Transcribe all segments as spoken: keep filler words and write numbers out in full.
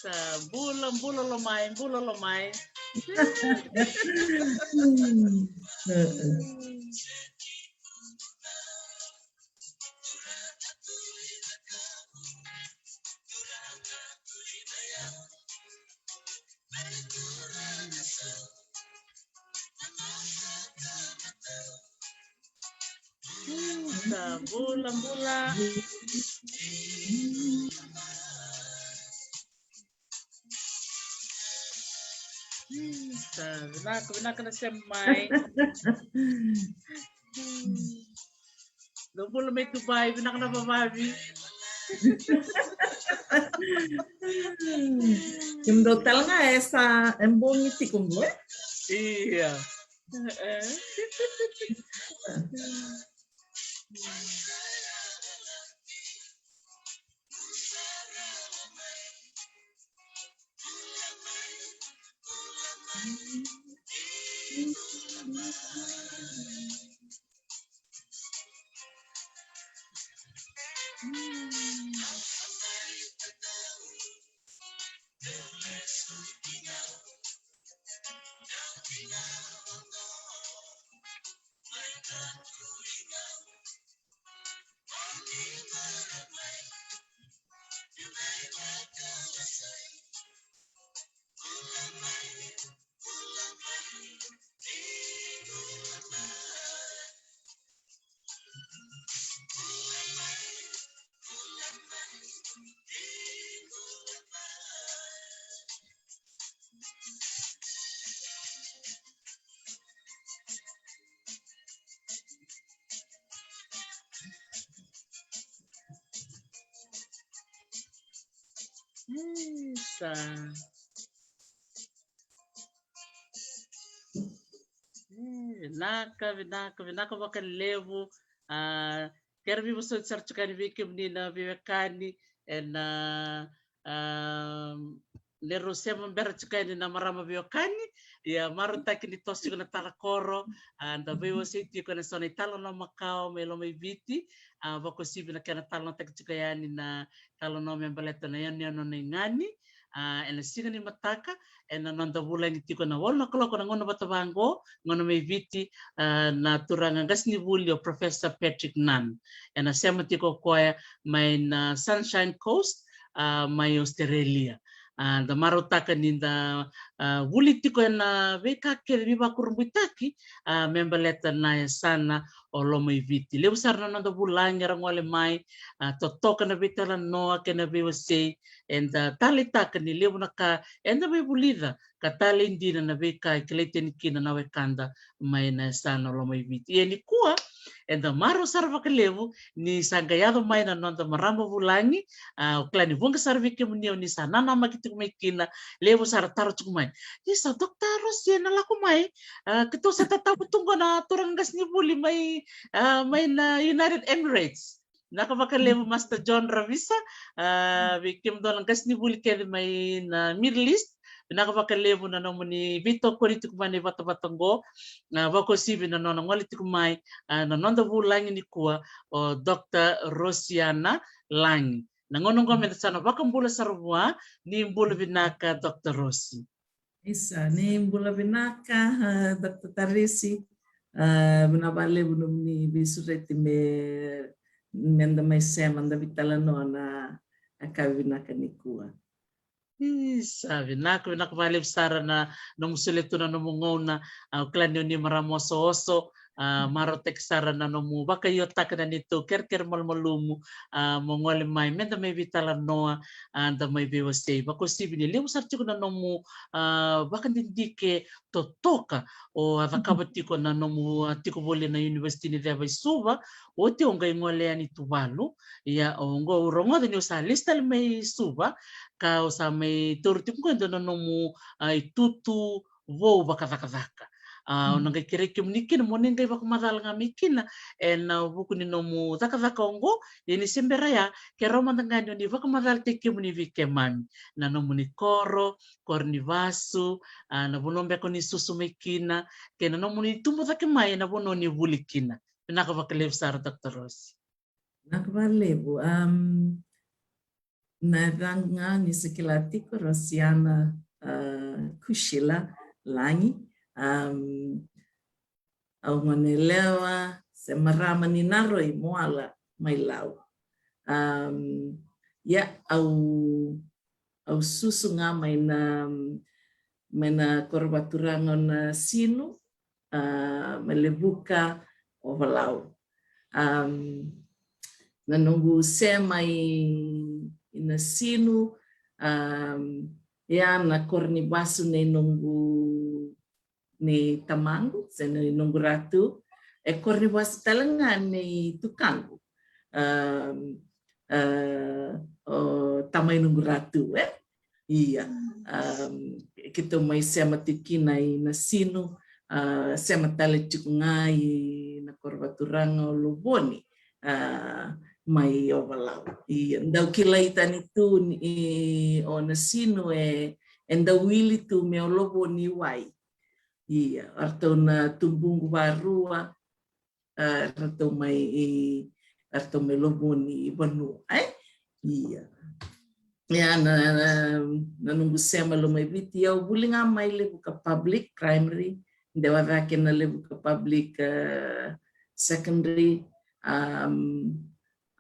Sa bula, bula lo mai, bula lo mai. Sa bula, bula. Sa vinaka, vinaka na sema mai. Dou bula mai Dubai, vinaka na vavavi. Kemudou tale ga e sa e bogi tiko qo, e? Ia. Isa. E, vinaka, vinaka, vinaka vakalevu. A, kerea ni vosoti sara tiko yani vei kemuni na veiwekani ena, a, a, keirau sema bera tiko yani na marama veiwekani. Ia, marautaki ni toso tiko na tala koro, a, da veiwasei tiko ena so na italanoa makawa mai Lomaiviti, a, vakauasivi na kena talanoataki tiko yani na italanoa me baleta na yanuyanu na igani, a, ena siga ni mataka, ena noda vulagi tiko ena walu na kaloko na gauna vata vaqo, gauna mai Viti, a, na turaga qasenivuli o Professor Patrick Nunn. Ena sema tiko o koya mai na Sunshine Coast, a, mai Australia. A, da marautaka ni da, a, vuli tiko ena veika kece veivakurabuitaki, a, me baleta na yasana o Lomaiviti. Levu sara na noda vulagi era gole mai, a, totoka na veitalanoa kei na veiwasei, eda taleitaka ni levu na ka eda veivulica ka talei dina na veika e kilai tani kina na wekada mai na yasana o Lomaiviti. Ia nikua, eda marau sara vakalevu ni sa qai yaco mai na noda marama vulagi, a, au kila ni vuqa sara vei kemuni o ni sa nanamaki tiko mai kina, levu sara taro tiko mai. Isa, Dokta Rosi ena lako mai, a, keitou sa tatabu tu qo na turaga qasenivuli mai, a, mai na United Emirates. Vinaka vakalevu Master John Ravisa, a, vei kemudou na qasenivuli kece mai na Middle East. Vinaka vakalevu na nomuni veitokoni tiko mai na ivatavata qo. A, vakauasivi na nona gole tiko mai, a, na noda vulagi nikua o Dokta Rosiana Lagi. Na gauna qo meda sa na vakabula sara vua, ni bula vinaka Dokta Rosi. Isa, ni bula vinaka, a, Dokta Tarisi. A, vinaka vakalevu nomuni veisureti me, meda mai sema, da veitalanoa na, a, ka vinaka nikua. Isa, vinaka, vinaka vakalevu sara na nomu solia tu na nomu gauna, a, au kila ni o ni marama osooso, a, marautaki sara na nomu vakaiotaka na neitou kerekere malumalumu, a, mo gole mai, meda mai veitalanoa, a, da mai veiwasei. Vakauasivi ni levu sara tiko na nomu, a, vakadidike totoka o a cakava tiko na nomu, a, tiko voli na University ni Ceva i Suva, oti o qai gole yani Tuvalu. Ia, o qo au rogoca ni o sa lesu tale mai Suva, ka o sa mai taura tiko qo e dua na nomu, a, itutu vou vakacakacaka. A, au na qai kerei kemuni kina mo ni qai vakamacala ga mai kina ena vuku ni nomu cakacaka oqo. Ia ni se bera ya, keirau mada ga ni o ni vakamacalataki kemuni vei keimami na nomuni koro, koro ni vasu, a, na vanua beka o ni susu mai kina, kei na nomuni tubu cake mai ena vanua o ni vuli kina. Vinaka vakalevu sara, Doctor Rose. Vinaka vakalevu. Um, na yacaqu ga ni se kila tiko, Rosiana, uh, Kushila Lagi. Um, au gone yalewa se marama ni Naroi, Moala mai Lau. Um, ia, au, au susu ga mai na, mai na koro vakaturaga o Nasinu, a, mai Levuka, Ovalau. Um, na noqu sema i, i Nasinu, um, ia na koro ni vasu nei noqu, nei tamaqu, se nei noqu ratu, e koro ni vasu tale ga nei tukaqu. Um, uh, o tamai noqu ratu, e? Ia. Um, keitou mai sema tiko kina i Nasinu, uh, sema tale tiko ga i na koro vakaturaga o Lovoni, uh, mai Ovalau. Ia, dau kilai tani tu ni o Nasinu e, e dau wili tu me o Lovoni wai. Ia, ratou na tubuqu varua, a, ratou mai, i, ratou mai Lovoni vanua, e? Ia. Ia, na, na, na noqu sema lo mai Viti, au vuli ga mai Levuka Public Primary, dewa cake na Levuka Public, a, Secondary, um,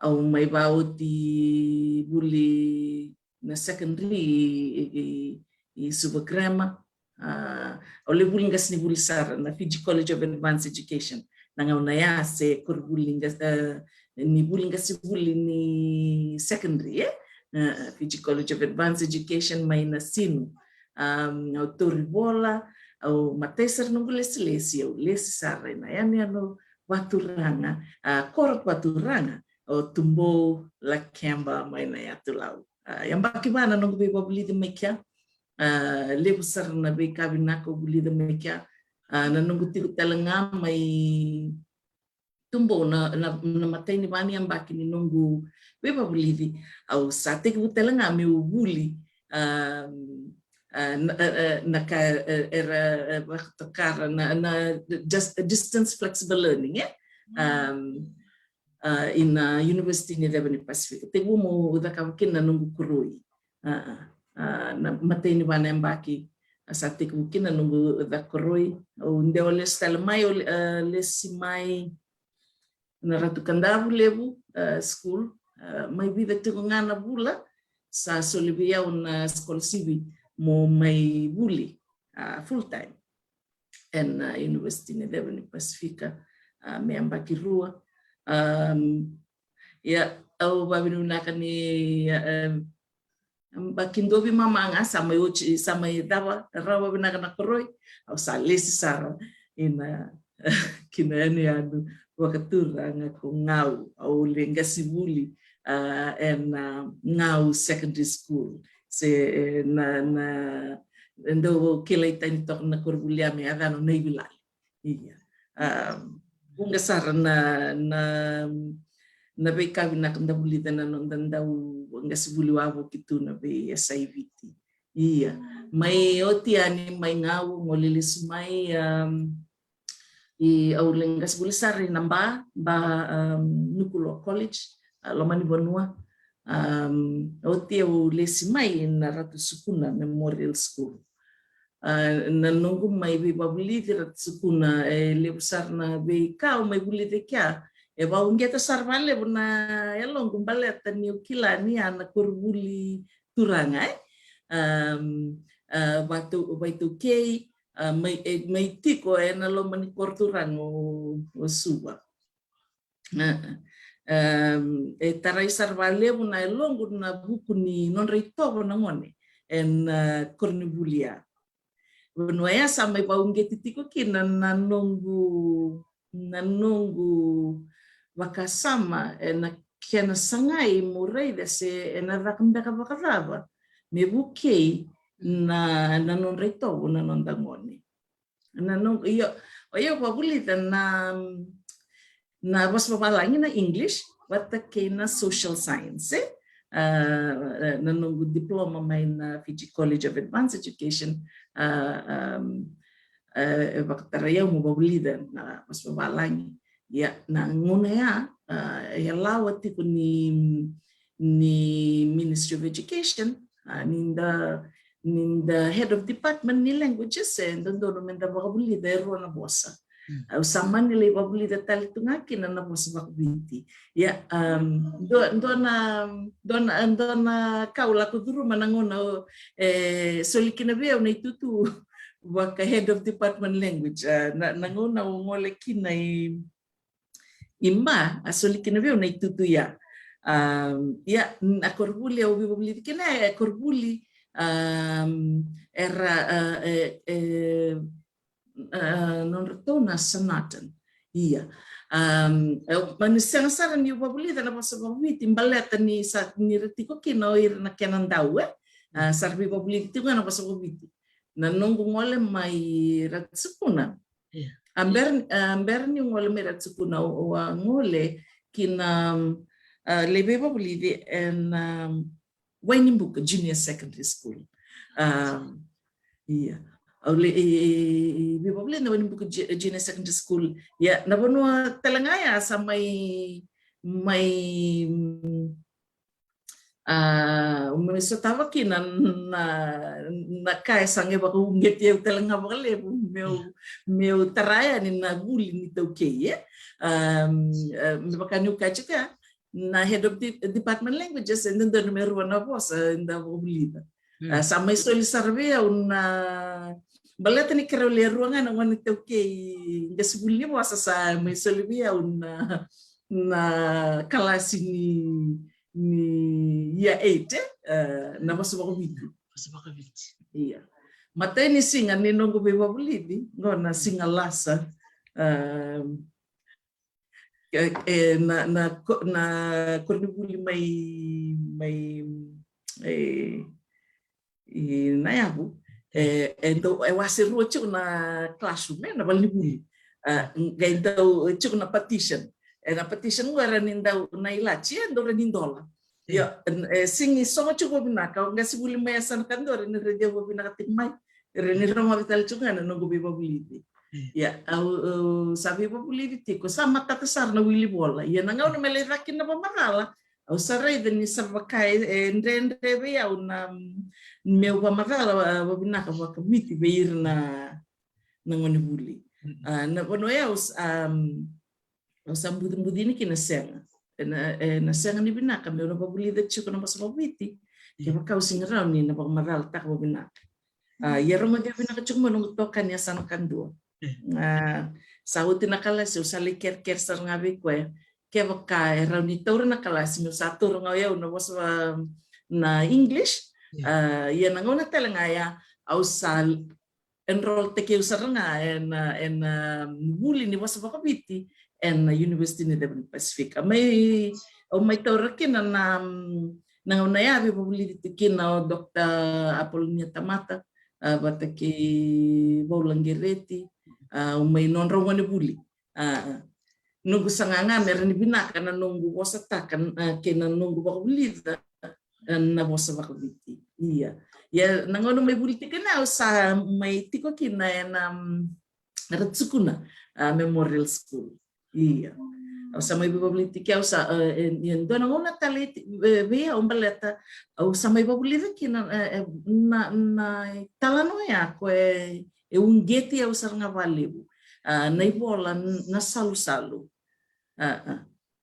au mai vaoti vuli na secondary i, i, i, i Suva Grammar. A, au lai vuli qasenivuli sara na Fiji College of Advanced Education. Na gauna ya se koronivuli qase, a, ni vuli qasenivuli ni secondary, e? A, Fiji College of Advanced Education mai Nasinu. Um, au tauri vola, au matai sara noqu lesilesi, au lesi sara ena yanuyanu vakaturaga, a, koro vakaturaga o Tubou Lakeba mai Nayatulau. A, yabaki va na noqu veivavulici mai kea. A, levu sara na veika vinaka au vulica mai kea. A, na noqu tiko tale ga mai Tubou na, na, na matai ni va ni yabaki ni noqu veivavulici, au sa tekivu tale ga meu vuli, a, a, na, a, a, na ka, a, era, a, vakatokara na, na just, distance flexible learning, e? Um, a, ina University ni Ceva ni Pasifika. Tekivu meu cakava kina na noqu koroi. A, a, a, na matai ni va na yabaki, a, sa tekivu kina na noqu caka koroi. Au dewa lesu tale mai, au, a, lesi mai na Ratu Kadavulevu, a, school. A, mai vica tiko ga na vula, sa soli vei au na scholarship mo mai vuli, a, full time ena, a, University ni Ceva ni Pasifika, a, me yabaki rua. Um, ia, au vavinavinaka ni, a, a, yabaki dua veimama ga sa mai oti, sa mai cava rawa vinaka na koroi, au sa lesi sara ina, ki na yanuyanu vakaturaga ko Gau, au lai qasenivuli, a, ena, a, Gau Secondary School. Se, e, na, na, dau kilai tani toka na koronivuli ya me yacana o Naivilali. Ia. Um, vuqa sara na, na, na veika vinaka da vulica na noda dau qasenivuli wavoki tu na vei yasai Viti. Ia. Mai oti yani mai Gau, gole lesu mai, um, i, au lai qasenivuli sara ina Ba, Ba, um, Nukuloa College, a, loma ni vanua. Um, oti au lesi mai na Ratu Sukuna Memorial School. A, na noqu mai veivavulici Ratu Sukuna, e levu sara na veika au mai vulica kea. E vauqeta sara valevu na yaloqu baleta niu kila ni a na koronivuli turaga, e? Um, a, vaitou, vaitou kei, a, mai, e, mai tiko ena loma ni koro turaga o, o Suva. A, um, e tarai sara valevu na yaloqu na vuku ni nodra itovo na gone ena, a, koronivuli ya. Vanua ya sa mai vauqeti tiko kina na noqu, na noqu vakasama ena kena sagai mo raica se ena caka beka vakacava me vukei na, na nodra itovo na noda gone. Na noqu, io, o io vavulica na, na vosa vavalagi na English, vata kei na social science, e? Ah, na noqu diploma mai na Fiji College of Advanced Education, ah, um, eh, e vakatarai au mo vavulica na vosa vavalagi. Ia, na gauna ya, ah, e lawa tiko ni, ni Ministry of Education, ah, ni da, ni da head of department ni languages, e dodonu me da vakavulica e rua na vosa. Au sa mani lai vavulica tale tu ga kina na vosa vakaviti. Ia, um, dua, dua na, dua na, dua na ka au lako curuma na gauna, e soli kina vei au na itutu vaka head of department language. Ah, na, na gauna au gole kina i, i Ba, a soli kina vei au na itutu ya. Um, ia, na koronivuli au veivavulici kina, e koronivuli, um, era, ah, e, e, ah, nodratou na Sanatan. Ia. Um, e, mani sega sara niu vavulica na vosa vakaviti, baleta ni sa, ni ra tiko kina o ira na kena dau, e? Ah, sa ra veivavulici tiko ga na vosa vakaviti. Na noqu gole mai Ratu Sukuna. Ia. A bera, a bera niu gole mai Ratu Sukuna, au, au a gole kina, ah, lai veivavulici ena, um, Wainibuka Junior Secondary School. Um, ia. Au lai, e, e, e, veivavulici na Wainibuka Ju-, Junior Secondary School. Ia, na vanua tale ga ya sa mai, mai, mm, ah, mai sotava kina na, na ka e sa qai vakauqeti au tale ga vakalevu meu, meu tara yani na vuli ni taukei, e? Um, eh, me vaka niu kaya tiko ya, na head of de-, department languages, e dodonu me rua na vosa eda vakavulica. Mm. Ah, sa mai soli sara vei au na, baleta ni keirau le rua ga na gone iTaukei, qasenivuli ni vosa, sa mai soli vei au na, na kalasi ni, ni year eight, eh? Ah, na vosa vakaviti. Vosa vakaviti. Ia. Matai ni siga ni noqu veivavulici, qo na siga lasa. Ah, e, e, na, na ko-, na koronivuli mai, mai, e, i Nayavu, e, e dau, e wase rua tiko na classroom, e, na valenivuli. Ah, qai dau tiko na partition. E, na partition qo era ni dau na ilati, e dau ra ni dola. Io, e, sigi sogo tiko vavinaka, au qasenivuli mai yasana kadua, ra ni raici au vavinaka tiko mai. Ra ni rogoca tale tiko ga na noqu veivavulici. Ia, au, au sa veivavulici tiko, sa matata sara na wili vola. Ia, na gauna me lai caka kina na vakamacala, au sa raica ni sa vaka e, e dredre vei au na, mm, meu vakamacala, ah, vavinaka vakaviti vei ira na, na gonevuli. Mm. Ah, na vanua ya au s-, um, au sa bucibuci yani kina, sega. Ena, ena sega ni vinaka meu na vavulica tiko na vosa vakaviti kevaka au sega ni rawa ni na vakamacalataka vavinaka. Ah, ia rogoci au vinaka tiko mai noqu itokani yasana kadua. Ah, sa oti na kalasi, au sa lai kerekere sara ga vei koya. Kevaka e rawa ni taura na kalasi, meu sa taura ga o yau na vosa va-, na English. Ah, ia na gauna tale ga ya, au sa enroll-taki au sara ga ena, ena vuli ni vosa vakaviti ena University ni Ceva ni Pasifika. Mai, au mai taura kina na, na gauna ya veivavulici tu kina o Doctor Apolonia Tamata, ah, vata kei Vaula Qereti, ah, au mai nodrau gonevuli. Ah, noqu saga ga me ra ni vinaka na noqu vosataka, ah, kei na noqu vakavulica, ah, na vosa vakaviti. Ia. Ia, na gauna mai vuli tiko kina au sa mai tiko kina ena, mm, Ratu Sukuna, ah, Memorial School. Ia. Au sa mai veivavulici tiko, au sa, eh, eh, ia, dua na gauna tale, eh, vei au baleta, au sa mai vavulica kina, eh, eh, na, na italanoa ya ko e, e uqeti au sara ga vakalevu. Ah, na ivola na Salusalu. Ah, ah.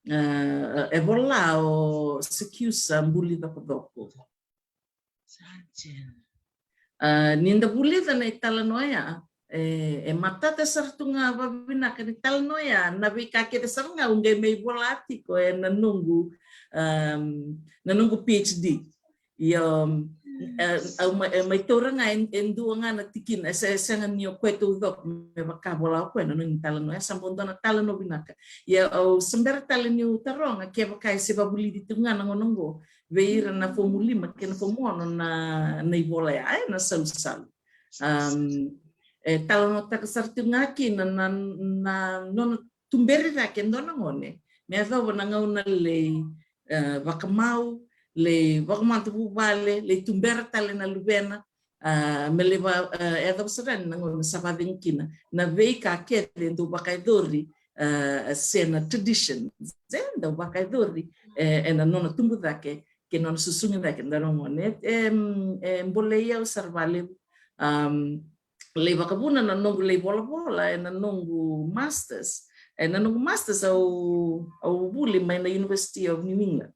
Ah, e vola o Sekiusa Buli Cokocoko. Ah, ni da vulica na italanoa ya, e, e matata sara tu ga vavinaka ni talanoa ya, na veika kece sara ga au qai mai vola tiko ena noqu, um, na noqu PhD. Ia, um, e, au mai, e, mai taura ga e, e dua ga na tikina, e se-, e sega ni o koya taucoko me vaka vola o koya na nona italanoa, e sa bau dua na talanoa vinaka. Ia au se bera tale niu taroga kevaka e se vavulici tu ga na gauna oqo vei ira na fomu lima kei na fomu ono na, na ivola ya, e, na Salusalu. Um, e talanoataka sara tiko ga kina na, na nona tuberi cake e dua na gone me yacova na gauna lei, e, vakamau, lei vakamata vuvale, lei tubera tale na luvena, a, me lei va, e, yacova sara yani na gauna sa vacegu kina na veika kece e dau vakayacori, e, se na tradition se dau vakayacori, e, ena nona tubu cake kei nona susugi cake e dua na gone. E, e bolei au sara valevu. Am, lei vakavuna na noqu lei volavola ena noqu masters. Ena noqu masters au, au vuli mai na University of New England.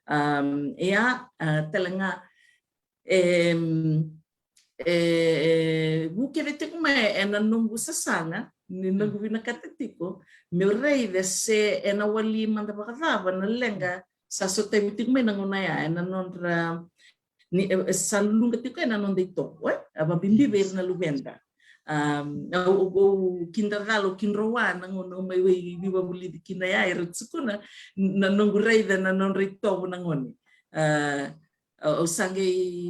Um, ia, a, tale ga, e, e, e, vukece tiko mai ena noqu sasaga ni noqu vinakata tiko meu raica se ena wali mada vakacava na leqa sa sotavi tiko mai na gauna ya ena nodra ni, e, e, sa luga tiko ena noda itovo, e? A vabibi vei ira na luveda. Um, au, au, au kidacala, au kidroa na gauna au mai wei, veivavulici kina ya, era tukuna na noqu raica na nodra itovo na gone. A, au, au sa qai,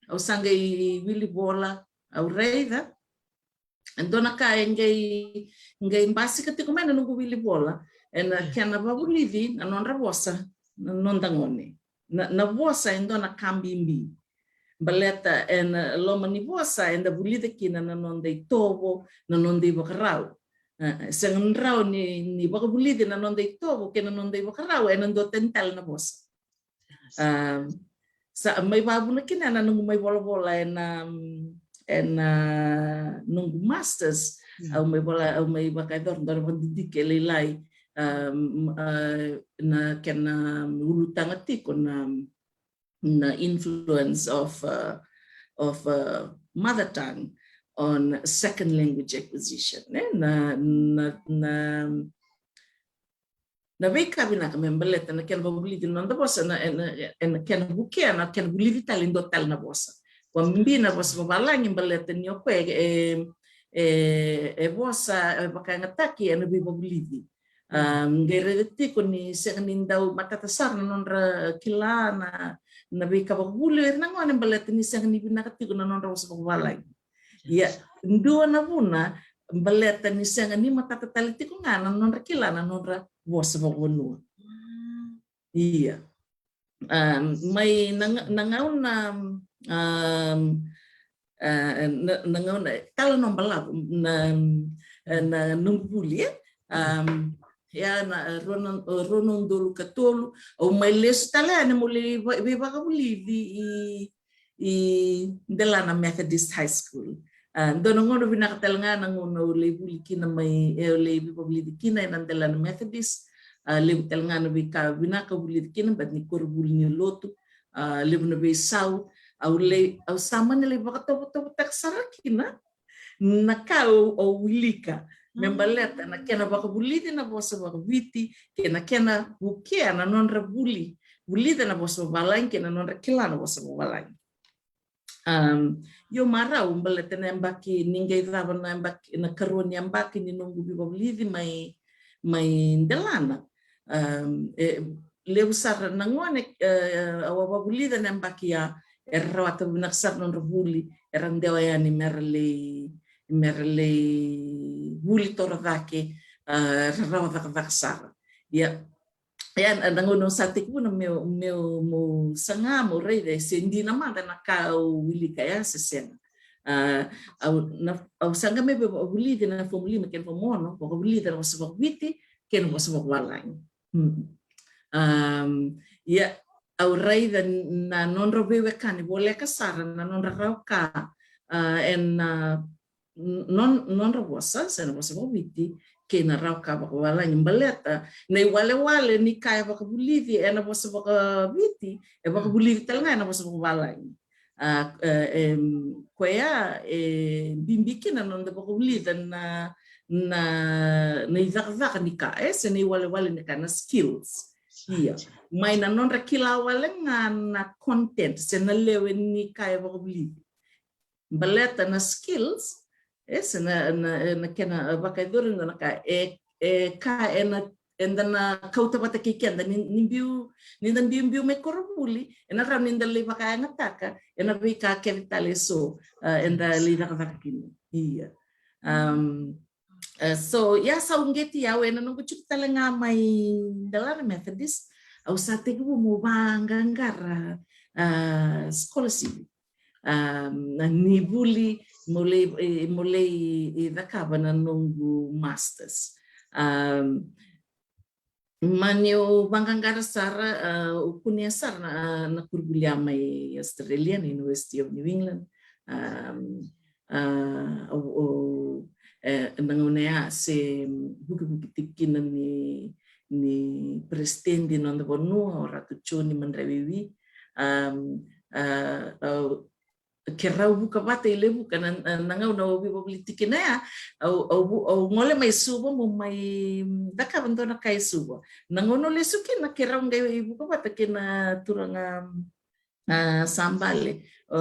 au sa qai wili vola, au raica e dua na ka e qai, qai basika tiko mai na noqu wili vola ena kena vavulici na nodra vosa na noda gone. Na, na vosa e dua na ka bibi. Baleta ena loma ni vosa eda vulica kina na noda itovo, na noda ivakarau. E, e sega ni rawa ni, ni vakavulici na noda itovo kei na noda ivakarau ena dua tani tale na vosa. A, sa mai vavuna kina na noqu mai volavola ena, ena noqu masters. Au mai vola, au mai vakayacora dua na vakadidike lailai, um, a, na kena ulutaga tiko na, na influence of, uh, of, uh, mother tongue on second language acquisition, e? Na, na, na na veika vinaka me baleta na kena vavulici na noda vosa, na, ena, ena kena vukea na kena vulici tale e dua tale na vosa. Vakabibi na vosa vavalagi baleta ni o koya e, e, e vosa e vakayagataki ena veivavulici. A, qai raica tiko ni sega ni dau matata sara na nodra kila na, na veika vakavuli o ira na gone baleta ni sega ni vinaka tiko na nodra vosa vakavalagi. Ia, dua na vuna baleta ni sega ni matata tale tiko ga na nodra kila na nodra vosa vakavanua. Ia. A, mai na, na gauna, a, a, na, na gauna, talanoa balavu na, na noqu vuli, e? A, ia na rua na, rua na udolu ka tolu, au mai lesu tale yani meu lai va, veivakavulici i, i Delana Methodist High School. A, dua na gauna vinaka tale ga na gauna au lai vuli kina mai, e, au lai veivavulici kina ena Delana Methodist. A, levu tale ga na veika vinaka au vulica kina, baleta ni koronivuli ni lotu. A, levu na veisau au lai, au sa mani lai vakatovotovotaka sara kina na ka au, au wilika me baleta na kena vakavulici na vosa vakaViti kei na kena vukea na nodra vuli, vulica na vosa vavalagi kei na nodra kila na vosa vavalagi. Um, io marau baleta na yabaki ni qai cava na yabaki, na karua ni yabaki ni noqu veivavulici mai, mai Delana. Um, e, levu sara na gone, e, au a vavulica na yabaki ya, era rawata vinaka sara na nodra vuli, era dewa yani mera lai, mera lai vuli toro cake, a, rarawa cakacaka sara. Ia, ia na gauna au sa tekivu na meu, meu, meu saga meu raica se dina mada na ka au wilika ya se sega. A, au, na, au sa qai mai vakavulici na fomu lima kei na fomu ono, vakavulica na vosa vakaViti kei na vosa vakavalagi. Hmm. Um, ia, au raica na nodra veiwekani voleka sara na nodra rawa ka, a, ena, a, non, nodra vosa, se na vosa vakaViti, kei na rawa ka vakavalagi baleta na iwalewale ni ka e vakavulici ena vosa vakaViti, e vakavulici tale ga ena vosa vakavalagi. A, e, em, koya e bibi kina na noda vakavulica na, na, na icakacaka ni ka, e, se na iwalewale ni ka, na skills. Ia, mai na nodra kila wale ga na content, se na lewe ni ka e vakavulici. Baleta na skills, e, se na, na, na kena vakayacori na ka, e, e ka ena, eda na kauta vata kei keda ni, ni biu, ni da biubiu mai koronivuli, ena rawa ni da lai vakayagataka ena veika kece tale eso, a, eda lai cakacaka kina. Ia. Um, uh, so, ia sa uqeti au ena noqu tiko tale ga mai Dalara Methodist, au sa tekivu mo vaqaqara, uh, scholarship. Um, ni vuli mo lei, eh, mo lei, eh, cakava na noqu masters. Um, mani au vaqaqara sara, uh, au kunea sara na, na koronivuli mai Australia, na University of New England. Um, uh, o, o, eh, na gauna ya se vukivuki tiko kina ni, ni president ni noda vanua, o Ratu Joni Madraiwiwi. Um, uh, uh, ke rau vuka vata i Levuka na, na, na gauna au veivavoliti kina ya, au, au, au gole mai Suva mo mai cakava dua na ka i Suva. Na gauna au lesu kina ke rau qai vuka vata kei na turaga, a, sa bale, a,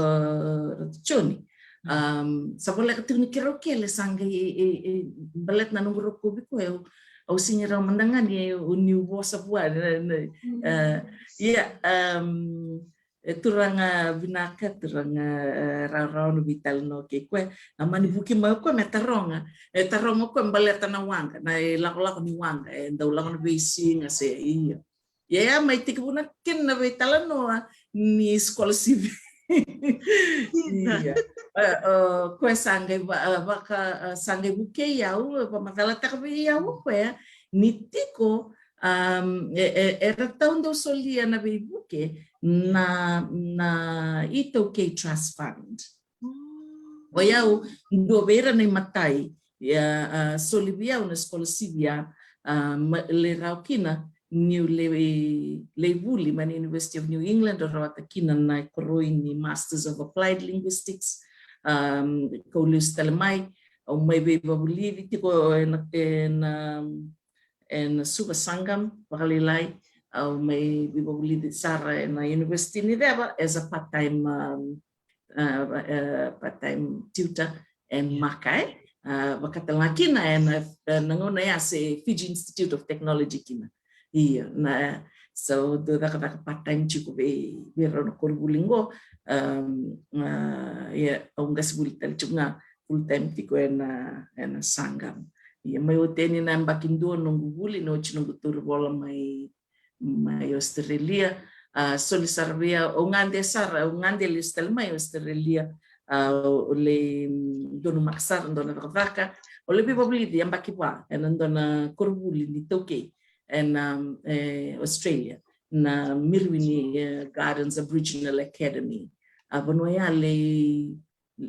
Ratu Joni. Um, sa voleka tiko ni keirau kele sa qai, e, e, e, baleta na noqu rokovi koya, au, au sega ni rawa mada ga ni, e, niu vosa vua, na, na, a, ia, um, e turaga vinaka, turaga, e, rawarawa na veitalanoa kei koya. A mani vuki mai o koya me taroga, e taroga o koya baleta na waqa, na ilakolako ni waqa, e dau lako na veisiga se ia. Ia, ia mai tekivuna kina na veitalanoa ni scholarship. Ia. E, o koya sa qai va-, e, vaka, e, sa qai vukei au, e vakamacalataka vei au o koya ni tiko, um, e, e, era tau dau solia na veivuke na, na iTaukei Trust Fund. O yau dua vei ira na imatai, ia, a, soli vei au na scholarship ya, a, ma, lei rawa kina niu lei, lei vuli mai na University of New England, au rawata kina na ikoroi ni Masters of Applied Linguistics, um, kau lesu tale mai, au mai veivavulici tiko ena, ena, ena Suva Sangam, vakalailai, au mai veivavulici sara ena University ni Ceva as a part-time, um, uh, uh, part-time tutor and maka, e, uh, vaka tale ga kina ena, e, na gauna ya se Fiji Institute of Technology kina. Ia, na, so, dau cakacaka part-time tiko vei, vei rau na koronivuli qo, um, uh, ia, au qasenivuli tale tiko ga full-time tiko ena, ena Sangam. Ia, mai oti yani na yabaki dua noqu vuli, na oti noqu tauri vola mai, mai Australia. A, soli sara vei au, au gade sara, au gade lesu tale mai Australia. A, au lei, mm, donumaka sara dua na cakacaka. Au lei veivavulici yabaki va ena dua na koronivuli ni iTaukei ena, um, e, Australia, na Mirwini, e, Gardens Aboriginal Academy. A, vanua ya lei,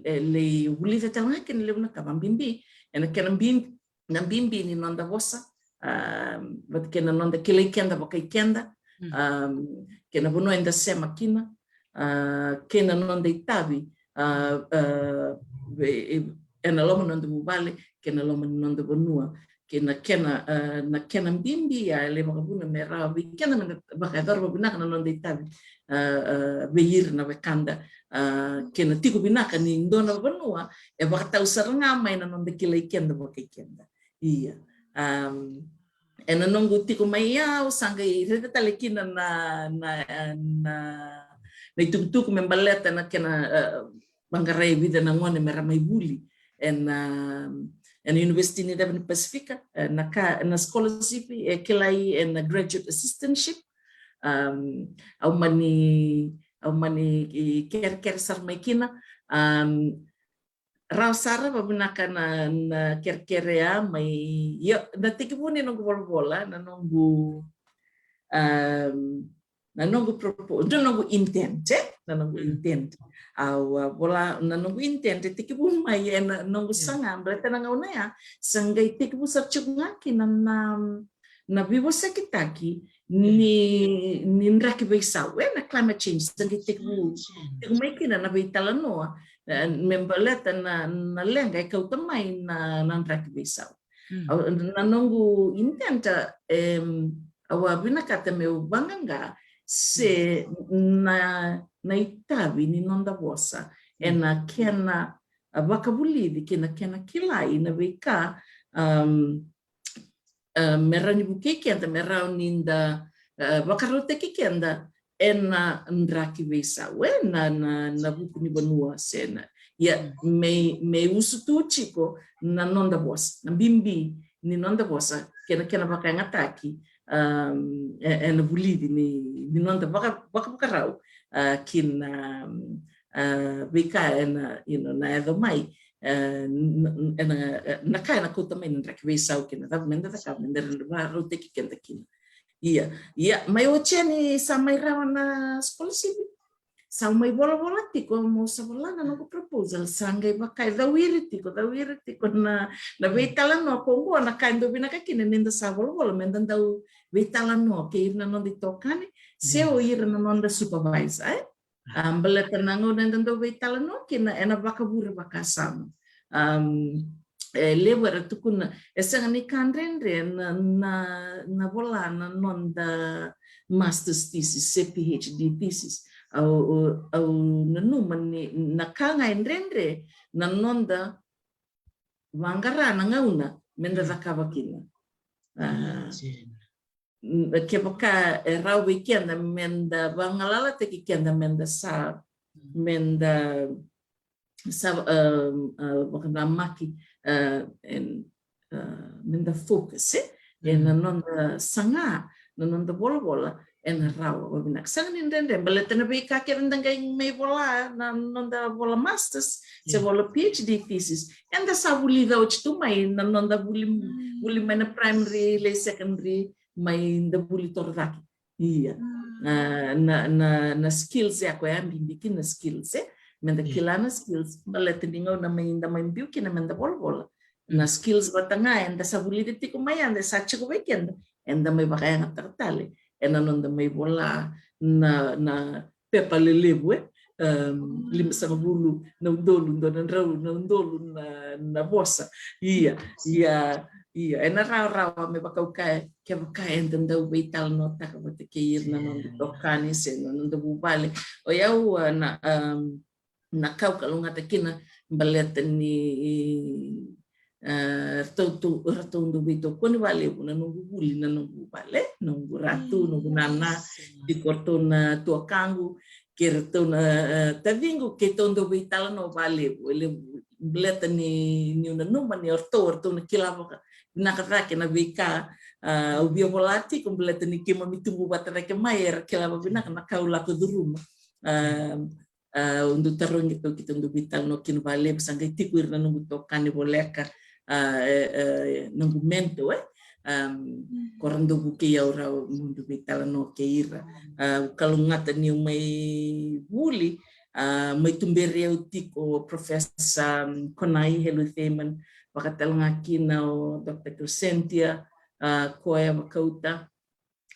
e, lei vulica tale ga kina levu na ka, vakabibi ena kena bibi, na bibi ni noda vosa, um, vata kei na noda kilai keda vakai keda, um, kei na vanua eda sema kina, a, kei na noda itavi, a, a, e, e, ena loma ni noda vuvale, kei na loma ni noda vanua, kei na kena, a, na kena bibi ya e lei vakavuna me rawa vei keda meda vakayacora vakavinaka na noda itavi, a, a, vei ira na wekada, a, kei na tiko vinaka ni dua na vanua e vakatau sara ga mai na noda kilai keda vakai keda. Ia. Um, ena noqu tiko mai ya, au sa qai raica tale kina na, na, na, na itukutuku me baleta na kena, e, vaqarai e vica na gone me ra mai vuli ena, um, ena University ni Ceva ni Pasifika, e, na ka, na scholarship, e kilai ena graduate assistantship. Um, au mani, au mani, e, kerekere sara mai kina. Um, rawa sara, vakavinaka na, na kerekere ya mai, io, na tekivu ni noqu volavola, na noqu, um, na noqu propo-, na noqu intent, e? Na noqu intent. Au, a, vola, na noqu intent e tekivu mai ena noqu saga, baleta na gauna ya sa qai tekivu sara tiko ga kina na, na, na veivosakitaki ni, ni draki veisau, e, na climate change, sa qai tekivu, tekivu mai kina na veitalanoa, e, me baleta na, na leqa e kauta mai na, na draki veisau. Mm. Au, na noqu intent, em, au a vinakata meu vaqaqa se na, na itavi ni noda vosa, ena kena, a, vakavulici kei na kena kilai na veika, um, a, me rawa ni vukei keda, me rawa ni da, a, vakarautaki keda ena draki veisau, ena, na, na vuku ni vanua se na, Ia me, me usutu tiko na noda vosa, na bibi ni noda vosa kei na kena vakayagataki, um, e, ena vulici ni, ni noda vaka, vakavakarau, uh, kina, um, uh, veika ena, you know, na yaco mai, uh, n-, n-, ena, na ka ena kauta mai na draki veisau kei na cava meda cakava, meda vakarautaki keda kina. Ia, ia, mai oti yani sa mai rawa na scholarship. Sa mai volavola tiko, mo sa vola na noqu proposal, sa qai vaka e cawiri tiko, cawiri tiko na, na veitalanoa ko qo, na ka e dau vinaka kina ni da sa volavola, meda dau veitalanoa kei ira na noda itokani, se o ira na noda supervisor, e? A, baleta na gauna eda dau veitalanoa kina, ena vakavure vakasama. Um, e levu era tukuna, e sega ni ka dredre na, na, na vola na noda master's thesis se P H D thesis. Au, au, au nanuma ni na ka ga e dredre na noda vaqara na gauna meda cakava kina. A, n-, kevaka e rawa vei keda meda vagalalataki keda meda sa, meda sa, um, uh, vakanamaki, uh, and, uh, meda focus, e? Ena noda saga na noda volavola, ena rawa vavinaka. Sega ni dredre, baleta na veika kece da qai mai vola na noda vola masters se vola P H D thesis, eda sa vulica oti tu mai na noda vuli, vuli mai na primary, lai secondary, mai da vuli torocake. Ia. A, na, na, na skills ya ko ya bibi kina na skills, e? Meda kila na skills, baleta ni gauna mai da mai biu kina meda volavola. Na skills vata ga eda sa vulica tiko mai, eda sa tiko vei keda, eda mai vakayagataka tale ena noda mai vola na, na pepa lelevu, e? Um, limasagavulu na udolu, dua na drau na udolu na, na vosa. Ia, ia, ia, ena rawarawa me vakaukaya, kevaka eda dau veitalanoataka vata kei ira na noda itokani se na noda vuvale. O yau, a, na, um, na ka au kalougata kina, baleta ni, e, ratou tu, ratou dau veitokoni vakalevu na noqu vuli, na noqu vale, noqu ratu, noqu nana, tiko ratou na tuakaqu, kei ratou na, e, taciqu, keitou dau veitalanoa vakalevu, e levu, baleta ni, niu nanuma ni o ratou, o ratou na kila vaka, vinaka cake na veika, a, au via vola tiko, baleta ni keimami tubu vata cake mai, era kila vakavinaka na ka au lako curuma. A, a, au dau tarogi ratou, keitou dau veitalanoa kina vakalevu, sa qai tiko ira na noqu itokani voleka, a, e, e, noqu mentor, e? Um, ko ra dau vukei au rawa meu dau veitalanoa kei ira. A, au kalougata niu mai vuli, a, mai tuberi au tiko o Professor, um, Konai Helu Thaman, vaka tale ga kina o Doctor Crescentia, a, Koya Vakauta,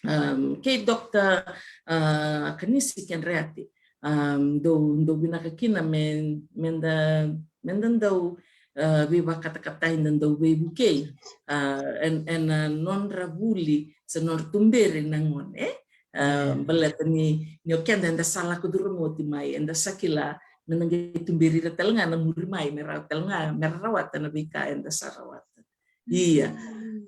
um, kei Doctor, a, Kanisi Kedreati. Um, dau, dau vinaka kina me, meda, meda dau, a, veivakatakatai, da dau veivukei, a, en, ena, a, nodra vuli se nodra tuberi na gone, e? A, baleta ni, ni o keda eda sa lako curuma oti mai, eda sa kila, meda qai tuberi ira tale ga na muri mai, me rawa tale ga, me ra rawata na veika eda sa rawata. Ia.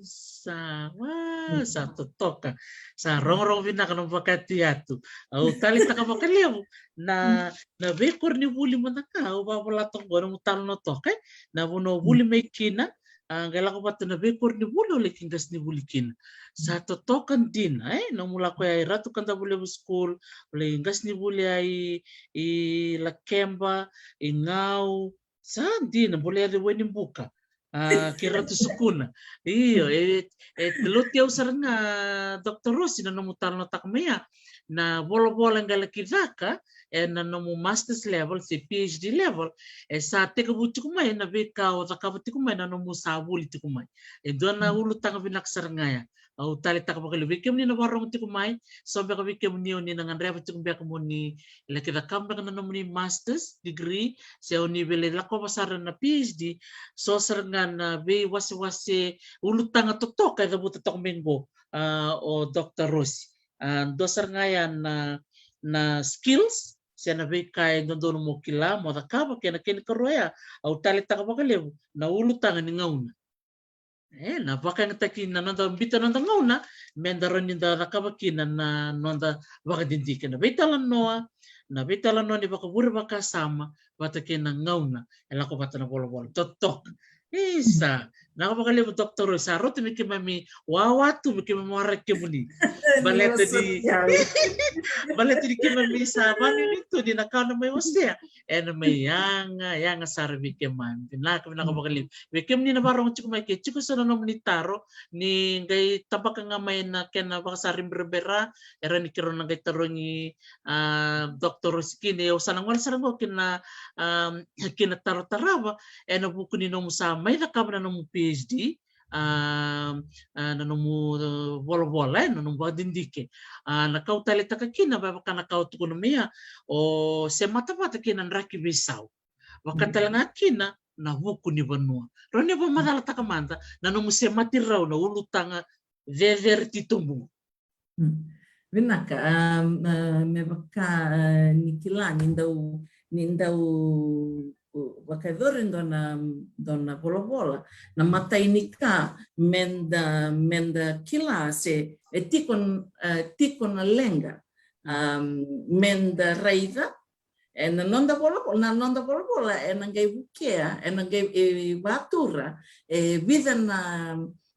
Sa, wa, sa totoka. Sa rogorogo vinaka na vakayatuyatu. Au taleitaka vakalevu na, na veikoronivuli mada ga au vavola toka qo, na nomu talanoa toka, e? Na vanua o vuli mai kina, a, qai lako vata na veikoronivuli o lai qasenivuli kina. Sa totoka dina, e? Nomu lako ya i Ratu Kadavulevu School, o lai qasenivuli ya i, i Lakeba, i Gau, sa dina, bole yaco i Wainibuka. A, kei Ratu Sukuna. Io, e, e loti au sara ga, Doctor Rosi, na nomu talanoataka mai ya. Na volavola e qai laki caka ena nomu master's level se P H D level, e sa tekivu tiko mai na veika o cakava tiko mai na nomu sa vuli tiko mai. E dua na ulutaga vinaka sara ga ya. Au taleitaka vakalevu vei kemuni na vakarorogo tiko mai, so beka vei kemuni o ni na gadreva tiko beka mo ni laki cakava beka na nomuni master's degree, se o ni via lai lakova sara na P H D, so sara ga na veiwasewase, ulutaga totoka e cavuta toka mai qo, a, o Doctor Rosi. A, dua sara ga ya na, na skills, se na veika e dodonu mo kila, mo cakava, kei na kena ikarua ya, au taleitaka vakalevu na ulutaga ni gauna. E, na vakayagataki na noda bita noda gauna, meda rawa ni da cakava kina na noda vakadidike, na veitalanoa, na veitalanoa ni vakavure vakasama vata kei na gauna e lako vata na volavola. Totoka. Isa, na vakalevu Doctor Roy, sa rauta me keimami wawa tu me keimami waraki kemuni. Baleta ni baleta ni keimami sa vanuinui tu ni na ka na mai wasea ena mai yaga, yaga sara vei keimami. Vinaka, vinaka vakalevu. Vei kemuni na varogo tiko mai, ke tiko so na nomuni taro, ni qai tabaka ga mai na kena vakasaribiribira, era ni keirau na qai tarogi a Doctor Rosikini, au sa na gole sara qo kina, a, kina taro tarava ena vuku ni nomu sa mai cakava na nomu PhD, a, a, na nomu, e, volavola, e, na nomu vakadidike. A, na kau taleitaka kina, vaka na kau tukuna mai ya, o se matavata kina draki veisau. Vaka tale ga kina na vuku ni vanua. Rau ni vakamacalataka mada na nomu semati rau na ulutaga cecere titobu. Vinaka, a, a, me vaka, a, ni kila ni dau, ni dau, u, vakayacori dua na, dua na volavola. Na matai ni ka, meda, meda kila se, e tiko n-, e tiko na leqa. A, meda raica, e na noda volavola, na noda volavola, ena qai vukea, ena qai, e, vatura, e vica na,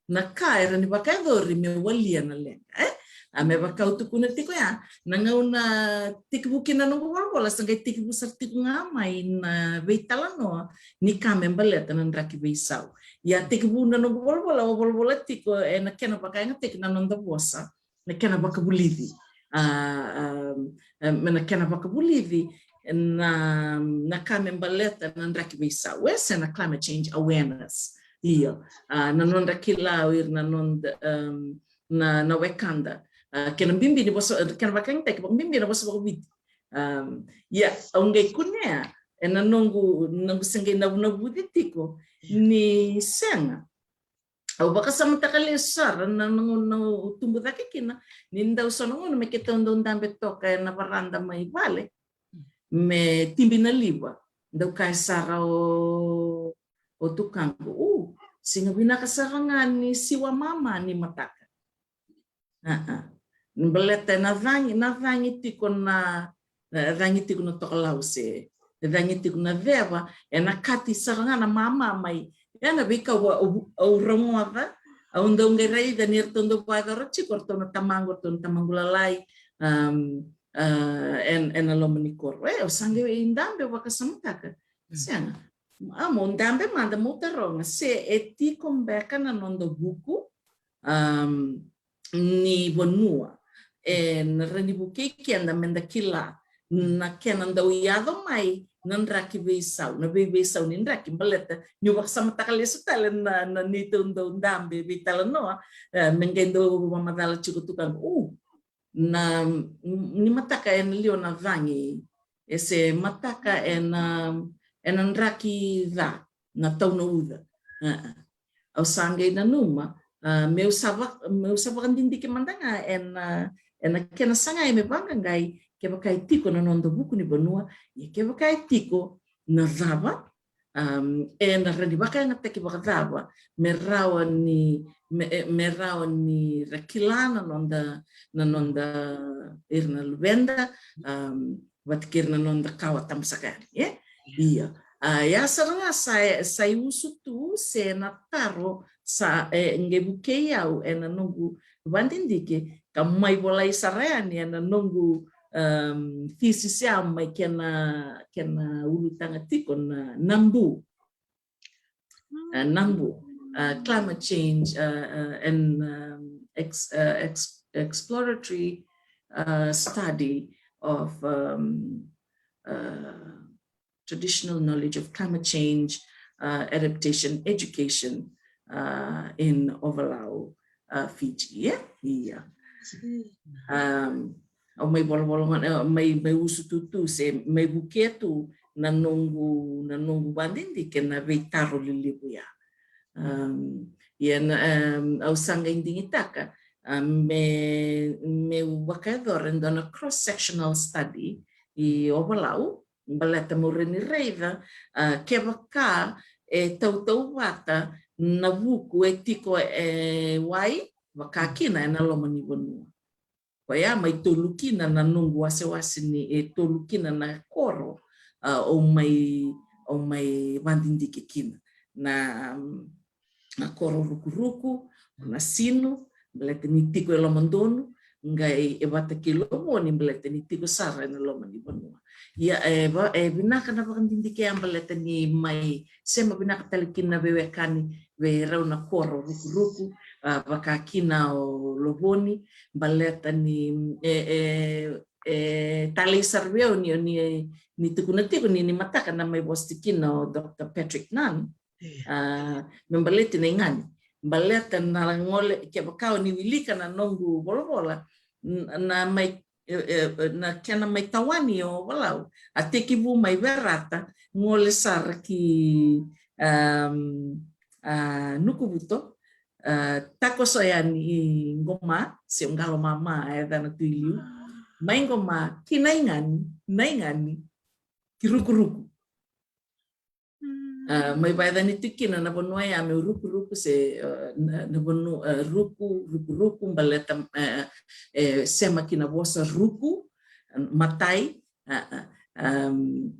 na ka era ni vakayacori me walia na leqa, e? A, me vaka au tukuna tiko ya, na gauna tekivu kina na noqu volavola, sa qai tekivu sara tiko ga mai na veitalanoa ni ka me baleta na draki veisau. Ia tekivu na noqu volavola, au volavola tiko, ena kena vakayagataki na noda vosa, na kena vakavulici. A, a, a, me na kena vakavulici, na, na ka me baleta na draki veisau, e se na climate change awareness. Io, a, na nodra kila o ira na noda, em, na, na wekada. A, kena bibi ni vosa, kena vakayagataki, vakabibi na vosa vakaviti. Em, ia, au qai kunea, ena noqu, noqu se qai navunavuci tiko, ni sega. Au vakasamataka lesu sara na, na, na tubu cake kina, ni dau so na gauna me keitou dau dabe toka ena varada mai vale, me tibi na liva, dau kaya sara o, o tukaqu, u, siga vinaka sara ga ni siwa mama ni mataka. A, a. Baleta ena cagi, na cagi tiko na, na cagi tiko na tokalau se, na cagi tiko na ceva, ena kati sara ga na mama mai. Ena veika au, au, au rogoca, au dau qai raica ni ratou dau vakayacora tiko, ratou na tamaqu, ratou na tamaqu lalai, am, a, en, ena loma ni koro. E, au sa qai dabe, au vakasamataka. Sega. A, mo dabe mada mo taroga se e tiko beka na noda vuku, am, ni vanua. E na rawa ni vukei keda meda kila na kena dau yaco mai na draki veisau, na veiveisau ni draki, baleta niu vakasamataka lesu tale na, na neitou dau dabe veitalanoa, e, me qai dau vakamacala tiko tukaqu, u, na, ni mataka ena liwa na cagi, e se mataka ena, ena draki ca, na tau na uca. A, a. Au sa qai nanuma, a, meu sa va-, meu sa vakadidike mada ga ena, ena kena sagai me vaqaqai, kevaka e tiko na noda vuku ni vanua, ia kevaka e tiko, na cava, am, ena rawa ni vakayagataki vakacava me rawa ni, me, e, me rawa ni ra kila na noda, na noda, ira na luveda, am, vata kei ira na noda kawa tabusaka yani, e? Ia. A, ia sara ga sa, sa iusutu se na taro sa, e, qai vukei au ena noqu vakadidike, ka mai volai sara yani ena noqu, am, thesis ya mai kena, kena ulutaga tiko na, na bu. A, na bu, a, climate change, a, a, and, am, ex-, a, ex-, exploratory, a, study of, am, a, traditional knowledge of climate change, a, adaptation, education, a, in Ovalau, a, Fiji, e? Ia. Am, au mai volavola gona, e, mai, mai usutu tu se mai vukea tu na noqu, na noqu vakadidike na veitaro lelevu ya. Am, ia na, am, au sa qai digitaka, am, me, meu vakayacora e dua na cross-sectional study i Ovalau, baleta meu rawa ni raica, a, kevaka e tautauvata na vuku e tiko e wai, vaka kina ena loma ni vanua. oya mai tolu kina na noqu wasewase ni e tolu kina na koro, a, au mai, au mai vadidike kina. Na, na koro Rukuruku, na Sinu, baleta ni tiko e lomadonu, qai e vata kei Lovoni, baleta ni tiko sara ena loma ni vanua. Ia, e, va, e vinaka na vakadidike ya baleta ni mai sema vinaka tale kina na veiwekani vei rau na koro Rukuruku, a, vaka kina o Lovoni, baleta ni, e, e, e talei sara vei au ni, ni, ni tukuna tiko ni, ni mataka na mai vosa tiko kina o Doctor Patrick Nunn, a, me baleti na igani. Baleta na gole, kevaka o ni wilika na noqu volavola, n-, na mai, e, e, na kena mai tawani o Valau, a tekivu mai Verata, gole sara ki, am, a, Nukuvuto, a, takoso yani i Qoma, se Qalo Mama, e yacana tu i liu. Mai Qoma, ki na igani, na igani, ki Rukuruku. A, mai vakayacani tu kina na vanua ya me Rukuruku se, a, na, na vanua, a, Ruku, Rukuruku, baleta, a, e, sema kina vosa ruku, matai, a, a, am,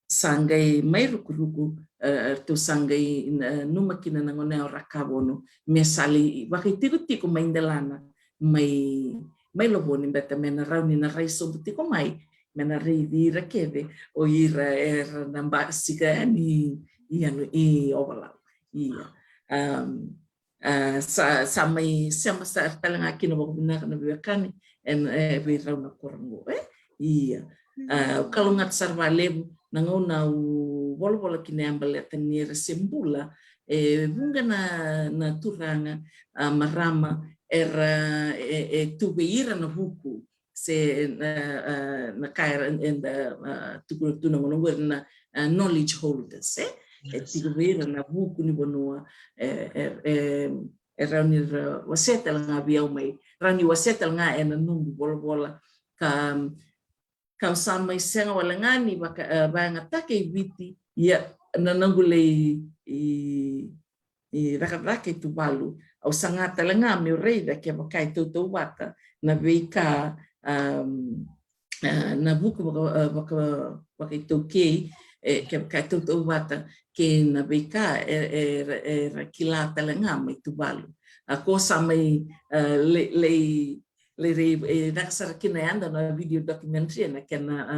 sa qai mai Rukuruku, a, ratou sa qai, a, numa kina na gone o Rakavono, me sa lai vakaitikotiko mai delana, mai, mai Lovoni, baleta me na rawa ni na rai sobu tiko mai, me na raici ira kece, o ira era na basika yani i, i, i Ovalau. Ia. Am, a, sa, sa mai sema sara tale ga kina vakavinaka na veiwekani, e, e, vei rau na koro qo, e? Ia. A, au kalougata sara vakalevu na gauna au volavola kina ya baleta ni era se bula, e vuqa na, na turaga, a, marama, era, e, e tu vei ira na vuku, se na, a, na ka era, eda, a, tukuna tu na gauna qori na, a, knowledge holders, e? E tiko vei ira na vuku ni vanua, e, e, e, e rawa ni ra wasea tale ga vei au mai, rawa ni wasea tale ga ena noqu volavola, ka, kau sa mai sega wale ga ni vaka, e, vakayagataka i Viti, ia na noqu lai, i, i cakacaka i Tuvalu, au saga tale ga meu raica kevaka e tautauvata na veika, am, a, na vuku vaka, a, vaka, vakaitaukei, e, kevaka e tautauvata kei na veika e, e, e, era kila tale ga mai Tuvalu. A, ko sa mai, a, lei, lei, lei, e, caka sara kina ya e dua na video documentary ena kena, a,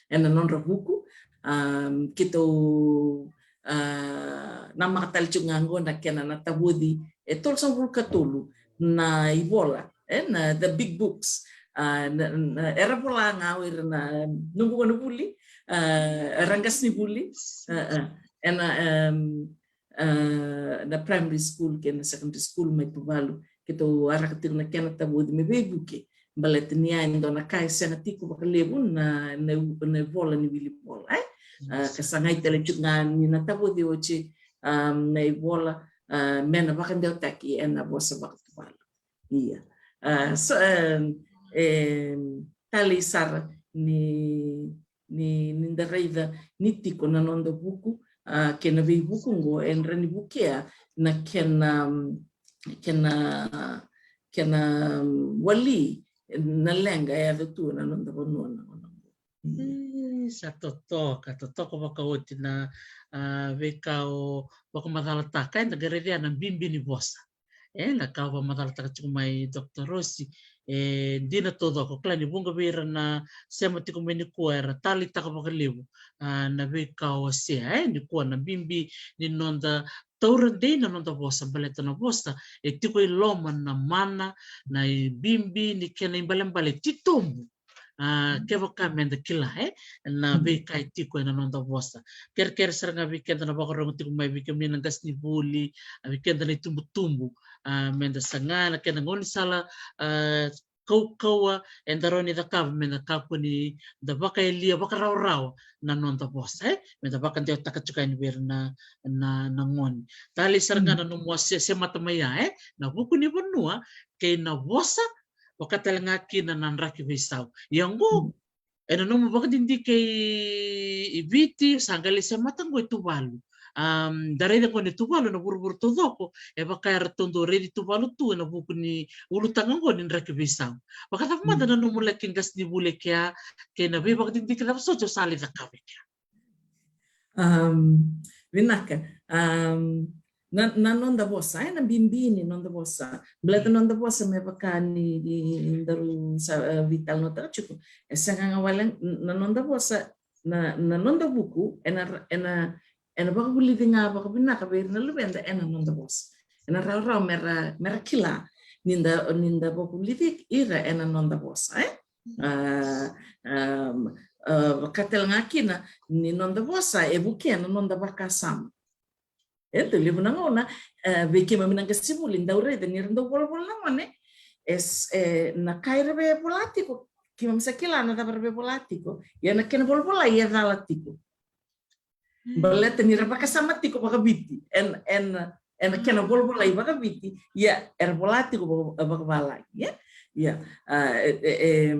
ena nodra vuku, a, keitou, a, namaka tale tiko ga qo na kena na tavoci e tolusagavulu ka tolu na ivola, e, na the big books. A, na, na, era vola ga o ira na noqu gonevuli, a, era qasenivuli, a, a, ena, em, a, na primary school kei na secondary school mai Tuvalu, keitou waraka tiko na kena tavoci me veivuke, baleta ni ya e dua na ka e sega tiko vakalevu na, na, na ivola ni wilivola, e? A, ka sagai tale tiko ga ni na tavoci oti, a, na ivola, a, me na vakadewataki ena vosa vakaTuvalu. Ia. A, so, em, em, talei sara ni, ni, ni da raica ni tiko na noda vuku, a, kei na veivuku qo, e dra ni vukea na kena, kena, kena wali na leqa e yaco tu na noda vanua na gauna qo. Mm, sa totoka, totoka vakaoti na, a, veika o vakamacalataka, eda qai raica na bibi ni vosa. E, na ka o vakamacalataka tiko mai Doctor Rosi, e dina taucoko, kila ni vuqa vei ira na sema tiko mai nikua era taleitaka vakalevu, a, na veika o wasea, e, nikua na bibi ni noda taura dei na noda vosa, baleta na vosa e tiko i loma na mana, na ibibi ni kena ibalebale titobu. A, kevaka meda kila, e, na veika e tiko ena noda vosa. Kerekere sara ga vei keda na vakarorogo tiko mai, vei kemuni na qasenivuli, a, vei keda na itubutubu, a, meda saga na kena gaunisala, a, kaukauwa eda rawa ni cakava meda kakua ni da vakayalia vakarawarawa na noda vosa, e, meda vakadewataka tiko yani vei ira na, na, na gone. Talei sara ga na nomu a se, semata mai ya, e, na vuku ni vanua kei na vosa, vaka tale ga kina na draki veisau. Ia qo, ena nomu vakadidike i, i Viti, sa qai lai semata qo i Tuvalu. Um, da raica qo ni Tuvalu na vuravura taucoko, e vaka eratou dau raici Tuvalu tu ena vuku ni ulutaga qo ni draki veisau. Vakacava mada na nomu laki qasenivuli e kea, kei na veivakadidike cava soti o sa lai cakava e kea? Um, vinaka. Um, na, na noda vosa, e na bibi ni noda vosa. Baleta noda vosa me vaka ni, ni daru sa, e, veitalanoataka tiko. E sega ga wale na noda vosa, na, na noda vuku, ena, ena, ena vakavulici ga vakavinaka vei ira na luveda ena noda vosa. Ena rawarawa mera, mera kila ni da, ni da vakavulici ira ena noda vosa, e? A, a, a, vaka tale ga kina ni noda vosa e vukea na noda vakasama. E dau levu na gauna, e, vei keimami na qasenivuli dau raica ni ra dau volavola na gone, e, e, na ka era via vola tiko, keimami sa kila na cava era via vola tiko, ia na kena volavola e cala tiko. Baleta ni ra vakasama tiko vakaviti, ena, ena, ena kena volavola i vakaviti, ia era vola tiko vaka, vakavalagi, ia, ia, a, e, e, e,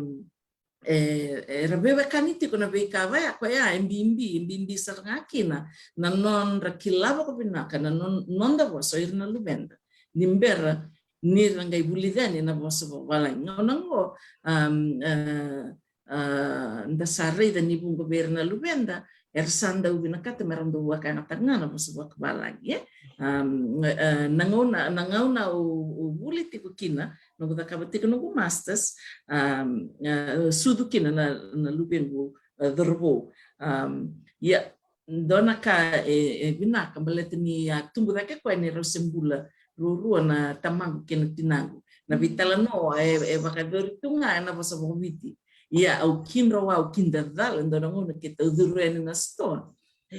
e, era veiwekani tiko na veika vaya, koya e bibi, e bibi sara ga kina na nodra kila vakavinaka na non, noda vosa o ira na luveda ni bera ni ra qai vulica yani na vosa vakavalagi. Gauna qo, um, e, a, da sa raica ni vuqa vei ira na luveda era sa dau vinakata mera dau vakayagataka ga na vosa vakavalagi, e? Um, e, na gauna, na gauna au, au vuli tiko kina, noqu cakava tiko noqu masters, um, e, sucu kina na, na luvequ, e, cauravou. Um, ia, dua na ka e, e vinaka, baleta ni a tubu cake koya ni rau se bula ruarua na tamaqu kei na tinaqu. Na veitalanoa e, e vakayacori tu ga ena vosa vakaviti. Ia au kidro, au kidacala, dua na gauna keitou curu yani na sitoa.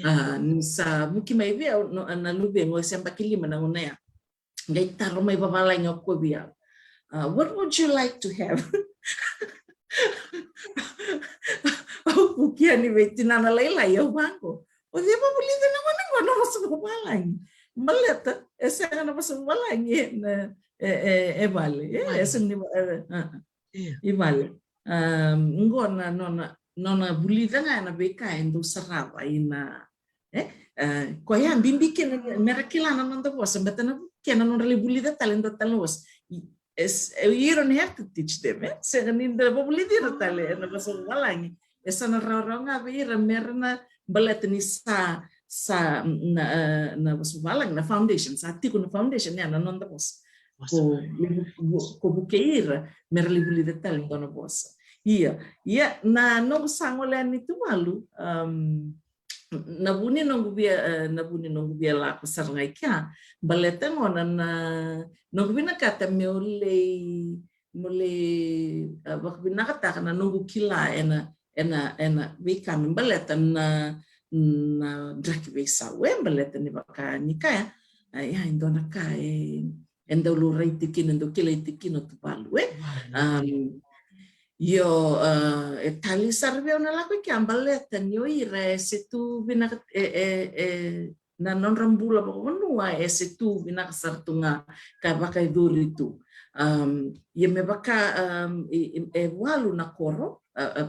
A, ni sa vuki mai vei au na, na luvequ, e se yabaki lima na gauna ya. Qai taro mai vavalagi o koya vei au. A, "What would you like to have?" Au vuki yani vei tinana lailai, au vaqo, "O cei e vakavulica na gone qo na vosa vakavalagi?" Baleta e sega na vosa vakavalagi e, na, e, e, e vale. E, e sega ni va, e, a, a. Ia. I vale. A, qo na nona, nona vulica ga ena veika e dau sarava ina, e, e, koya bibi kina mera kila na noda vosa, baleta na kena nodra lai vulica tale e dua tale na vosa. I, e, e, you don't have to teach them, e? Sega ni da vakavulici ira tale ena vosa vakavalagi. E sa na rawarawa ga vei ira mera na, baleta ni sa, sa na, e, na vosa vakavalagi, na foundation, sa tiko na foundation ya na noda vosa. Ko, ko vukei ira mera lai vulica tale e dua na vosa. Ia, ia, na noqu sa gole yani Tuvalu, um, na vu ni noqu via, e, na vu ni noqu via lako sara ga i kea, baleta gona na, na noqu vinakata meu lai, meu lai, e, vakavinakataka na noqu kila ena, ena, ena veika me baleta na, na draki veisau, e, baleta ni vaka ni kaya, e, ia, e dua na ka e, e dau laurai tiko kina, e dau kilai tiko kina o Tuvalu, e? Wow. Um, io, e, e tali sara vei au na lako i kea baleta ni o ira e se tu vinaka, e, e, e, na nodra bula vakavanua e se tu vinaka sara tu ga ka vakayacori tu. Um, ia me vaka, um, e, e, e walu na koro, a, a,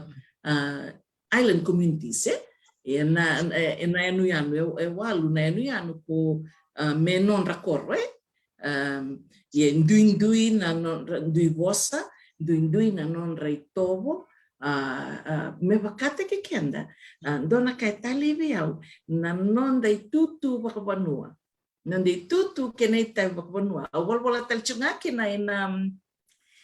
a, island communities, e? E na, e, e na yanuyanu, e, e walu na yanuyanu ko, a, me nodra koro, e? Um, ia e duidui na nodra, dui vosa, duidui na nodra itovo, a, a, me vakataki keda, a, dua na ka e talei vei au, na noda itutu vakavanua. Noda itutu kei na itavi vakavanua. Au volavola tale tiko ga kina ina,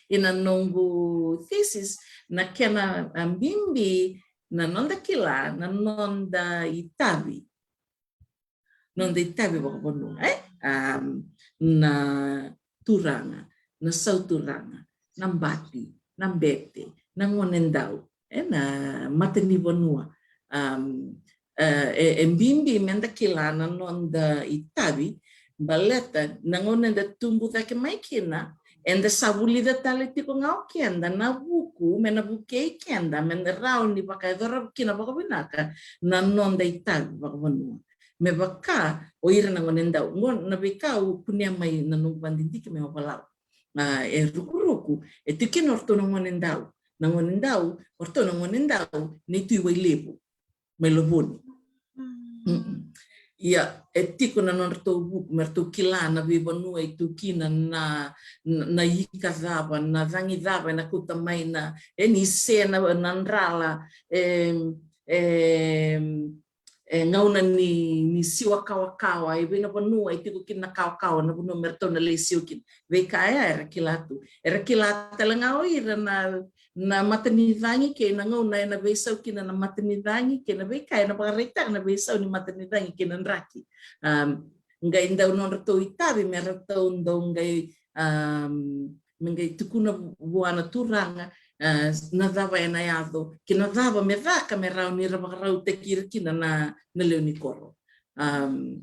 ina noqu thesis, na kena, a, bibi na noda kila na noda itavi. Noda itavi vakavanua, e? Um, na turaga, na sauturaga, na bati, na bete, na gonedau, e, na matanivanua. Um, e, e, e bibi meda kila na noda itavi, baleta na gauna eda tubu cake mai kina, eda sa vulica tale tiko ga o keda na vuku me na vukei keda meda rawa ni vakayacora kina vakavinaka na noda itavi vakavanua. Me vaka o ira na gonedau, qo na veika au kunea mai na noqu vakadidike mai Ovalau. A, e rukuruku, e tiko kina o ratou na gonedau. Na gonedau, o ratou na gonedau nei Tui Wailevu mai Lovoni. Mm. Mm-mm. Ia, e tiko na nodratou vuku me ratou kila na veivanua e tu kina, na, na, na ika cava, na cagi cava ena kauta mai, na, e ni se na, na drala, e, e, e gauna ni, ni siwa kawakawa, e vei na vanua e tiko kina na kawakawa, na vanua me ratou na lai siwa kina. Veika ya era kila tu. Era kila tale ga o ira na, na matanicagi kei na gauna ena veisau kina na matanicagi kei na veika ena vakaraitaka na veisau ni matanicagi kei na draki. Um, qai dau nodratou itavi me ratou dau qai, um, me qai tukuna vua na Turaga, uh, na cava ena yaco, kei na cava me caka me rawa ni ra vakarautaki ira kina na, na lewe ni koro. Um,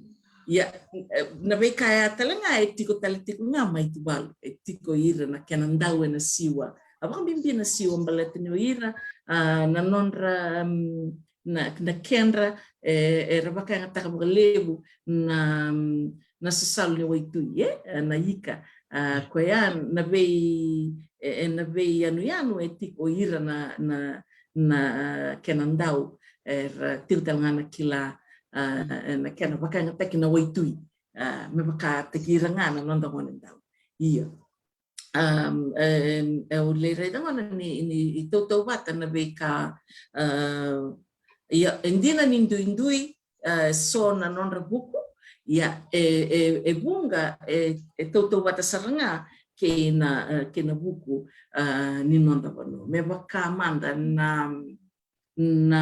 ia, e, na veika ya tale ga e tiko tale tiko ga mai Tuvalu, e tiko ira na kena dau ena siwa. A vakabibi na siwa baleta ni o ira, a, na nodra, um, na, na kedra, e, era vakayagataka vakalevu na, um, na sasalu ni waitui, e, e, na ika. A, koya na vei, e, e, na veiyanuyanu e tiko ira na, na, na kena dau, era tiko tale ga na kila, a, e, na kena vakayagataki na waitui, a, me vakataki ira ga na noda gonedau. Ia. Um, e, e, au lai raica gona ni, ni tautauvata na veika, a, ia, e dina ni duidui, a, so na nodra vuku, ia, e, e, e vuqa, e, e tautauvata sara ga kei na, e, kei na vuku, a, ni noda vanua. Me vaka mada na, na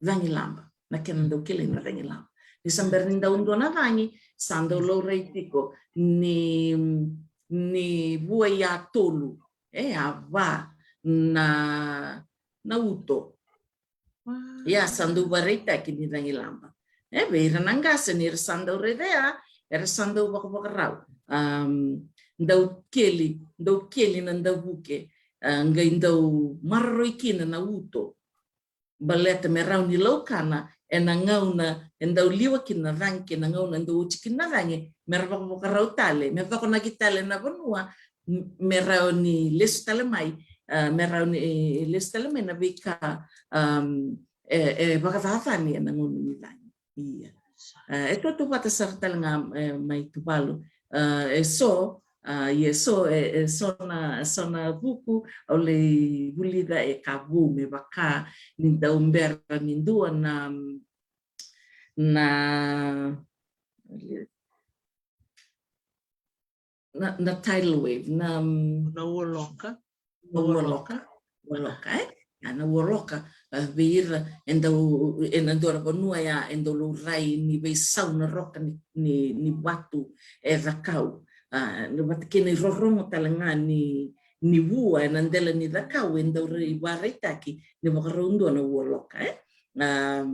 cagilaba, na kena dau kilai na cagilaba. Ni sa bera ni dau dua na cagi, sa dau laurai tiko ni, ni vua ya tolu, e, a va na, na uto. Wow. Ia sa dau vakaraitaki ni cagilaba. E, vei ira na qase ni ra sa dau raica ya, era sa dau vakavakarau. Um, dau keli, dau keli na davuke, a, qai dau maroroi kina na uto. Baleta me rawa ni laukana ena gauna e dau liwa kina na cagi kei na gauna e dau oti kina na cagi, me ra vakavakarau tale, me vakonaki tale na vanua, m-, me rawa ni lesu tale mai, a, me rawa ni, e, lesu tale mai na veika, um, e, e vakacacani ena gauna ni cagi. Ia. E, e tautauvata sara tale ga, e, mai Tuvalu. E, e so, a, ia so, e, e so na, so na vuku au lai vulica e ka vou me vaka ni dau bera ni dua na, na, na, na tidal wave, na, na ualoka. Na ualoka. Ualoka, e? A, na ualoka, a, vei ira e dau, ena dua na vanua ya e dau laurai ni veisau na roka ni, ni, ni vatu e cakau. A, na vata kei na irorogo tale ga ni, ni vua ena dela ni cakau e dau rai, vakaraitaki ni vakarau dua na ualoka, e? A,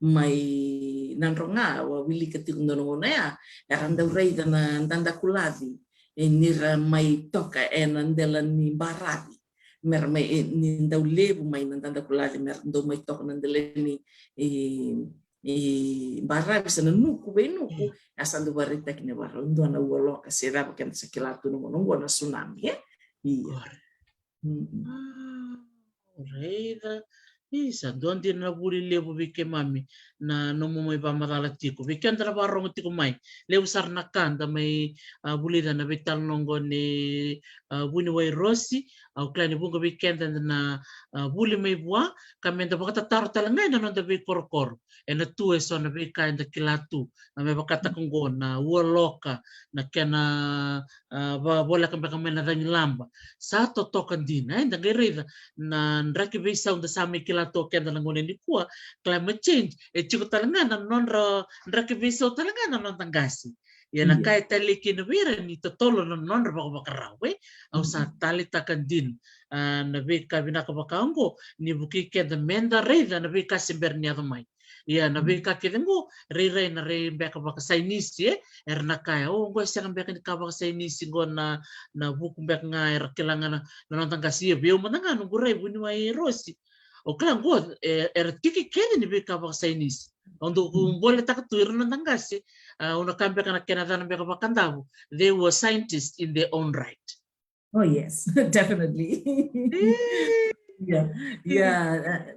mai Nadroga, au a wilika tiko dua na gauna ya, era dau raica na dadakulaci, e, ni ra mai toka ena dela ni baravi. Me ra mai, e, ni dau levu mai na dadakulaci, me ra dau mai toka na dela ni, e, e, baravi se na nuku, veinuku, a sa dau vakaraitaki ni vakarau dua na ualoka, se cava keda sa kila tu na gauna oqo na tsunami, e? Ia. Correct. Mm. Wow, raica. Isa, dua dina na vuli levu vei keimami na nomu mai vakamacala tiko. Vei keda na vakarogo tiko mai, levu sara na ka da mai, a, vulica na veitalanoa oqo nei, a, vuniwai Rosi. Au kila ni vuqa vei keda na, a, vuli mai vua, ka meda vakatataro tale ga ena noda veikorokoro. Ena tu eso na veika eda kila tu, a, me vakataka oqo na ualoka, na kena, a, va-, voleka beka mai na cagilaba. Sa totoka dina, e, da qai raica na draki veisau da sa mai kila tu o keda na gauna nikua, climate change, e tiko tale ga na nodra draki veisau tale ga na noda qase. Ia na ka e talei kina vei ira ni totolo na nodra vakavakarau, e. Au sa taleitaka dina, a, na veika vinaka vaka oqo, ni vukei keda meda raica na veika se bera ni yaco mai. Ia na veika kece oqo, rairai na rai beka vakasainisi, e, era na kaya, o, oqo e sega beka ni ka vakasainisi, oqo na, na vuku beka ga era kila ga na, na noda qase. Ia vei au mada ga noqu rai vuniwai Rosi, au kila oqo, e, era tiki kece ni veika vakasainisi. Au dau boletaka tu ira na noda qase, a, au na kaya beka na kena yacana beka vakadavu, they were scientists in their own right. Oh, yes, definitely. E, Ia, ia,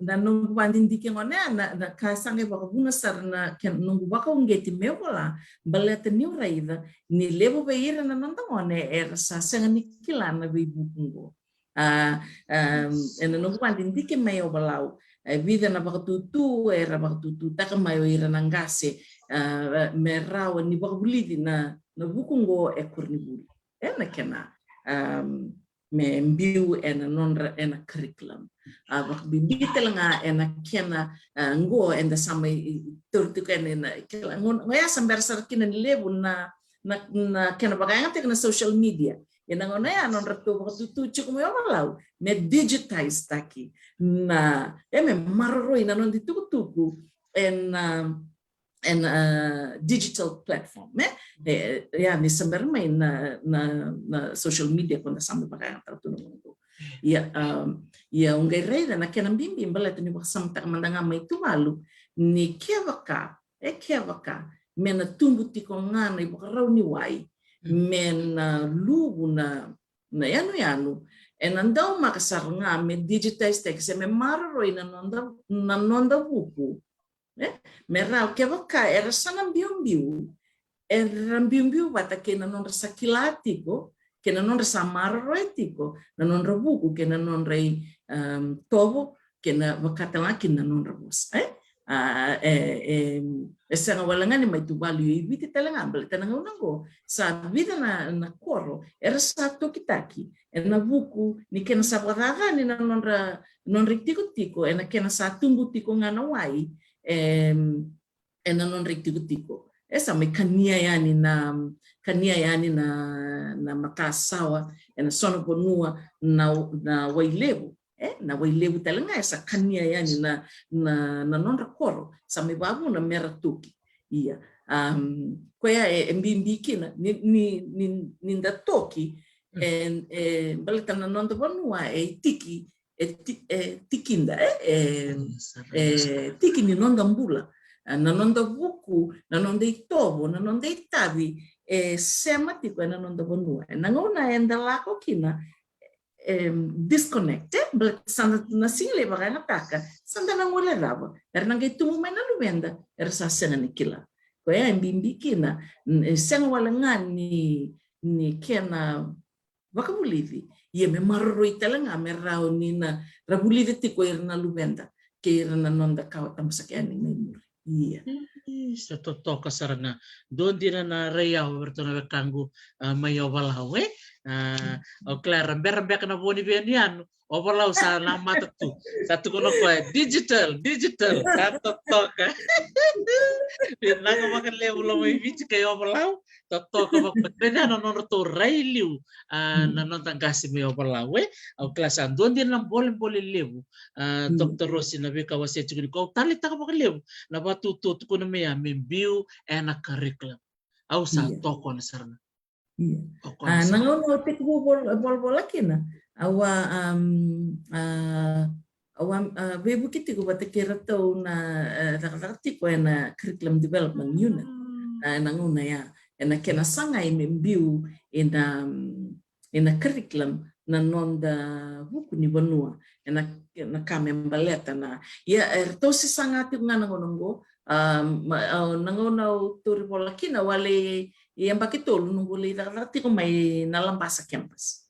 na noqu vakadidike gona ya, na, na ka sa qai vakavuna sara na kena noqu vakauqeti meu vola, baleta niu raica ni levu vei ira na noda gone era sa sega ni kila na veivuku oqo. A, a, ena noqu vakadidike mai Ovalau, e vica na vakatutu era vakatututaka mai o ira na qase, a, me rawa ni vakavulici na, na vuku oqo e koronivuli. Ena kena, a, me biu ena nodra, ena curriculum. A, vakabibi tale ga ena kena, a, oqo eda sa mai tauri tiko ena, ena kena, oqo, oqo ya sa bera sara kina ni levu na, na, na kena vakayagataki na social media. Ena gauna ya nodratou vakatutu tiko mai Ovalau me digitize taki na, e me maroroi na noda itukutuku ena, ena, a, digital platform, e? E, e, ia, ni sa bera mai na, na, na social media ko da sa mai vakayagataka tu na gauna oqo. Ia, a, ia au qai raica na kena bibi baleta ni vakasamataka mada ga mai Tuvalu, ni kevaka, e kevaka me na tubu tiko ga na ivakarau ni wai, me na luvu na, na yanuyanu, ena daumaka sara ga me digitize taki se me maroroi na noda, na noda vuku. E? Me rawa kevaka era sa na biubiu, era biubiu vata kei na nodra sa kila tiko, kei na nodra sa maroroi tiko na nodra vuku, kei na nodra i, um, tovo, kei na vakatala kina nodra vosa. E? A, e, e, e sega wale ga ni mai Tuvalu, i Viti tale ga, baleta na gauna oqo sa vica na, na koro era sa tokitaki ena vuku ni kena sa vakacacani na nodra, nodra itikotiko ena kena sa tubu tiko ga na wai, e, ena nodra itikotiko. E sa mai kania yani na, kania yani na, na matasawa ena so na vanua na, na wai levu. E, na wai levu tale ga e sa kania yani na, na, na nodra koro, sa mai vavuna mera toki. Ia, um, koya e, e bibi kina ni, ni, ni, ni da toki, e, e, baleta na noda vanua e tiki, e ti-, e tikida, e, e, e tiki ni noda bula. A, na noda vuku, na noda itovo, na noda itavi, e sema tiko ena noda vanua. Ena gauna eda lako kina, e, disconnect, e, baleta sa na, na siga lai vakayagataka, sa da na gole cava, era na qai tubu mai na luveda, era sa sega ni kila. Koya e bibi kina, n-, e sega wale ga ni, ni kena vakavulici, ia me maroroi tale ga me rawa ni na ra vulica tiko ira na luveda kei ira na noda kawa tabusaka yani mai muri. Ia. Ii, sa totoka sara ga. Dua dina na rai au vei iratou na wekaqu, a, mai Ovalau, e? A, au kila era bera beka na vo ni veiyanuyanu. Ovalau sa na mata tu. Sa tukuna o koya, digital, digital. Sa totoka. Vinaka vakalevu Lomaiviti kei Ovalau. Totoka vakalevu na nodratou rai liu, a, na noda qase mai Ovalau, e? Au kila sa dua dina na bolebole levu, a, Doctor Rosi, na veika au wasea tiko nikua, au taleitaka vakalevu na vakatutu tukuna mai ya me biu ena curriculum. Au sa tokona sara ga. Ia. A, na gauna au tekivu vol-, volavola kina, au a, um, a, au a, a, veivuke tiko vata kei iratou na, e, cakacaka tiko ena curriculum development unit. A, ena gauna ya, ena kena sagai me biu ena, um, ena curriculum na noda vuku ni vanua, ena, ena ka me baleta na. Ia, e, eratou se saga tiko ga na gauna oqo, a, ma, a, na gauna au tauri vola kina, au a lai, e, yabaki tolu noqu lai cakacaka tiko mai na Labasa campus.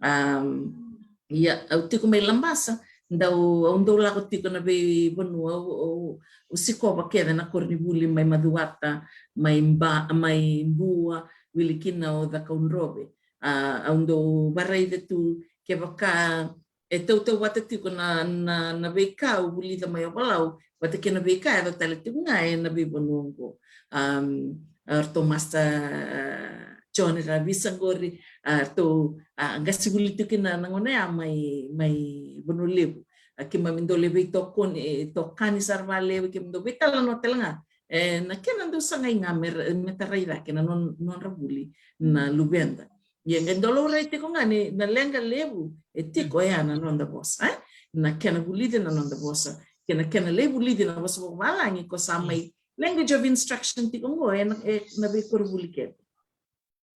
Um, ia, au tiko mai Labasa, dau, au dau lako tiko na veivanua, au, au, au sikova kece na koronivuli mai Macuata, mai Ba-, mai Bua, wili kina o Cakaudrove. A, au dau varaica tu kevaka e tautauvata tiko na, na, na veika au vulica mai Ovalau vata kei na veika e yaco tale tiko ga ena veivanua oqo. Um, a, ratou Master, a, John Ravisa qori, a, ratou, a, qase vuli tiko kina na gauna ya mai, mai Vanua Levu. A, keimami dau lai veitokoni, e, tokani sara vakalevu, keimami dau veitalanoa tale ga. E, na kena dau sagai ga me ra-, me tarai cake na non-, nodra vuli na luveda. Ia qai dau laurai tiko ga ni na leqa levu e tiko ya na noda vosa, e? Na kena vulici na noda vosa, kei na kena lai vulici na vosa vakavalagi ko sa mai language of instruction tiko oqo, e na, e na veikoronivuli kece.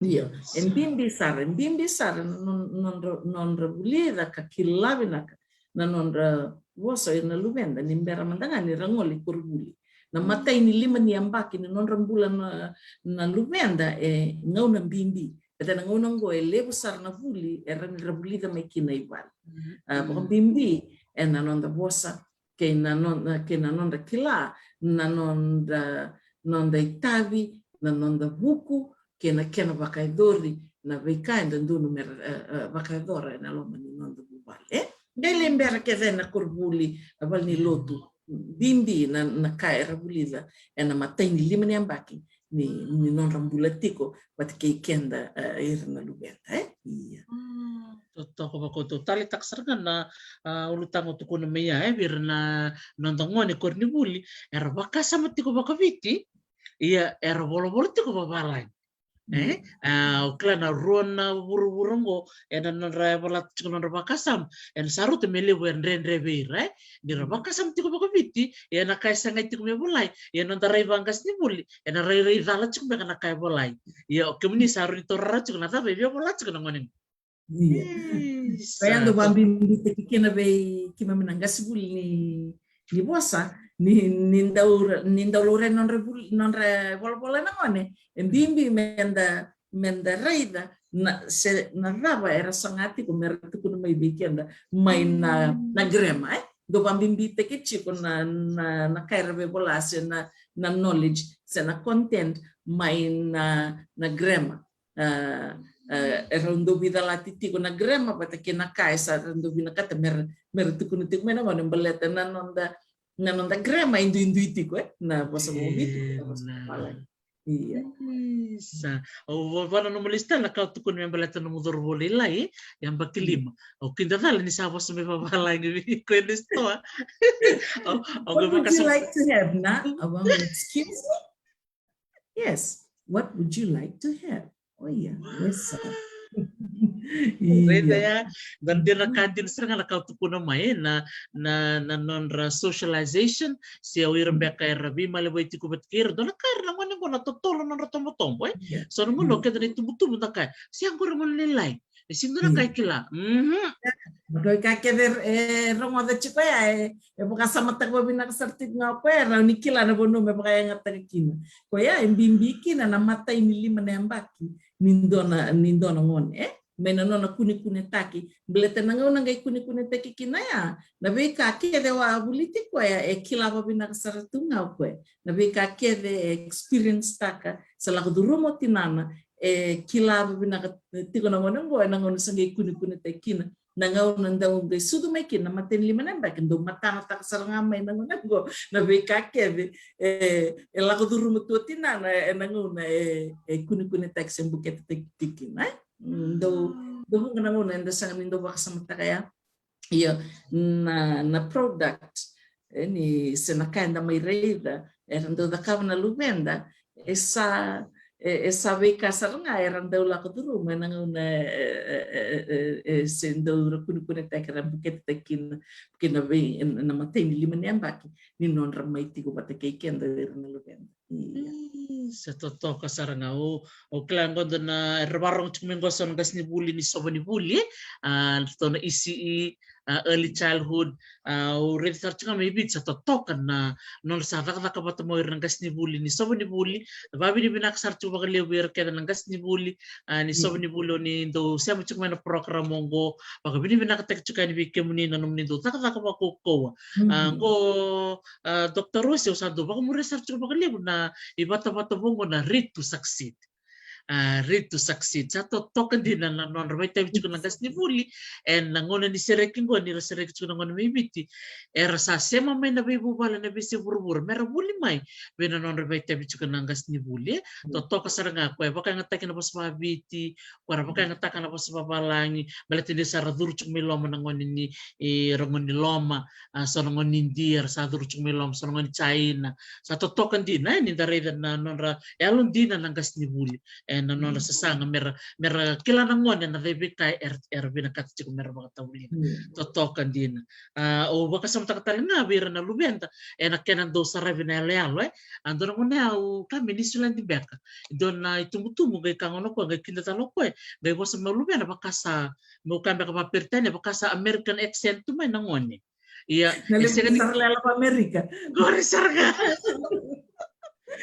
Io, e bibi sara, e bibi sara na non-, nodra, nodra vulica ka kila vinaka na nodra vosa o ira na luveda ni bera mada ga ni ra gole i koronivuli. Na matai ni lima ni yabaki ni nodra bula na, na luveda e gauna bibi. Baleta na gauna oqo e levu sara na vuli e rawa ni ra vulica mai kina i vale. A, vakabibi ena noda vosa kei na noda, kei na noda kila na noda, noda itavi, na noda vuku, kei na kena vakayacori na veika e dodonu me ra, e, e, vakayacora ena loma ni noda vuvale. E qai lai bera kece ena koronivuli, na vale ni lotu, bibi na, na ka era vulica ena matai ni lima ni yabaki ni, ni nodra bula tiko vata kei keda, e, ira na luveda, e? Ia. Mm, totoka vakauta. Au taleitaka sara ga na, a, ulutaga o tukuna mai ya, e, vei ira na noda gone koronivuli, era vakasama tiko vakaviti, ia era volavola tiko vavalagi. E, a, au kila na rua na vuravura oqo, ena nodra yavalata tiko nodra vakasama, ena sa rauta me levu era dredre vei ira, e. Ni ra vakasama tiko vakaviti, ia na ka e sagai tiko me volai, ia noda rai vaqasenivuli, ena rairai cala tiko beka na ka e volai. Ia o kemuni sa rui torara tiko na cava e via vola tiko na gone. Ia. Isa. Koya dau vakabibitaki kina vei keimami na qasenivuli ni, ni vosa, ni, ni dau, ni dau laurai nodra vuli, nodra volavola na gone. E bibi meda, meda raica na, se na cava era saga tiko me ra tukuna mai vei keda mai na, na grammar, e? Dau vakabibitaki tiko na, na, na ka era via vola se na, na knowledge, se na content mai na, na grammar. A, a, e rau dau veicalati tiko na grammar vata kei na ka e sa rau dau vinakata me ra, me ra tukuna tiko mai na gone baleta na noda, na noda grammar e duidui tiko, e? Na vosa vakaviti, na vosa vavalagi. Ia. Isa. Au va, vananuma lesu tale na ka au tukuna me baleta na nomu cauravou lailai, e? Yabaki lima. Au kidacala ni sa vosa me vavalagi vei koya lesu toa. Au, au... What would you like to have, na? Au vaqo, excuse me? Yes. What would you like to have? Oh, yeah. Yes, sir. Raica ya, na dina ka dina sara ga na ka au tukuna mai, e, na, na, na nodra socialization, se o ira beka era veimalevai tiko vata kei ira, dua na ka era na gone oqo na totolo nodra tobotobo, e? Ia. So na gone o keda na itubutubu da kaya, se oqo era gone lailai. E sega ni dua na ka e kila. Mhm. Dua na ka kece e rogoca tiko ya, e, e vakasamataka vavinaka sara tiko ga o koya, e rawa ni kila na vanua me vakayagataka kina. Koya e bibi kina na matai ni lima na yabaki ni dua na, ni dua na gone, e? Mai na nona kunekunetaki. Baleta na gauna qai kunekunetaki kina ya, na veika kece o a voliti koya e kila vavinaka sara tu ga o koya. Na veika kece e experience taka, sa lako curuma o tinana, e kila vavinaka tiko na gone oqo ena gauna sa qai kunekunetaki kina. Na gauna dau qai sucu mai kina na matai ni lima na yabaki, dau matanataka sara ga mai na gone oqo na veika kece e, e lako curuma tu o tinana ena gauna e, e kunekunetaki se buketetaki tiko kina, e? Mm, dau, dau vuqa na gauna eda sega ni dau vakasamataka ya. Ia, na, na product, e, ni se na ka eda mai raica era dau cakava na luveda, e sa, e, e sa veika sara ga era dau lako curuma ena gauna e, e, e, e, e se dau ra kunekunetaki, ra buketetaki kina, kina vei, na matai ni lima ni yabaki ni nodra mai tiko vata kei keda o ira na luveda. Ia. Ii, sa totoka sara ga. O, o kila qo dua na, era vakarorogo tiko mai qo so na qasenivuli ni sova ni vuli, e? A, so na E C E, a, early childhood, a, o raica sara tiko ga mai Viti sa totoka na nodra sa cakacaka vata mai o ira na qasenivuli ni sova ni vuli. Vakavinavinaka sara tiko vakalevu vei ira kece na qasenivuli, a, ni sova ni vuli o ni dau sema tiko mai na program oqo. Vakavinavinakataki tiko yani vei kemuni na nomuni dau cakacaka vakaukauwa. A, qo, a, Doctor Rosi, au sa dau vakamuria sara tiko vakalevu na ivatavata vou qo na Read to Succeed. A, Read to Succeed. Sa totoka dina na nodra vakaitavi tiko na qasenivuli ena gauna ni sereki qo, ni ra sereki tiko na gone mai Viti. Era sa sema mai na veivuvale, na veiyasai vuravura me ra vuli mai vei na nodra vakaitavi tiko na qasenivuli, e? Totoka sara ga, koya e vakayagataki na vosa vakaviti, koya era vakayagataka na vosa vavalagi, baleta ni sa ra curu tiko mai loma na gone ni, e, ra gone ni loma, a, so na gone ni Idia era sa curu tiko mai loma, so na gone ni Jaina. Sa totoka dina, e, ni da raica na nodra yalodina na qasenivuli. E, na nona sasaga mera, mera kila na gone na cei veika era, era vinakata tiko mera vakatavulica. Totoka dina. A, au vakasamataka tale ga vei ira na luveda ena kena dau saravi na yaloyalo, e. A, dua na gone au ka me ni suladi beka dua na itubutubu, qai ka gona koya, qai kida tale o koya, qai vosa mai luvena vaka sa, meu ka beka vaperitania, vaka sa American accent tu mai na gone. Ia, na e levu sega ni sara lela va Amerika. Qori sara ga.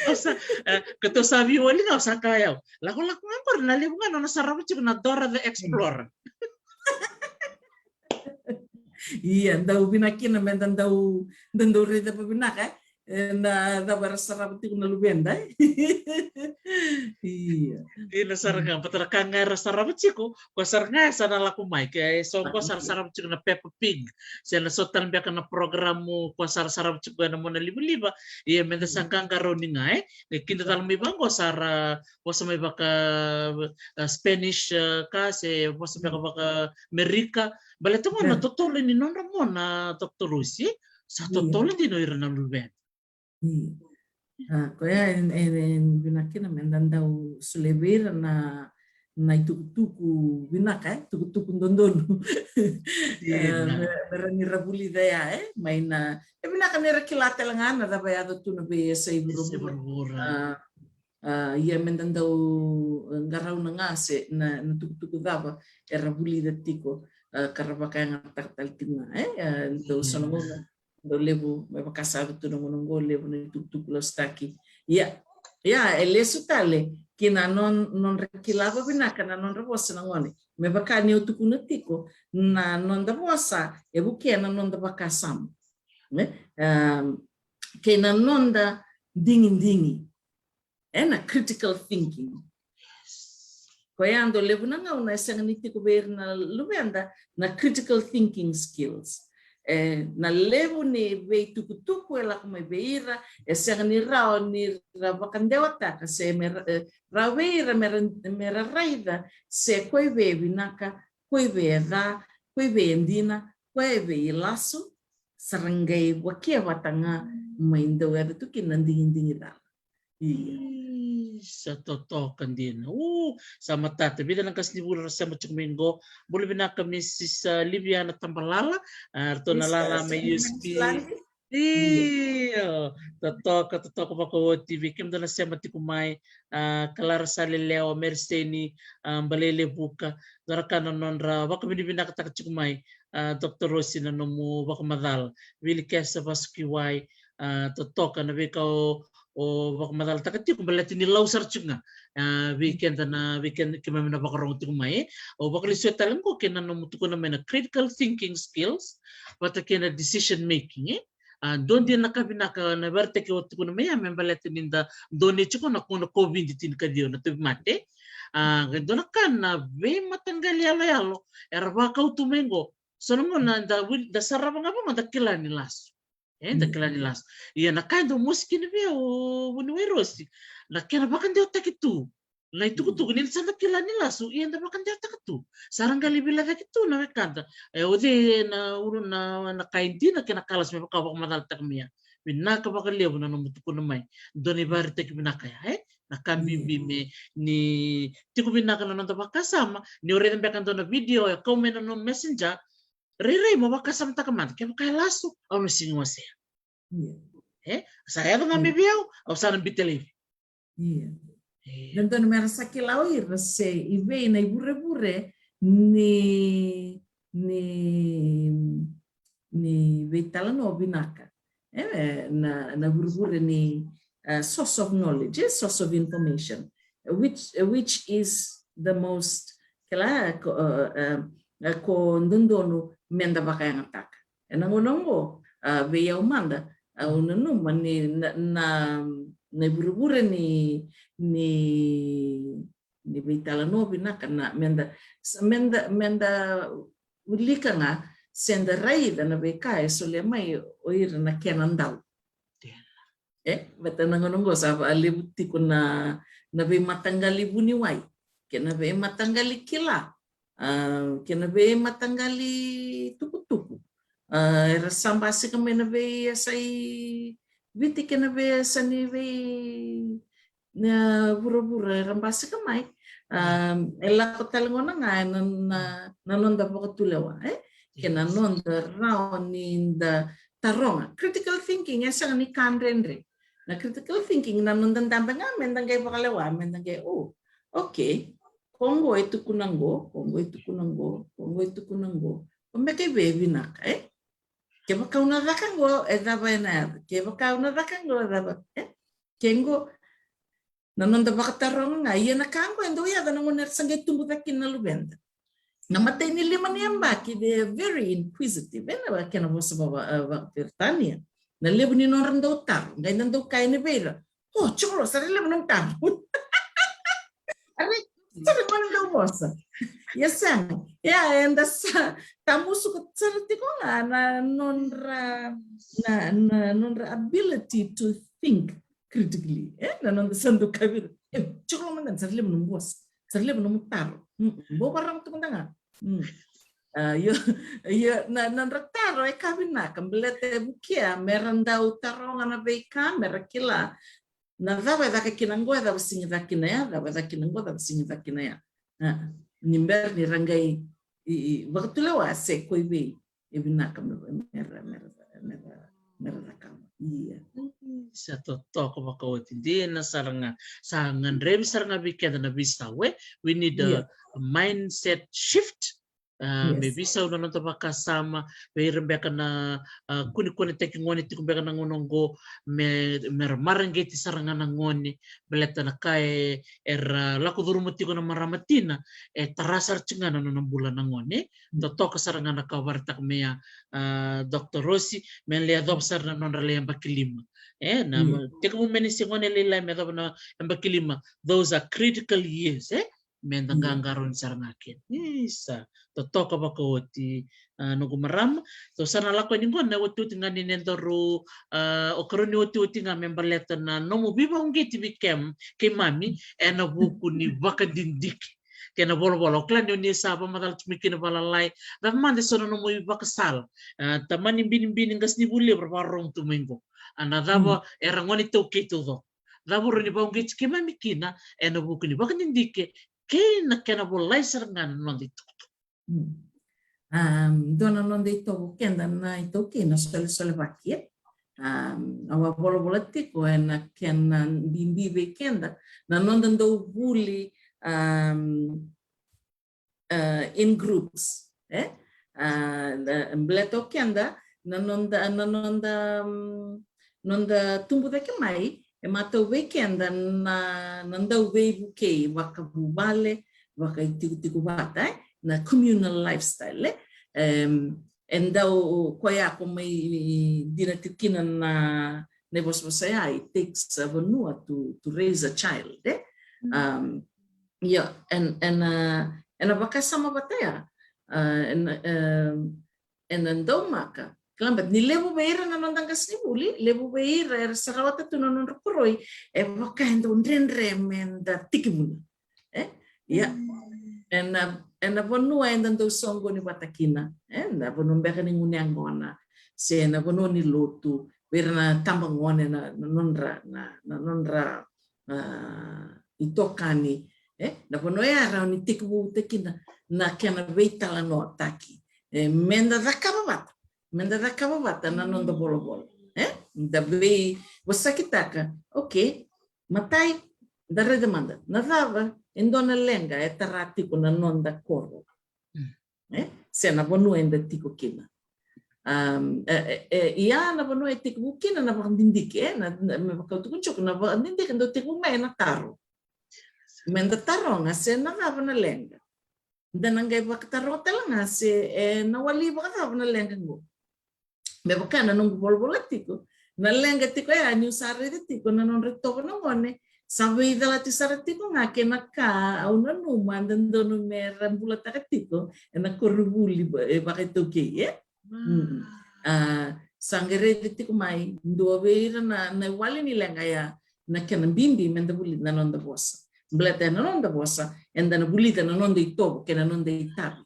Au sa, e, keitou sa veiwali ga, au sa kaya, au lakolako ga qori, na levu ga nona sarava tiko na Dora the Explorer. Ia, dau vinaka kina me da dau, da dau raica vavinaka, e, na cava era sarava tiko na luveda, e. Ia. Dina sara ga, baleta na ka ga era sarava tiko, koya sara ga e sa na lako mai, ke e so koya sa ra sarava tiko na Peppa Pig, se na so tale beka na program koya sa ra sarava tiko ena mona livaliva, ia me da sa qaqarauni ga, e. Qai kida tale mai vaqo sa ra vosa mai vaka, e, Spanish, e, ka se vosa beka vaka Amerika, baleta gona na totolo ni nodra mona, Doctor Rosi, sa totolo dina o ira na luveda. Ia. A, koya e, e, e vinaka kina me da dau solia vei ira na, na itukutuku vinaka, e, tukutuku dodonu. E, me, me ra ni ra vulica ya, e, mai na, e vinaka ni ra kila tale ga na cava e yaco tu na veiyasai vuravura. A, a, ia me da dau, e, qarauna ga se na, na tukutuku cava era vulica tiko, e, ka ra vakayagataka tale tiko ga, e, e, dau so na gauna dau levu, me vaka sa yaco tu na gauna oqo, levu na itukutuku lasutaki. Ia, ia, e lesu tale ki na non, nodra kila vavinaka na nodra vosa na gone. Me vaka ni au tukuna tiko, na noda vosa e vukea na noda vakasama, ne? Am, kei na noda digidigi. E na critical thinking. Koya dau levu na gauna e sega ni tiko vei ira na luveda na critical thinking skills. E, na levu ni veitukutuku e lako mai vei ira, e sega ni rawa ni ra vakadewataka se me ra, e, rawa vei ira me ra, me ra raica se ko i vei e vinaka, ko i vei e ca, ko i vei e dina, ko i vei e lasu, sa ra qai vakia vata ga mai dau yaco tu kina na digidigi cala. Io. Ih, sa totoka dina. Uh, sa matata. Vica na qasenivuli ra sema tiko mai qo. Bula vinaka Missus, ah, Liviana Tabalala. Ah, ratou na lala mai U S P. Io. Totoka, totoka vakaoti. Vei kemudou na sema tiko mai. Ah, Kalara Salelewa, Meriseni, ah, Balelevuka. Dua na ka na nodra vakavinavinakataka tiko mai. Ah, Doctor Rosi na nomu vakamacala. Vili Kesa Vasukiwai. Ah, totoka na veika o, o vakamacalataka tiko, baleta ni lau sara tiko ga, ah, vei keda na, vei keda, keimami na vakarogo tiko mai, e. Au vakalesuya tale qo kei na nomu tukuna mai na critical thinking skills, vata kei na decision making, e. Ah, dua dina na ka vinaka na veretaki o tukuna mai ya me baleta ni da donate tiko na kona COVID tinikaciwa na tauvimate. Ah, qai dua na ka na veimataqali yaloyalo era vakau tu mai qo. So na gauna da, da sarava ga vaqo da kila ni lasu. E, da kila ni lasu. Ia na ka e dau mosi kina vei au, vuniwai Rosi, na kena vakadewataki tu na itukutuku ni sa da kila ni lasu, ia da vakadewataka tu. Sa ra qai lai veilecayaki tu na wekada. E, o cei na ulu na, na ka e dina kei na ka lasu me vaka vakamacalataka mai ya. Vinaka vakalevu na nomu tukuna mai. Dua na ivakaraitaki vinaka ya, e? Na ka bibi me ni tiko vinaka na noda vakasama, ni o raica beka dua na video e kau mai na nomu messenger, rairai mo vakasamataka mada, kevaka e lasu, au na sega ni wasea. Io. E? Sa yaco ga mai vei au, au sa na biuta laivi. Io. E. Na dodonu me ra sa kila o ira se i vei na ivurevure ni, ni, ni veitalanoa vinaka. E, na, na vurevure ni, uh, source of knowledge, e, source of information, which, which is the most, kila, ko, uh, uh, ko dodonu me da vakayagataka. E na gauna oqo, ah, vei au mada, ah, au nanuma ni na, na, na ivurevure ni, ni, ni veitalanoa vinaka na me da, s-, me da, me da wilika ga se da raica na veika e solia mai o ira na kena dau. E, baleta na gauna oqo sa vakalevu tiko na, na veimataqali vuniwai, kei na veimataqali kila, ah, kei na veimataqali tukutuku. Ah, era sa basika mai na veiyasai Viti kei na veiyasa ni vei, na vuravura era basika mai. Um, e lako tale gona ga ena, na, na noda vakatulewa, e? Kei na noda rawa ni da taroga. Critical thinking e sega ni ka dredre. Na critical thinking na noda dabe ga me da qai vakalewa, me da qai, oh, okay. Ko qo e tukuna qo, ko qo e tukuna qo, ko qo e tukuna qo. Ko me kai vei vinaka, e? Kevaka au na caka qo, e cava ena yaco? Kevaka au na caka qo, e cava, e? Ke qo, na noda vakataroga ga, ia na ka qo e dau yaco na gauna era sa qai tubu cake kina na luveda. Na matai ni lima ni yabaki, they are very inquisitive. Ena kena vosa vaka, e, vakaperitania. Na levu ni nodra dau taro, qai na dau kaya vei ira, oh, jiko lo, sa ra levu nomu taro. Are, sa ra gone dau vosa. Ia sega. Ia, eda sa tamusuka sara tiko ga na nodra, na, na nodra ability to think critically. E, na noda sa dau kaya vei ira, e, jiko lo mada, sa ra levu nomu vosa. Sa ra levu nomu taro. Mm, bau vakarorogo tu mada ga. Mm. A, io, io, na, na nodra taro e ka vinaka, baleta e vukea me ra dau taroga na veika, me ra kila na cava e caka kina qo, e cava sega ni caka kina ya, cava e caka kina qo, cava sega ni caka kina ya. A, ni bera ni ra qai, i, i, vakatulewa se ko i vei e vinaka me, me ra, me ra, me ra, me ra cakava. Ia. Sa totoka vakaoti. Dina sara ga. Sa gadrevi sara ga vei keda na veisau, e? We need a, ia, a mindset shift. A, yes. Me veisau na noda vakasama, vei ira beka na, a, kunekunetaki gone tiko beka na gauna oqo, me, me ra mareqeti sara ga na gone, baleta na ka e, era lako curuma tiko na marama tina, e tara sara tiko ga na nona bula na gone. Mm. Totoka sara ga na ka o vakaraitaka mai ya, a, Doctor Rosi, me lai yacova sara na nodra lai yabaki lima. E, na, mm, tekivu mai ni se gone lailai me yacova na yabaki lima. Those are critical years, e? Me da, mm, qaqarauni sara ga kina. Isa, totoka vakaoti, a, noqu marama. So sa na lako yani qo na otioti ga ni nodaru, a, o karua ni otioti ga me baleta na nomu veivakauqeti vei kem, keimami, ena vuku ni vakadidike. Kei na volavola, o kila ni o ni sa vakamacala tu mai kina valalai. Cava mada eso na nomu ivakasala. A, tamani binibini, qasenivuli, era vakarorogo tu mai qo. A, na cava, mm, era gone iTaukei taucoko. Cava o rawa ni vakauqeti keimami kina, ena vuku ni vakadidike, kei na kena volai sara ga na noda itukutuku. Mm. Am, dua na noda itovo keda na iTaukei na solesolevaki, e? Am, au a volavola tiko ena kena bibi vei keda na noda dau vuli, am, uh, in groups, e? Uh, na, baleta o keda, na noda, na noda, mm, noda tubu cake mai, e matau vei keda na, na dau veivukei vakavuvale, vakaitikotiko vata, e? Na communal lifestyle, e? Em, e dau koya ko mai dina tiko kina na, na ivosavosa ya, it takes a vanua to, to raise a child, e? Mm. Um, Io, en, ena, ena vakasama vata ya, a, ena, e, ena daumaka. Kila beka ni levu vei ira na noda qasenivuli, levu vei ira era sa rawata tu na nodra koroi, e vaka e dau dredre me da tekivuna. E? Ia. Mm. Ena, ena vanua eda dau soqoni vata kina. E? Na vanua beka ni gunu yaqona. Se na vanua ni lotu. Vei ira na tabagone na, na nodra, na, na nodra a, itokani, e, na vanua ya rawa ni tekivutaki kina na kena veitalanoataki. E, me da cakava vata, me da cakava vata na noda volavola. E, da veivosakitaka, okay, matai, da raica mada, na cava e dua na leqa e tara tiko na noda koro. Mm. E? Se na vanua eda tiko kina. Um, e, e, e, ia na vanua e tekivu kina na vakadidike, e? Na, na, me vakautuku tiko, na vakadidike dau tekivu mai ena taro. Me da taroga se na cava na leqa. Da na qai vakataroga tale ga se, e, na wali vakacava na leqa qo. Me vaka na noqu volavola tiko, na leqa tiko ya niu sa raica tiko na nodra itovo na gone, sa veicalati sara tiko ga kei na ka au nanuma e dodonu me ra bulataka tiko ena koronivuli va-, e, vakaitaukei, e? Mm. A, sa qai raica tiko mai, dua vei ira na, na iwali ni leqa ya, na kena bibi me da vulica na noda vosa. Baleta ena noda vosa, eda na vulica na noda itovo kei na noda itavi.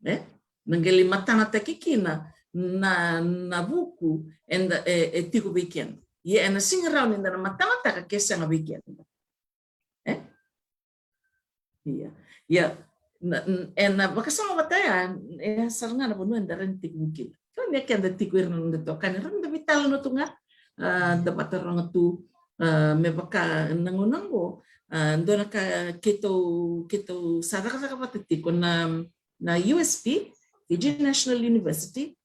E? Na qai lai matanataki kina na, na vuku eda, e, e tiko vei keda. Ia ena sega ni rawa ni da na matanataka ke sega vei keda. Ia. Ia, na, n-, e na vakasama vata ya, e ya sara ga na vanua eda rawa ni tekivu kina. Kau ni keda tiko ira na noda itokani, rawa ni da veitalanoa tu ga, a, da vataroga tu, a, me vaka na gauna oqo, a, dua na ka keitou, keitou sa cakacaka vata tiko na, na U S P, Fiji National University,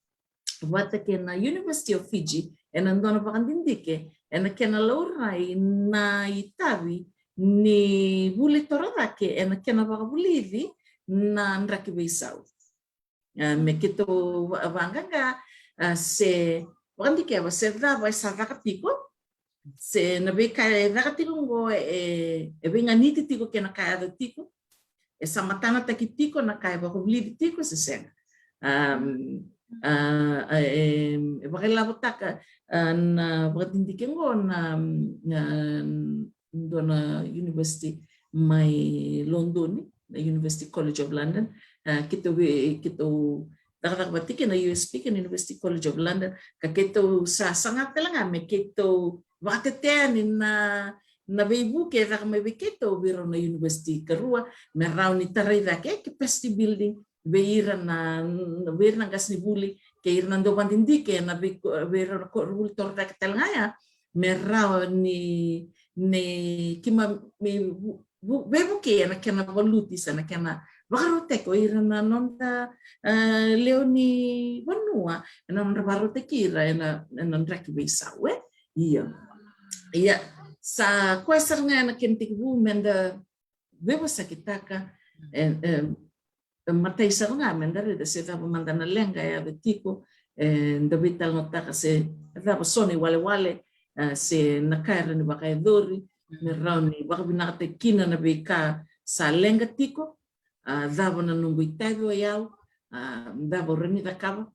vata kei na University of Fiji, e na dua na vakadidike e na kena laurai na itavi ni vuli torocake e na kena vakavulici na draki veisau. A, me keitou va-, vaqaqa, a, se vakadikeva se cava e sa caka tiko, se na veika e caka tiko oqo e, e veiganiti tiko kei na ka e yaco tiko, e sa matanataki tiko na ka e vakavulici tiko se sega. Am, a, a, e, e vakailavotaka, a, na vakadidike oqo na, na dua na university mai Lodoni, na University College of London. A, keitou vei-, keitou cakacaka vata kei na U S P kei na University College of London, ka keitou sa saga tale ga me keitou vakatetea yani na, na veivuke e caka mai vei keitou vei rau na university karua, me rawa ni tarai cake capacity building vei ira na, vei ira na qasenivuli kei ira na dau vakadidike e na vei, vei rau na koronivuli torocake tale ga ya, me rawa ni, ni keimami vu-, vu-, veivuke na kena valuti se na kena vakarautaki o ira na noda, e, lewe ni vanua, e na nodra vakarautaki ira e na, e na draki veisau, e? Ia. Ia, sa koya sara ga e na kena tekivu me da veivosakitaka, e, e, e matai sara ga me da raica se cava mada na leqa e yaco tiko, e, da veitalanoataka se cava so na iwalewale, e, se na ka e rawa ni vakayacori, me rawa ni vakavinakataki kina na veika sa leqa tiko, a, cava na noqu itavi o yau, a, cava au rawa ni cakava,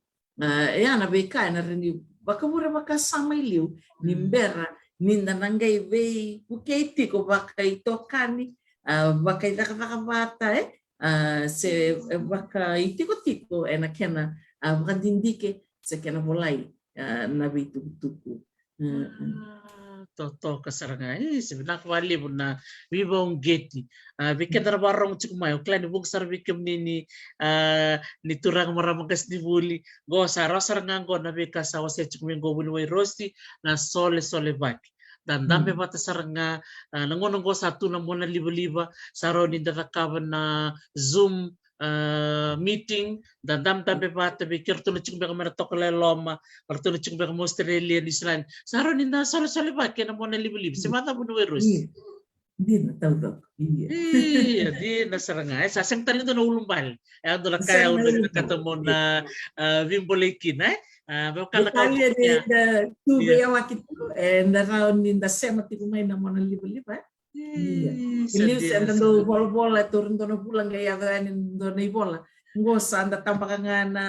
a, e ya na veika e na rawa ni vakavure vakasama i liu, ni bera ni da na qai veivukei tiko vakaitokani, a, vakaicakacaka vata, e, a, se vakaitikotiko e na kena, a, vakadidike se kena volai, a, na veitukutuku. Mm, mm. A, totoka sara ga. E, se vinaka vakalevu na veivakauqeti. A, vei keda na vakarorogo tiko mai, au kila ni vuqa sara vei kemuni ni, a, ni turaga, marama, qasenivuli. Qo sa rawa sara ga qo na veika sa wasea tiko mai qo vuniwai Rosi, na solesolevaki. Da dabe vata sara ga, a, na gauna qo sa tu na monalivaliva, sa rawa ni da cakava na Zoom, a, meeting, da dabedabe vata vei kei ratou na tiko beka mai na Tokalau e Loma, ratou na tiko beka mai Australia, New Zealand. Sa rawa ni da solesolevaki e na monalivaliva, se vata vuniwai Rosi. Ia. Dina taucoko. Ia. Ia, dina sara ga. E sa sega tale ni dua na ulubale. E a dua na ka e au na vinakata mo na, a, veibolei kina, e? A, vei au ka na ka au, ia, da tu veiyawaki tu, e, da rawa ni da sema tiko mai na monalivaliva, e? Ia. I liu se da dau volavola, e tauri dua na vula qai yaco yani dua na ivola. Qo sa da tabaka ga na,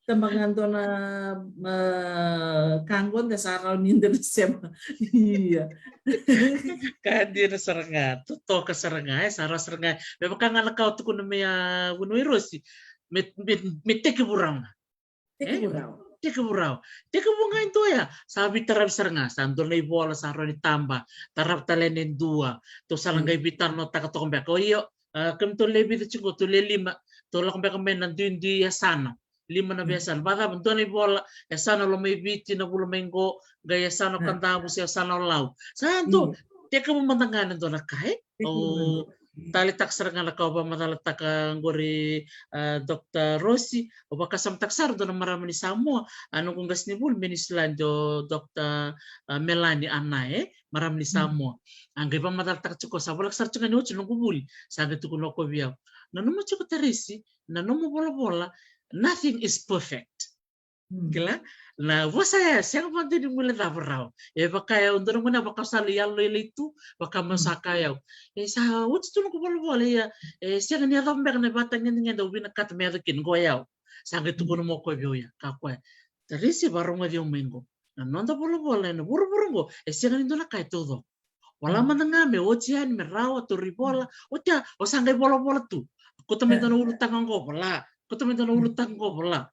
tabaka ga dua na, a, ka qo da sa rawa ni da na sema. Ia. Ka dina sara ga, totoka sara ga, e, sa rawa sara ga. Me vaka ga na ka au tukuna mai, a, vuniwai Rosi, me, me, me tekivu rawa ga. Tekivu rawa. Tekivu rawa. Tekivu ga e dua ya. Sa veitaravi sara ga. Sa dua na ivola sa rawa ni taba. Tarava tale e dua. Tou sa la qai veitalanoataka toka beka. O io, a, kemuni tou le vica tiko, tou le lima. Tou lako beka mai na duidui yasana. Lima na veiyasana. Vacava, dua na ivola, yasana o Lomaiviti, na vula mai qo, qai yasana o Kadavu se yasana o Lau. Sa dua. Tekivu mada ga na dua na ka, e? Tekivu mada. Taleitaka sara ga na ka au vakamacalataka qori, a, Doctor Rosi, au vakasamataka sara dua na marama ni Samoa, a, noqu qasenivuli mai Niusiladi, o Doctor, a, Melani Anae, marama ni Samoa. A qai vakamacalataka tiko, sa voleka sara tiko ga ni oti noqu vuli, sa qai tukuna o koya vei au. Nanuma tiko Tarisi, na nomu volavola, nothing is perfect. Kila, na vosa ya, sega vakadua ni guilecava rawa. E vaka e au dua na gauna vaka au sa lai yalolailai tu, vaka meu sa kaya au. E sa oti tu noqu volavola, ia, e sega ni yacova beka na ivakatagedegede au vinakata me yaco kina, qo e au. Sa qai tukuna mai o koya vei au ya, kaya o koya. Tarisi, vakarogoci au mai qo. Na noda volavola ena vuravura qo, e sega ni dua na ka e taucoko. Vola mada ga me oti yani, me rawa, tauri vola. Oti ya, o sa qai volavola tu. Kauta mai dua na ulutaga qo, vola. Kauta mai dua na ulutaga qo, vola.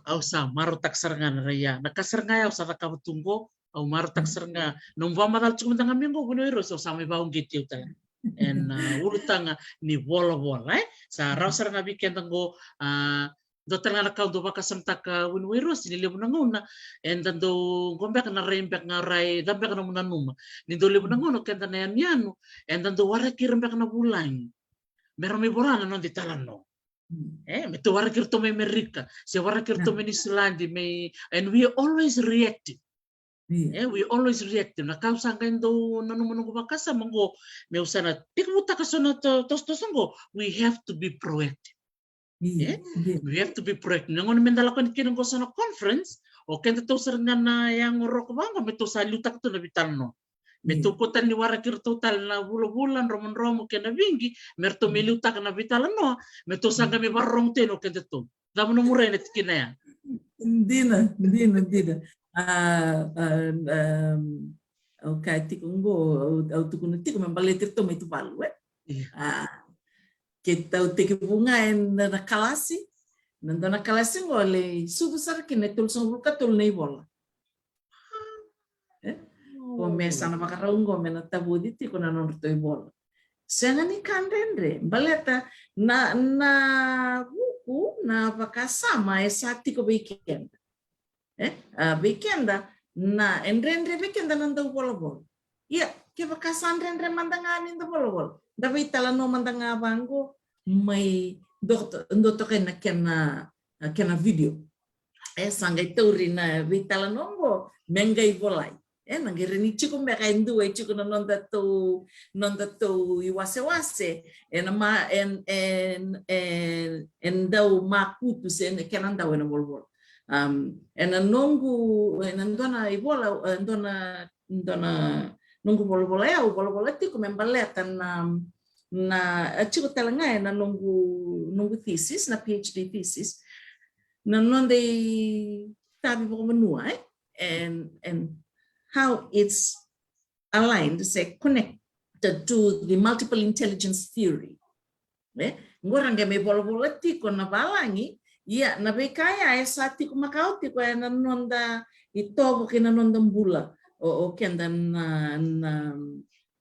Au sa marautaka sara ga na rai ya. Na ka sara ga ya au sa cakava tu qo, au marautaka sara ga. Nomu vakamacala tiko mada ga mai qo, vuniwai Rosi, au sa mai vakauqeti au tale. Ena ulutaga ni volavola, e? Sa rawa sara ga vei keda qo, a, dua tale ga na ka au dau vakasamataka Wini Wairosi, ni levu na gauna eda dau qo beka na rai beka ga rai, ca beka na nomu nanuma. Ni dau levu na gauna keda na yanuyanu, eda dau waraki ira beka na vulagi me ra mai vola na noda italanoa. E, me tou waraki iratou mai Amerika, se waraki iratou mai Niusiladi, mai, and we are always reactive. E, we are always reactive. Na ka au sa qai dau nanuma noqu vakasama qo, meu sa na tekivutaka so na to-, tosotoso qo, we have to be proactive. E? We have to be proactive. Na gauna meda lako yani kina qo so na conference, o kedatou sara ga na yago roko vaqo, me tou sa liutaka tu na veitalanoa. Me tou kua tale ni waraki iratou tale na vulavula, dromodromo kei na vigi, me ratou me liutaka na veitalanoa, me tou sa qai me vakarorogo tale o kedatou. Cava nomu rai ena tikina ya? Dina, dina, dina. A, a, a, au kaya tiko qo, au, au tukuna tiko me baleti iratou mai Tuvalu, e? A, keitou tekivu ga ena, na kalasi, na dua na kalasi qo lai sucu sara kina e tolusagavulu ka tolu na ivola. E? Ko me sa na vakarau qo me na tavoci tiko na nodratou ivola. Sega ni ka dredre, baleta na, na vuku, na vakasama e sa tiko vei keda. E? A, vei keda, na, e dredre vei keda na dau volavola. Ia, kevaka sa dredre mada ga ni da volavola, da veitalanoa mada ga vaqo, mai dua, dua toka na kena, na kena video. E sa qai tauri na veitalanoa qo me qai volai. E na qai reni tiko beka e dua e tiko na nodatou, nodatou iwasewase, e na ma, e, e, e, e dau makutu se na kena dau e na volavola. Um, e na noqu, e na dua na ivola, e dua na, dua na noqu volavola, e au volavola tiko me baleta na, na, e tiko tale ga e na noqu, noqu thesis, na PhD thesis, na noda itavi vakavanua, e? And, and how it's aligned, se connected to the multiple intelligence theory. E? Qo ra qai mai volavola tiko na valagi, ia na veika ya e sa tiko makawa tiko e na noda itovo kei na noda bula o, o keda na, na,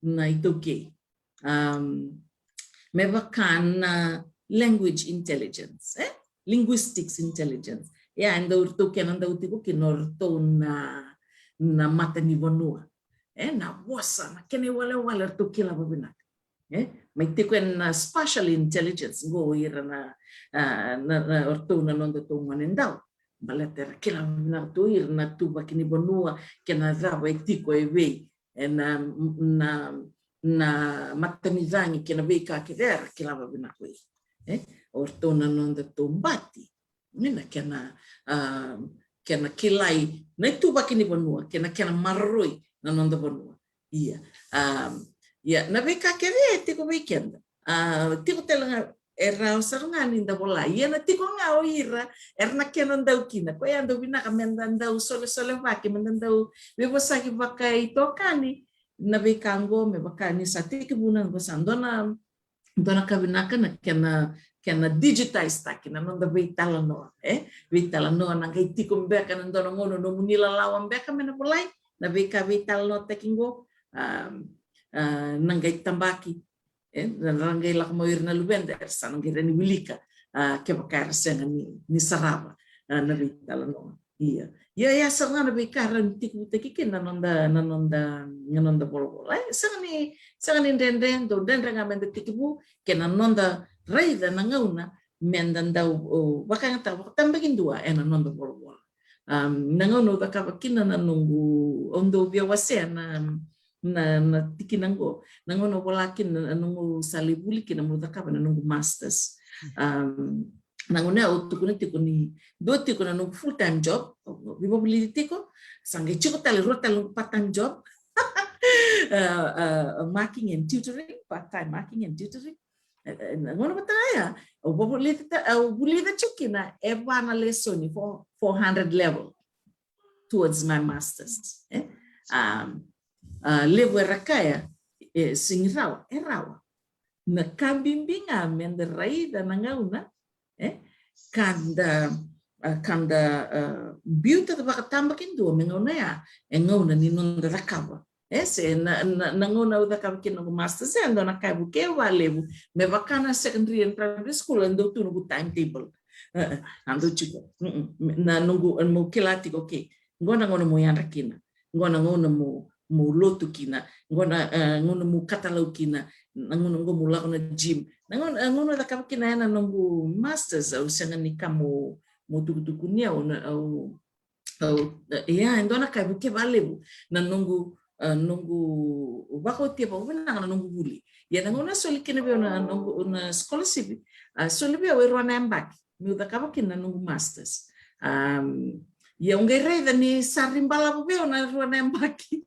na iTaukei. Um, me vaka na language intelligence, e? Linguistics intelligence. Ia, e dau ratou kena dau tiko kina o ratou na, na matanivanua. E, na vosa, na kena iwalewale ratou kila vavinaka. E, mai tiko e na spatial intelligence, qo ira na, a, na, na, o ratou na nodatou gone dau. Baleta era kila vavinaka tu ira na tuvaki ni vanua, kena cava e tiko e vei, e na, na, na matanicagi kei na veika kece era kila vavinaka o ira. E, o ratou na nodatou bati. Ni na kena, a, kena kilai na ituvaki ni vanua, kei na kena maroroi na noda vanua. Ia. A, ia, na veika kece e tiko vei keda. A, tiko tale ga, e rawa sara ga ni da vola. Ia na tiko ga o ira era na kena dau kina. Koya dau vinaka me da dau solesolevaki, me da dau veivosaki vakaitokani. Na veika qo me vaka ni sa tekivu na qo sa dua na, dua na ka vinaka na kena, kena digitize taki na noda veitalanoa, e? Veitalanoa na qai tiko beka na dua na gauna nomuni lalawa beka me na volai, na veika veitalanoa taki qo, a, a, na qai tabaki, e, na ra qai lako mai ira na luveda, era sa na qai reni wilika, a, kevaka era sega ni, ni sarava, a, na veitalanoa. Ia. Ia, ia sara ga na veika ra ni tekivutaki kina na noda, na noda, na noda volavola. E, sega ni, sega ni dredre, dau dredre ga me da tekivu, kei na noda raica na gauna, me da dau, o, vakayagataka vakatabakidua, e na noda volavola. Um, na gauna au cakava kina na noqu, au dau via wasea na, na, na tikina qo. Na gauna au vola kina, na noqu sa lai vuli kina, meu cakava na noqu masters. Um, na gauna au tukuna tiko ni, dua tiko na noqu full time job, au veivavulici tiko, sa qai tiko tale, rua tale noqu part time job. Uh, uh, marking and tutoring, part time marking and tutoring. E, e, na gauna vata ya, au vulica, au vulica tiko kina e va na lesoni for four hundred level towards my masters, e? Um, a, levu era kaya, e, sega ni rawa, e rawa. Na ka bibi ga me da raica na gauna, e? Ka da, a, ka da, a, biuta vakatabakidua me gauna ya, e gauna ni noda cakava E se na, na, na gauna au cakava kina noqu masters, e dua na ka e vukea vakalevu. Me vaka na secondary and primary school, e dau tu noqu timetable. E, e, a dau tiko. Mm-mm. Na noqu, meu kila tiko, okay. Qo na gauna meu yadra kina. Qo na gauna meu, meu lotu kina. Qo na, e, gauna meu katalau kina. Na gauna qo meu lako na gym. Na gauna, e, gauna au cakava kina ena noqu masters, au sega ni ka meu, meu tukutukuni au, na, au, au, e, ia, e dua na ka e vukea vakalevu na noqu, e, noqu vakaotia vakavinaka na noqu vuli. Ia na gauna soli kina vei au na noqu, na scholarship, a soli vei au e rua na yabaki meu cakava kina na noqu masters. Am, ia au qai raica ni sa ri balavu vei au na rua na yabaki.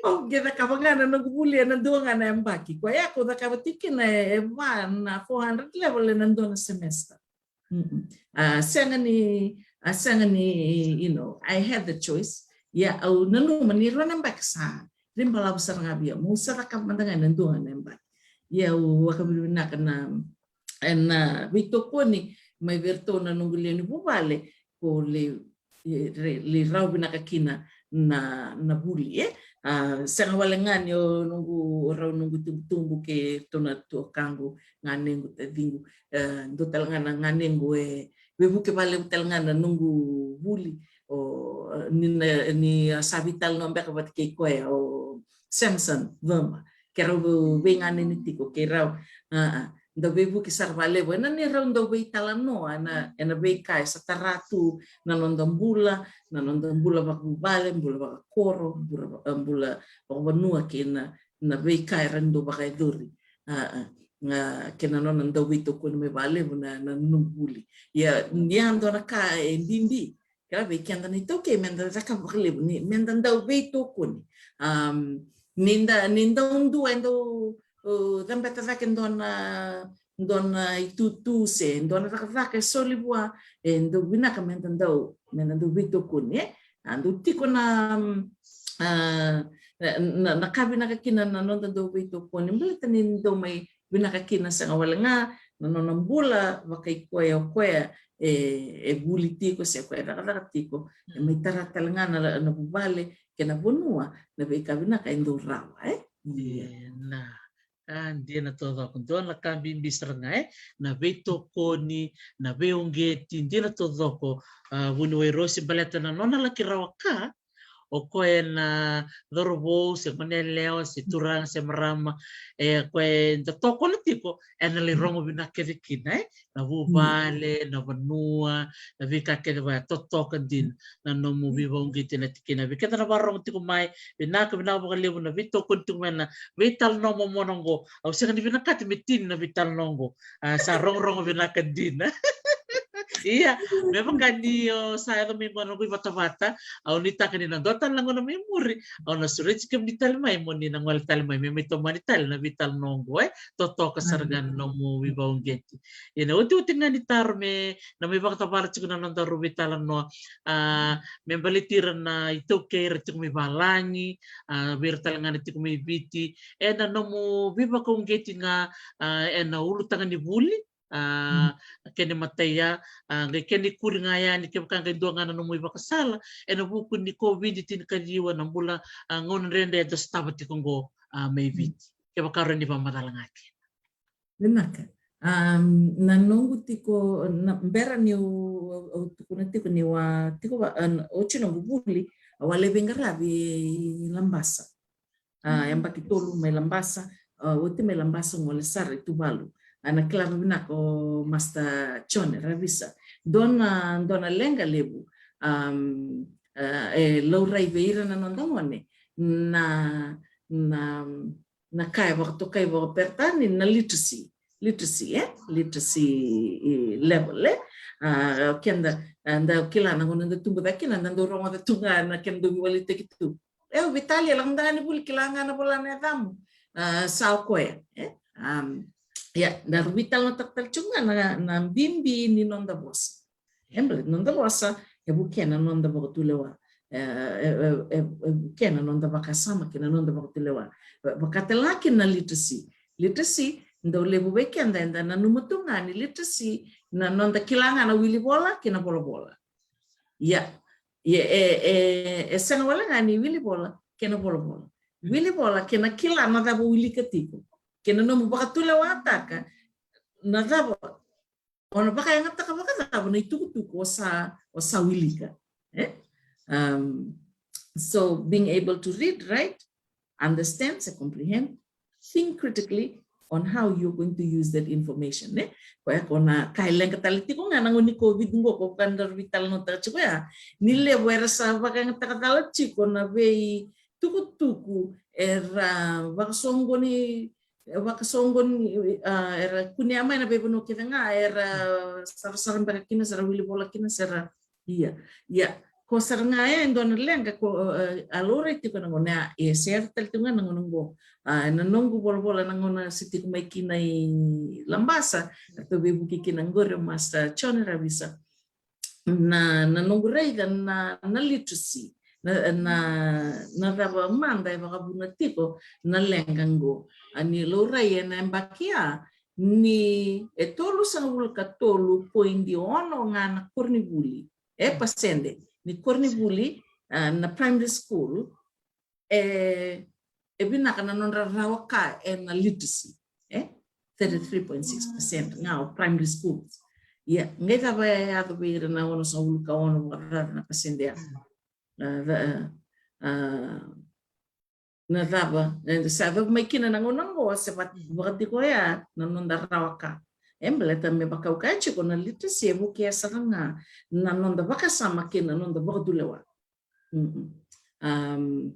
Au qai cakava ga na noqu vuli ena dua ga na yabaki. Koya kau cakava tiko kina e, e va na four hundred level ena dua na semester. Mm-mm. A sega ni, a sega ni, you know, I had the choice. Ia au nanuma ni rua na yabaki sa ri balavu sara ga vei au. Meu sa cakava mada ga ena dua ga na yabaki. Ia au vakavinavinaka na, ena veitokoni mai vei iratou na noqu lewe ni vuvale, ko le, e, re, le rawa vinaka kina na, na vuli, e. A sega wale ga ni o noqu, o rau noqu itubutubu kei iratou na tuakaqu, ganequ, taciqu, e, dua tale ga na ganequ e veivuke vakalevu tale ga na noqu vuli. O, e, ni na, ni a sa veitalanoa beka vata kei koya o Samson Vema, ke rau veiganeni tiko kei rau. A, a, dau veivuke sara vakalevu ena ni rau dau veitalanoa ena, ena veika e sa tara tu na noda bula, na noda bula vakavuvale, bula vakakoro, bula, e, bula vakavanua kei na, na veika era dau vakayacori. A, a, a, kei na nona dau veitokoni mai vakalevu na, na noqu vuli. Ia, ia dua na ka e bibi kila vei keda na iTaukei meda cakava vakalevu ni meda dau veitokoni. Am, ni da, ni dau dua e dau, o, cabeta cake dua na, dua na itutu se dua na cakacaka e soli vua, e dau vinaka meda dau, meda dau veitokoni, e. A dau tiko na, am, a, na, na, na ka vinaka kina na noda dau veitokoni, baleta ni dau mai vinaka kina sega wale ga na nona bula vakaikoya o koya e, e vuli tiko se koya e cakacaka tiko, e mai tara tale ga na, na vuvale kei na vanua na veika vinaka e dau rawa, e. Ia. Ena, a, dina taucoko, dua na ka bibi sara ga, e, na veitokoni, na veiuqeti, dina taucoko, a, vuniwai Rosi, baleta na nona laki rawa ka, o koya na cauravou se goneyalewa se turaga se marama, e, koya eda tokona tiko, ena lai rogo vinaka kece kina, e, na vuvale, na vanua, na veika kece vaya, totoka dina na nomu veivauqeti ena tikina. Vei keda na varogo tiko mai, vinaka, vinaka vakalevu na veitokoni tiko mai na veitalanoa momona oqo. Au sega ni vinakata me tini na veitalanoa oqo. A, sa rogorogo vinaka dina. Ia, me vaka ni o sa yaco mai qo na noqu ivatavata, au nuitaka ni na dua tale na gauna mai muri, au na sureti kemuni tale mai mo ni na gole tale mai me mai tomani tale na veitalanoa oqo, e, totoka sara ga na nomu veivauqeti. Ia na otioti ga ni taro me na mai vakacavala tiko na nodaru veitalanoa, a, me baleti ira na iTaukei era tiko mai valagi, a, vei ira tale ga na tiko mai Viti, ena nomu veivakauqeti ga, a, ena ulutaga ni vuli, a, kena imatai ya, a, qai kena ikuri ga yani, kevaka qai dua ga na nomu ivakasala ena vuku ni COVID tinikaciwa, na bula, a, gauna dredre eda sotava tiko oqo, a, mai Viti. Kevaka rawa ni vakamacala ga kina. Vinaka. Am, na noqu tiko, na, bera niu, au, au tukuna tiko niu a tiko va, a, oti noqu vuli, au a lai veiqaravi i Labasa. A, yabaki tolu mai Labasa, a, oti mai Labasa au gole sara i Tuvalu. A, na kila vakavinaka o Master John Ravisa. Dua na, dua na leqa levu, am, a, e laurai vei ira na noda gone na, na, na ka e vakatokai vakaperitania na literacy. Literacy, e? Literacy, e, level, e? A, keda, a, da kila na gauna da tubu cake kina, da dau rogoca tu ga na kena dau veiwalitaki tu. E, au veitalia, lako mada ga ni vuli, kila ga na vola na yacamu. A, sa o koya, e? Am, ia, daru veitalanoataka tale tiko ga na, na bibi ni noda vosa. E baleta noda vosa e vukea na noda vakatulewa. E, e, e, e, e vukea na noda vakasama kei na noda vakatulewa. Va-, vakatalega kina na literacy. Literacy, dau levu vei keda eda nanuma tu ga ni literacy na noda kila ga na wili vola kei na volavola. Ia, ia, e, e, e sega wale ga ni wili vola, kei na volavola. Wilivola kei na kila na cava o wilika tiko, kei na nomu vakatulewataka na cava o na vakayagataka vakacava na itukutuku o sa, o sa wilika. Eh? Um, so being able to read, write, understand, se comprehend, think critically on how you're going to use that information, ne? Koya ko na ka e leqa tale tiko ga na gauna ni COVID qo, ko ka daru veitalanoataka tiko ya. Ni levu era sa vakayagataka cala tiko na veitukutuku era vakasoqoni, vakasoqoni, ah, era kunea mai na veivanua kece ga era sarasara beka kina, se ra wilivola kina, se ra Ia, ia, ko sara ga e dua na leqa ko, eh, a laurai tiko na gauna ya, e sere tale tiko ga na gauna qo. Ah, na noqu volavola na gauna se tiko mai kina i Labasa, ratou veivuke kina qori o Master John Ravisa. Na, na noqu raica na, na literacy, na, na, na cava mada e vakavuna tiko na leqa qo. A ni laurai ena yabaki ya, ni e tolusagavulu ka tolu poidi ono ga na koronivuli, e pasede ni koronivuli, ah, na primary school, e, e vinaka na nodra rawa ka ena literacy, e thirty-three point six percent ga o primary schools. Ia, qai cava e yaco vei ira na onosagavulu ka ono vakacaca na pasede ya? Ah, ca-, ah, na cava, e, sa yacovi mai kina na gauna qo, se va-, vakatiko ya na noda rawa ka. E baleta me vaka au kaya tiko, na literacy e vukea sara ga na noda vakasama kei na noda vakatulewa. Mm-mm. Um,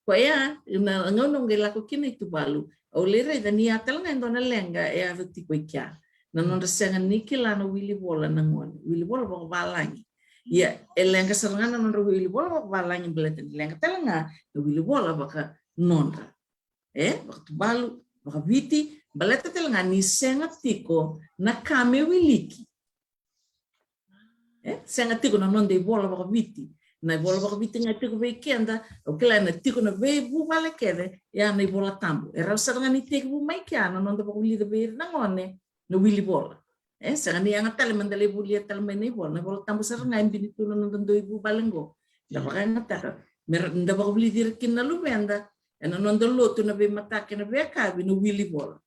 koya, na gauna au qai lako kina i Tuvalu, au lai raica ni ya tale ga e dua na leqa e yaco tiko i kea. Na nodra sega ni kila na wilivola na gone, wilivola vakavalagi. Ia, e leqa sara ga na nodra wilivola vakavalagi baleta ni leqa tale ga na wilivola vakanodra. E, vakatuvalu, vakaviti, baleta tale ga ni sega tiko na ka me wiliki. E, sega tiko na noda ivola vakaviti. Na ivola vakaviti ga tiko vei keda, au kila na tiko na veivuvale kece, ia na iVola Tabu. E rawa sara ga ni tekivu mai kea na noda vakavulica vei ira na gone na wilivola. E, sega ni yaga tale meda lai volia tale mai na ivola. Na iVola Tabu sara ga e bini tu na noda dau ivuvale qo. Da vakayagataka. Me ra, da vakavulici ira kina na luveda ena noda lotu, na veimataka, na veiyakavi, na wilivola.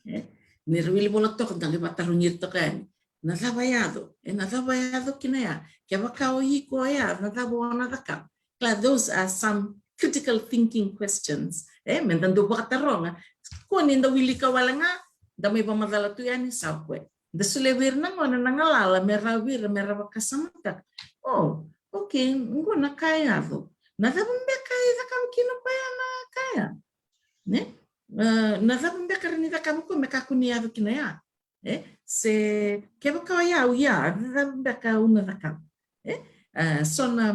E, ni ra wilivola toka, da qai vakatarogi ira toka yani. Na cava e yaco? E, na cava e yaco kina ya? Kevaka o iko ya, na cava o na cakava? Kila, those are some critical thinking questions. E, meda dau vakataroga. Ko ni da wilika wale ga, da mai vakamacala tu yani, sa o koya. Da solia vei ira na gone na galala me rawa vei ira me ra vakasamataka. Oh, okay, qo na ka e yaco. Na cava beka e cakava kina o koya na ka ya? Ne? Ah, na cava beka rawa ni cakava o koya me kakua ni yaco kina ya? E, se kevaka o yau ya, na cava beka au na cakava? E, ah, so na,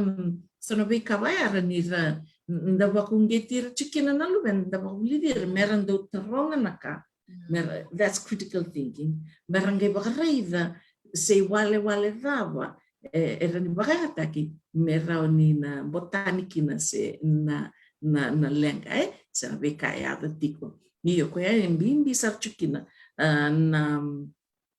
so na veika vaya rawa ni ra, da vakauqeti ira tiko kina na luveda, da vakavulici ira me ra dau taroga na ka. Me ra, that's critical thinking. Me ra qai vakaraica se iwalewale cava e, e rawa ni vakayagataki me rawa ni na botani kina se na, na, na leqa, e, se na veika e yaco tiko. Io, koya e bibi sara tiko kina, ah, na,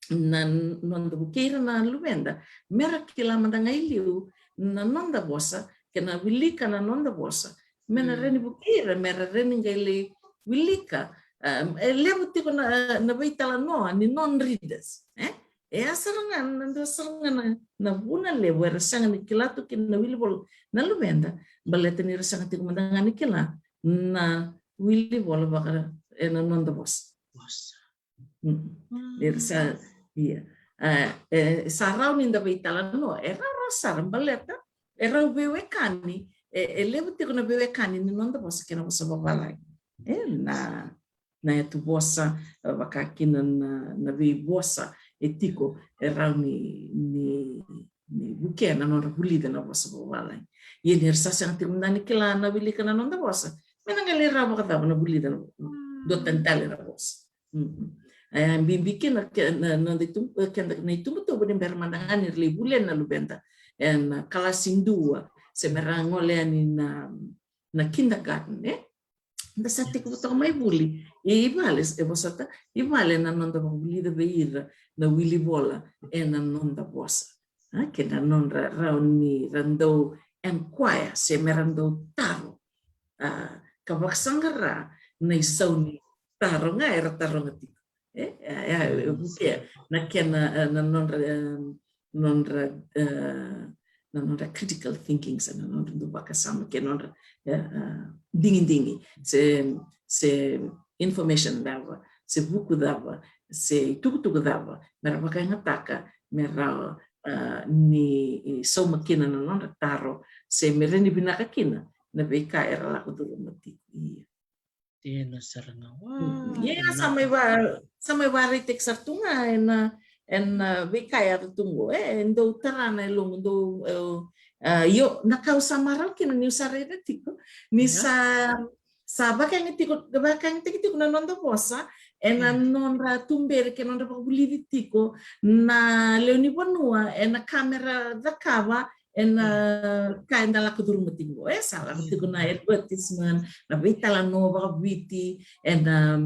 na noda vukei ira na luveda me ra kila mada ga i liu na noda vosa, kei na wilika na noda vosa, me na rawa ni vukei ira me ra rawa ni qai lai wilika. Ah, e levu tiko na, na veitalanoa ni non-readers, e? E a sara ga, na dua sara ga na, na vuna levu era sega ni kila tu kina na wilivola na luveda, baleta ni ra sega tiko mada ga ni kila na wilivola vaka ena noda vosa. Vosa. Mm. Era sa, ia. Ah, e, sa rawa ni da veitalanoa, e rawarawa sara baleta e rau veiwekani, e, e levu tiko na veiwekani ni noda vosa kei na vosa vavalagi. E, na, na yatu vosa, e, vaka kina na, na veivosa e tiko, e rawa ni, ni, ni vukea na nodra vulica na vosa vavalagi. Ia ni ra sa sega tiko mada ni kila na wilika na noda vosa, me na qai lai rawa vakacava na vulica na, mm, dua tani tale na vosa. Mm. E, bibi kina ke, na, na noda itu-, keda na itubutubu ni bera mada ga ni ra lai vulia na luveda ena kalasi dua, se me ra gole yani na, na kindergarten, e? Da sa tekivu toka mai vuli i vale, e vosota, i vale na noda vakavulica vei ira na wilivola ena noda vosa. A, kei na nodra rawa ni ra dau inquire, se me ra dau taro, a, ka vakasaqara na isau ni taro ga era taroga tiko. E, e, e, e vukea na kena, e, na nodra, e, nodra, e, na nodra critical thinking, se na nodra dau vakasama, ke nodra, e, e, digidigi, se, se information cava, se vuku cava, se itukutuku cava me ra vakayagataka me ra, e, ni sauma kina na nodra taro, se me ra ni vinaka kina na veika era lako curuma tiko. Ia. Dina sara ga. Wa, ia, sa mai va, sa mai varaitaki sara tu ga ena, ena veika yaco tu qo, e, e dau tara na yaloqu, dau, e, a, io, na ka au sa marau kina niu sa raica tiko ni sa, sa vakayaga tiko, vakayagataki tiko na noda vosa ena nodra tuberi kei na nodra vakavulici tiko na lewe ni vanua ena ka me ra cakava, ena ka eda lako curuma tiko. E sa lako tiko na advertisement, na veitalanoa vakaviti ena,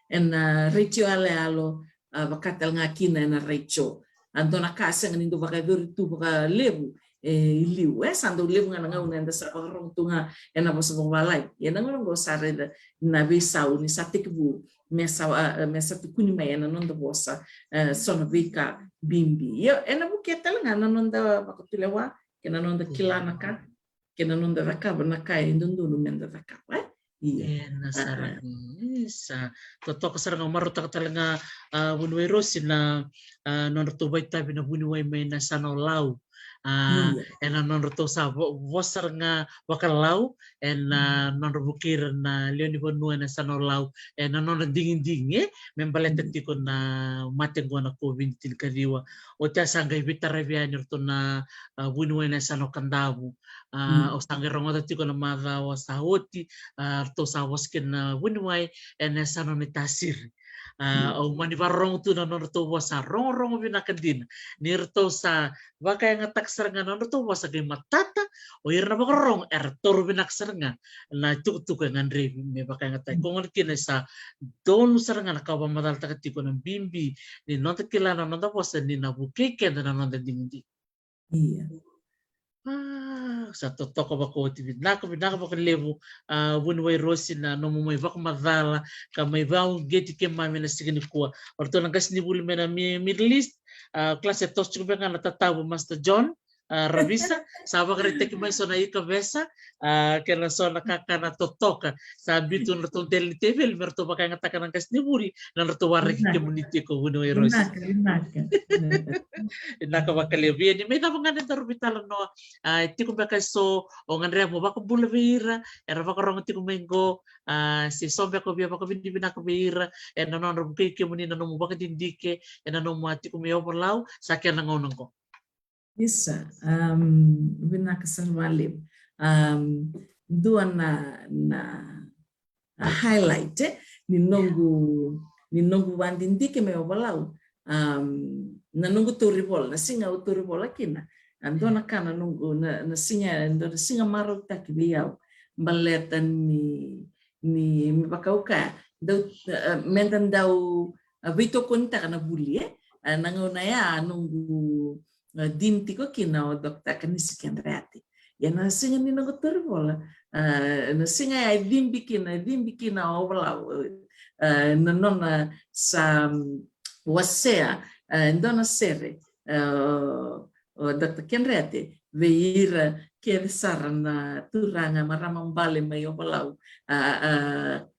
ena retio yaloyalo, a, vaka tale ga kina ena retio. A dua na ka sega ni dau vakayacori tu vakalevu, e, i liu. E sa dau levu ga na gauna eda sa vakarogo tu ga ena vosa vakavalagi. Ia na gauna qo sa raica na veisau ni sa tekivu me sa, a, me sa tukuni mai ena noda vosa, e, so na veika bibi. Ia ena vukea tale ga na noda vakatulewa kei na noda kila na ka, kei na noda cakava na ka e dodonu meda cakava, e? Ia. Ena sara ga. Isa. Totoka sara ga, marautaka tale ga, a, vuniwai Rosi na, a, nodratou vakaitavi na vuniwai mai na yasana o Lau. A, ena nodratou sa vo-, vosa sara ga vakalau, ena nodra vukei ira na lewe ni vanua ena yasana o Lau, ena nodra digidigi, e, me baleta tiko na mate qo na COVID tinikaciwa. Oti a sa qai veitaravi yani iratou na, a, vuniwai na yasana o Kadavu. A, au sa qai rogoca tiko na macawa sa oti, a, ratou sa vosa kina na vuniwai ena yasana o Naitasiri. A, au mani vakarorogo tu na nodratou vosa, rogorogo vinaka dina. Ni ratou sa vakayagataka sara ga na nodratou vosa qai matata, o ira na vakarorogo era taura vinaka sara ga na itukutuku e gadrevi me vakayagataki. Ko gona kina e sa donu sara ga na ka au vakamacalataka tiko na bibi ni noda kila na noda vosa ni na vukei keda na noda digidigi. Ia. A, sa totoka vakaoti, vinaka, vinaka vakalevu, a, vuniwai Rosi na nomu mai vakamacala ka mai vakauqeti keimami ena siga nikua. O ratou na qasenivuli mai na Mi-, Middle East, a, kalasi e toso tiko beka ga na tatavu, Master John, a, Ravisa, sa vakaraitaki mai so na ikavesa, a, kei na so na kakana totoka. Sa biu tu na nodratou dela ni teveli me ratou vakayagataka na qasenivuli, na nodratou waraki kemuni tiko, vuniwai Rosi. Vinaka, vinaka. Vinaka vakalevu. Ia ni mai cava ga na daru veitalanoa, a, e tiko beka eso o gadreva mo vakabula vei ira era vakarogo tiko mai qo, a, se so beka o via vakavinavinaka vei ira ena nodra vukei kemuni na nomu vakadidike ena nomu a tiko mai Ovalau, sa kena gauna qo. Isa, um, vinaka sara vakalevu. Um, dua na, na, a, highlight, e, ni noqu, ni noqu vakadidike mai Ovalau. Um, na noqu tauri vola, na siga au tauri vola kina. A dua na ka na noqu, na, na siga, dua na siga marautaki vei au. Baleta ni, ni me vaka au kaya, dau, a, meda dau, a, veitokonitaka na vuli, e? A, na gauna ya noqu, a, dean tiko kina o Doctor Kanisi Kedreate. Ia na siga ni noqu tauri vola, a, na siga ya e cibi kina, e cibi kina o Ovalau, a, na nona sa, mm, wasea, a, e dua na sere, a, o Doctor Kedreate vei ira kece sara na turaga, marama bale mai Ovalau, a, a,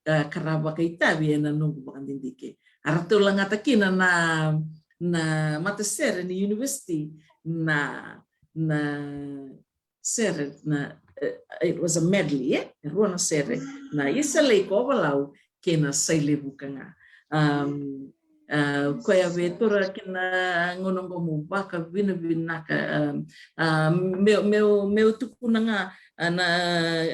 a, ka ra vakaitavi ena noqu vakadidike. A ratou lagata kina na, na matasere ni university, na, na sere na, eh, it was a medley, e? E rua na sere, na Isa Lei ko Ovalau kei na Sailevuka ga. Um, a, koya vei tura kina gauna qo mo vakavinavinaka, um, a, meu, meu, meu tukuna ga, a, na,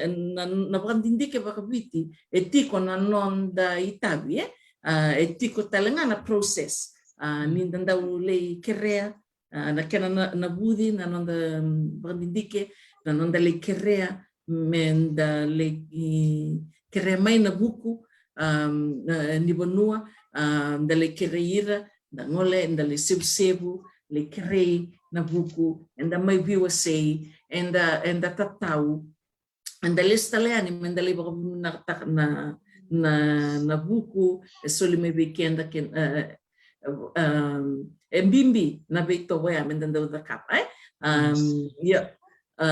na, na vakadidike vakaviti e tiko na noda itavi, e? A, e tiko tale ga na process. A, ni da dau lei kerea, a, na kena na, navuci na noda, mm, vakadidike, na noda lei kerea, meda lei, i, kerea mai na vuku, um, na, ni vanua, a, da lei kerei ira, da gole, da lei sevusevu, lai kerei na vuku, eda mai veiwasei, eda, eda tatau, eda lesu tale yani me da lai vakavinavinakataka na, na, na vuku e soli mai vei keda ke, e, e, e bibi na veitovo ya me da dau cakava, e? Um, ia, e,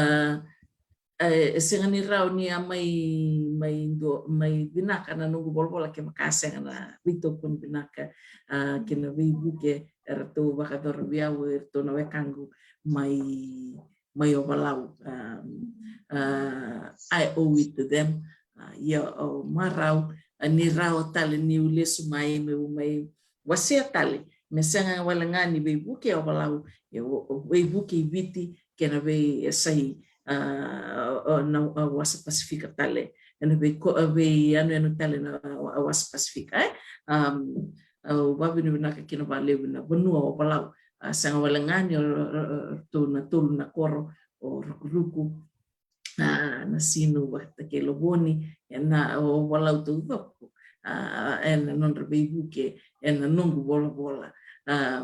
e, e sega ni rawa ni a mai, mai dua, mai vinaka na noqu volavola kevaka sega na veitokoni vinaka, a, kei na veivuke eratou vakayacora vei au eratou na wekaqu mai, mai Ovalau. Um, a, I owe it to them. A, ia au marau, a, ni rawa tale niu lesu mai meu mai wasea tale me sega wale ga ni veivuke Ovalau, e o, o veivuke i Viti kei na veiyasai, a, o, na, a, wasa Pasifika tale, ena vei ko, a, veiyanuyanu tale na, a, wasa Pasifika, e? Um, au vavinavinaka kina valevu na vanua Ovalau, a, sega wale ga ni o, o, o, ratou na tolu na koro, o Rukuruku, a, Nasinu vata kei Lovoni, ena Ovalau taucoko, a, ena nodra veivuke ena noqu volavola. A,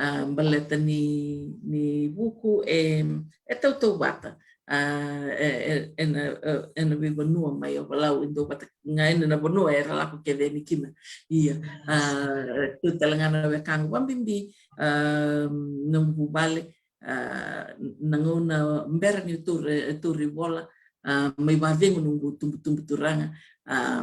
a, baleta ni, ni vuku e, e tautauvata, a, e, e, ena, e, ena veivanua mai Ovalau, e dua vata ga ena na vanua era lako kece yani kina. Ia, a, tu tale ga na wekaqu vabibi, a, noqu vuvale, a, na gauna bera niu tauri, tauri vola, a, mai vacegu noqu tubutubu turaga. A,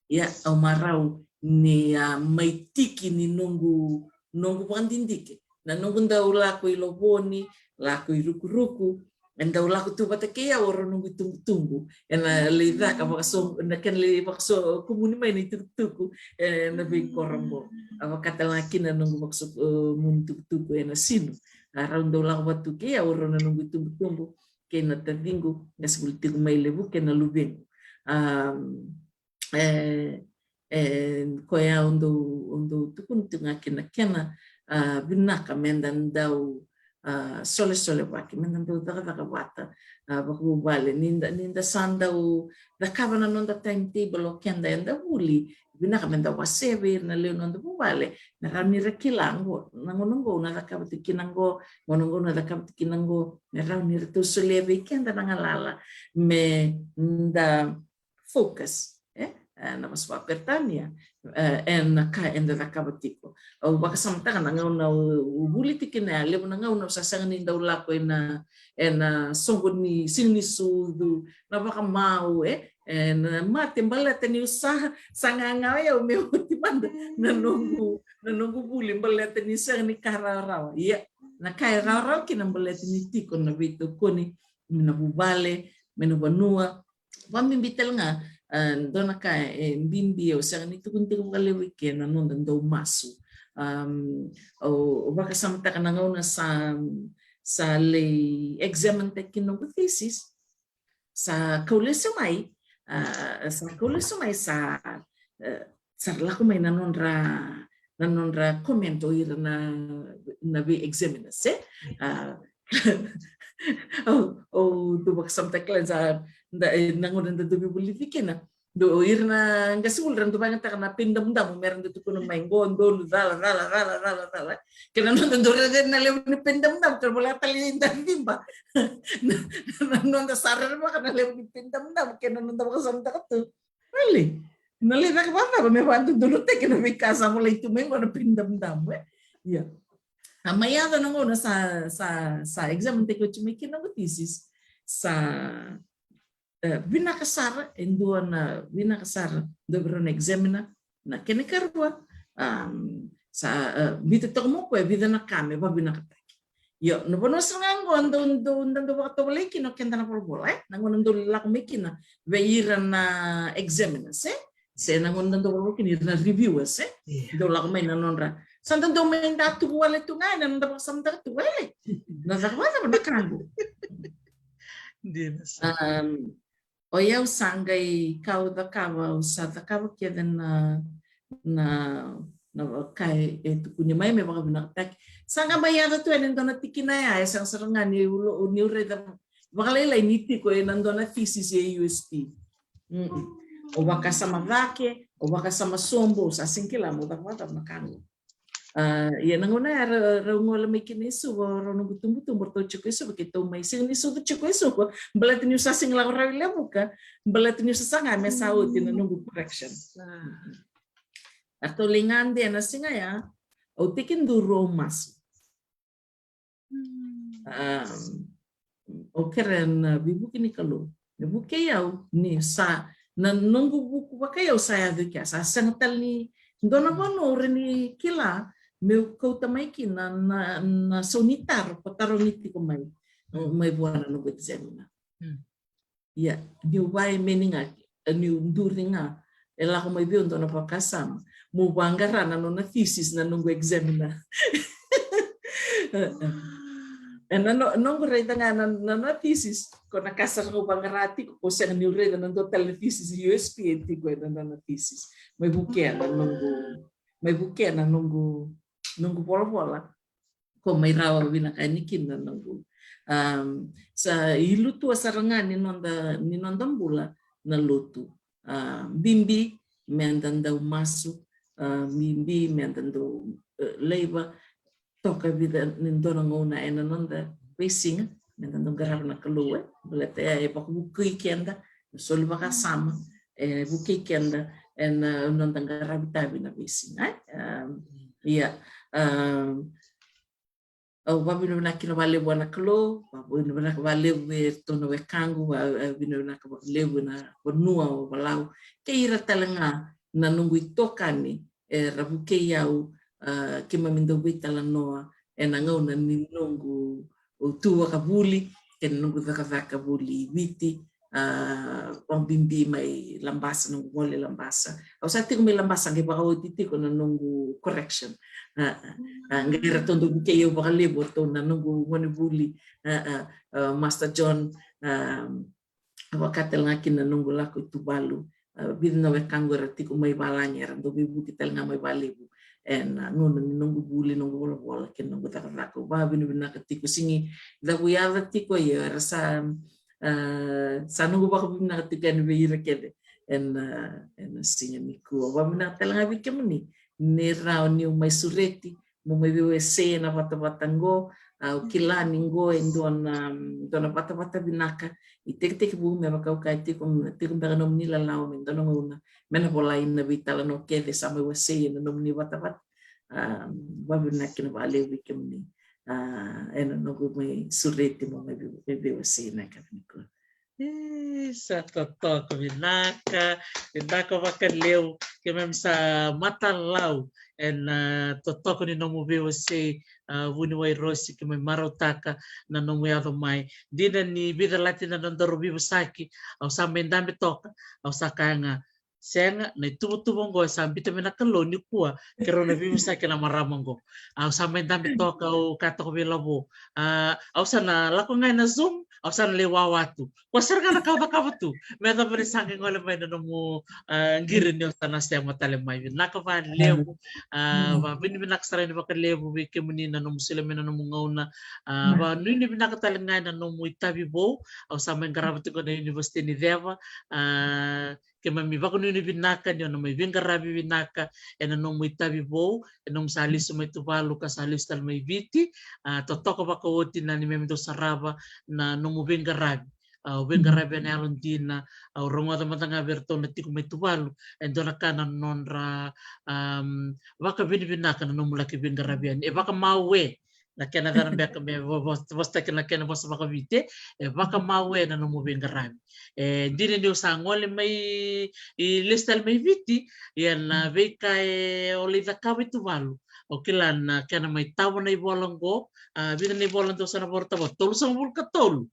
ia, au marau ni a mai tiki ni noqu, noqu vakadidike. Na noqu dau lako i Lovoni, lako i Rukuruku, e dau lako tu vata kei au o rau noqu itubutubu. Ena lai caka vakaso, na kena lai vakasokumuni mai na itukutuku ena veikoro oqo. A vaka tale ga kina noqu vakasokumuni tukutuku e Nasinu. A rau dau lako vata tu kei au o rau na noqu itubutubu kei na taciqu, qasenivuli tiko mai Levu kei na luvequ. A, e, e, koya au dau, au dau tukuna tu ga kina kena, a, vinaka me da dau, a, solesolevaki, me da dau cakacaka vata, a, vakavuvale. Ni da, ni da sa dau cakava na noda timetable o keda eda vuli, vinaka me da wasea vei ira na lewe ni noda vuvale me rawa ni ra kila, qo na gauna qo au na cakava tiko kina qo, gauna qo au na cakava tiko kina qo, me rawa ni ratou solia vei keda na galala me da focus, e? E, na vosa vakaperitania, e, ena ka eda cakava tiko. Au vakasamataka na gauna au, au vuli tiko kina ya, levu na gauna au sa sega ni dau lako ena, ena soqo ni, siga ni sucu, na vakamau, e? Ena mate baleta niu sa, sa gaga o yau me oti mada na noqu, na noqu vuli baleta ni sega ni ka rawarawa. Ia, na ka e rawarawa kina baleta ni tiko na veitokoni, mai na vuvale, mai na vanua, vabibi tale ga, a, dua na ka e bibi au sega ni tukuna tiko vakalevu i ke na noda dau masu. Am, au, au vakasamataka na gauna sa, sa lai examine-taki noqu thesis, sa kau lesu mai, a, sa kau lesu mai sa, e, sa lako mai na nodra, na nodra comment o ira na, na vei examiners, e? A, au, au dau vakasamataka kila sa, da, e, na gauna da dau veivulici kina. Dau ira na qasenivuli ra dau vakayagataka na peni damudamu me ra dau tukuna mai qo, donu, cala, cala, cala, cala, cala. Kei na noda dau raica na levu ni peni damudamu, kei na voleka tale ni da ciba. Na, na noda sa rerevaka na levu ni peni damudamu, kei na noda vakasamataka tu. Vale. Na lai caka vakacava me vakadodonutaki na veika sa volai tu mai qo na peni damudamu, e? Ia. A mai yaco na gauna sa, sa, sa examine-taki oti mai kina noqu thesis. Sa, e, vinaka sara, e dua na vinaka sara, dua vei rau na examiner, na kena ikarua, am, sa, e, biuta toka mai o koya e vica na ka me vavinakataki. Io, na vanua sara ga qo dau, dau, da dau vakatovolei kina o keda na volavola, e? Na gauna dau lako mai kina vei ira na examiners, e? Se na gauna dau lako mai kina ira na reviewers, e? Ia. Dau lako mai na nodra. Sa da dau mai da tuku wale tu ga ena noda vakasamataka tu, wele. Na caka vakacava na ka qo? Dina sara. Am, o yau sa qai kau cakava, au sa cakava kece na, na, na ka e, e tukuni mai me vakavinakataki. Sa qai mai yaco tu ena dua na tikina ya, e sega sara ga niu, niu raica vakalailai ni tiko ena dua na thesis e U S P. Mm-mm. Au vakasama cake, au vakasama sobu, au sa sega ni kila meu caka vakacava na ka qo. A, ia na gauna ya ra, rau gole mai kina i Suva, rau noqu tubutubu, ratou tiko i Suva, keitou mai sega ni sucu tiko i Suva, baleta niu sa sega ni lako rawa i Levuka, baleta niu sa saga me sa oti na noqu correction. A, ratou lai gade na siga ya, au tekiduru, au masu. Au kerea na veivuke ni Kalou me vukei au, ni sa, na noqu vuku vakaiyau sa yaco i kea, sa sega tale ni dua na vanua au rawa ni kila meu kauta mai kina na, na, na sau ni taro ko tarogi tiko mai, mai vua na noqu examiner. Ia, niu vaimeni ga, niu duri ga, e lako mai vei au dua na vakasama, meu vaqara na nona thesis na noqu examiner. E na no, noqu raica ga na, na, na thesis, ko na ka sara kau vaqara tiko, ko sega niu raica na dua tale na thesis i U S P e tiko e na, na, na thesis. Mai vukea na noqu, mai vukea na noqu, noqu volavola. Ko mai rawa vinaka yani kina na noqu. Sa ilutua sara ga ni noda, ni noda bula na lotu. Bibi me da dau masu, bibi me da dau laiva, toka vica ni dua na gauna e na noda veisiga, me da dau qarava na Kalou, e baleta e vakavukei keda, e soli vakasama, e vukei keda e na noda qaravi tavi na veisiga. Ia, au vavinavinaka kina valevu vua na Kalou, vavinavinaka valevu e ratou na wekaqu, vavinavinaka valevu e na vanua o Valau, kei ira tale ga na noqu itokani era vukei au, keimami dau veitalanoa e na gauna ni noqu tu vakavuli kei na noqu cakacaka vuli i Viti, vakabibi mai Labasa, noqu gole i Labasa. Au sa tiko mai Labasa qai vakaoti tiko na noqu correction. Qai ratou dau vukei au vakalevu, ratou na noqu gonevuli, Master John, vaka tale ga kina na noqu lako i Tuvalu. Vica na wekaqu era tiko mai valagi, era dau veivuke tale ga mai valevu e na gauna ni noqu vuli, noqu volavola kei na noqu cakacaka. Au vavinavinaka tiko, sigi cavuyaca tiko, ia era sa, sa noqu vakavinavinaka tiko yani vei ira kece e na, e na siga nikua. Vavinavinaka tale ga vei kemuni ni rawa niu mai sureti mo mai veiwasei e na vatavata qo. Au kila ni qo e dua na, dua na vatavata vinaka. I tekitekivu me vaka au kaya tiko, tiko beka nomuni lalau me dua na gauna me na volai na veitalanoa kece sa mai wasei e na nomuni vatavata. Vavinavinaka kina valevu vei kemuni e na noqu mai sureti mo mai veiwasei na ka vinaka. Sa totoka vinaka, vinaka vakalevu. Keimami sa matalau e na totoka ni nomu veiwasei, vuniwai Rosi, keimami marautaka na nomu yaco mai. Dina ni vica lati na nodaru veivosaki, au sa mai dabe toka, au sa kaya ga, sega, na ituvatuva oqo e sa biuta mai na Kalou nikua, keirau na veivosaki na marama oqo. Au sa mai dabe toka, au kaya toka vei Lavo, au sa na lako ga e na Zoom, au sa na lai wawa tu. Ko sara ga na ka au cakava tu me yacova ni sa qai gole mai na nomu qiri ni au sa na sema tale mai. Vinaka valevu. Vavinavinaka sara yani vakalevu vei kemuni na nomu solia mai na nomu gauna. Vanuinui vinaka tale ga e na nomu itavi vou. Au sa mai qarava tiko na Univesiti ni Ceva. Keimami vakanuinui vinaka ni o na mai veiqaravi vinaka e na nomu itavi vou, e nomu sa lesu mai Tuvalu ka sa lesu tale mai Viti. Totoka vakaoti na neimami dau sarava na nomu veiqaravi. Au veiqaravi e na yalodina, au rogoca mada ga vei iratou na tiko mai Tuvalu e dua na ka na nodra vakavinavinaka na nomu laki veiqaravi yani. E vakamawe na kena cava beka me vosataki na kena vosa vakaviti, e vakamawe na nomu veiqaravi. E dina niu sa gole mai i lesu tale mai Viti, ia na veika e o lai cakava i Tuvalu, au kila na kena mai tava na ivola oqo. A vica na ivola dou sa na vola tava, tolusagavulu ka tolu.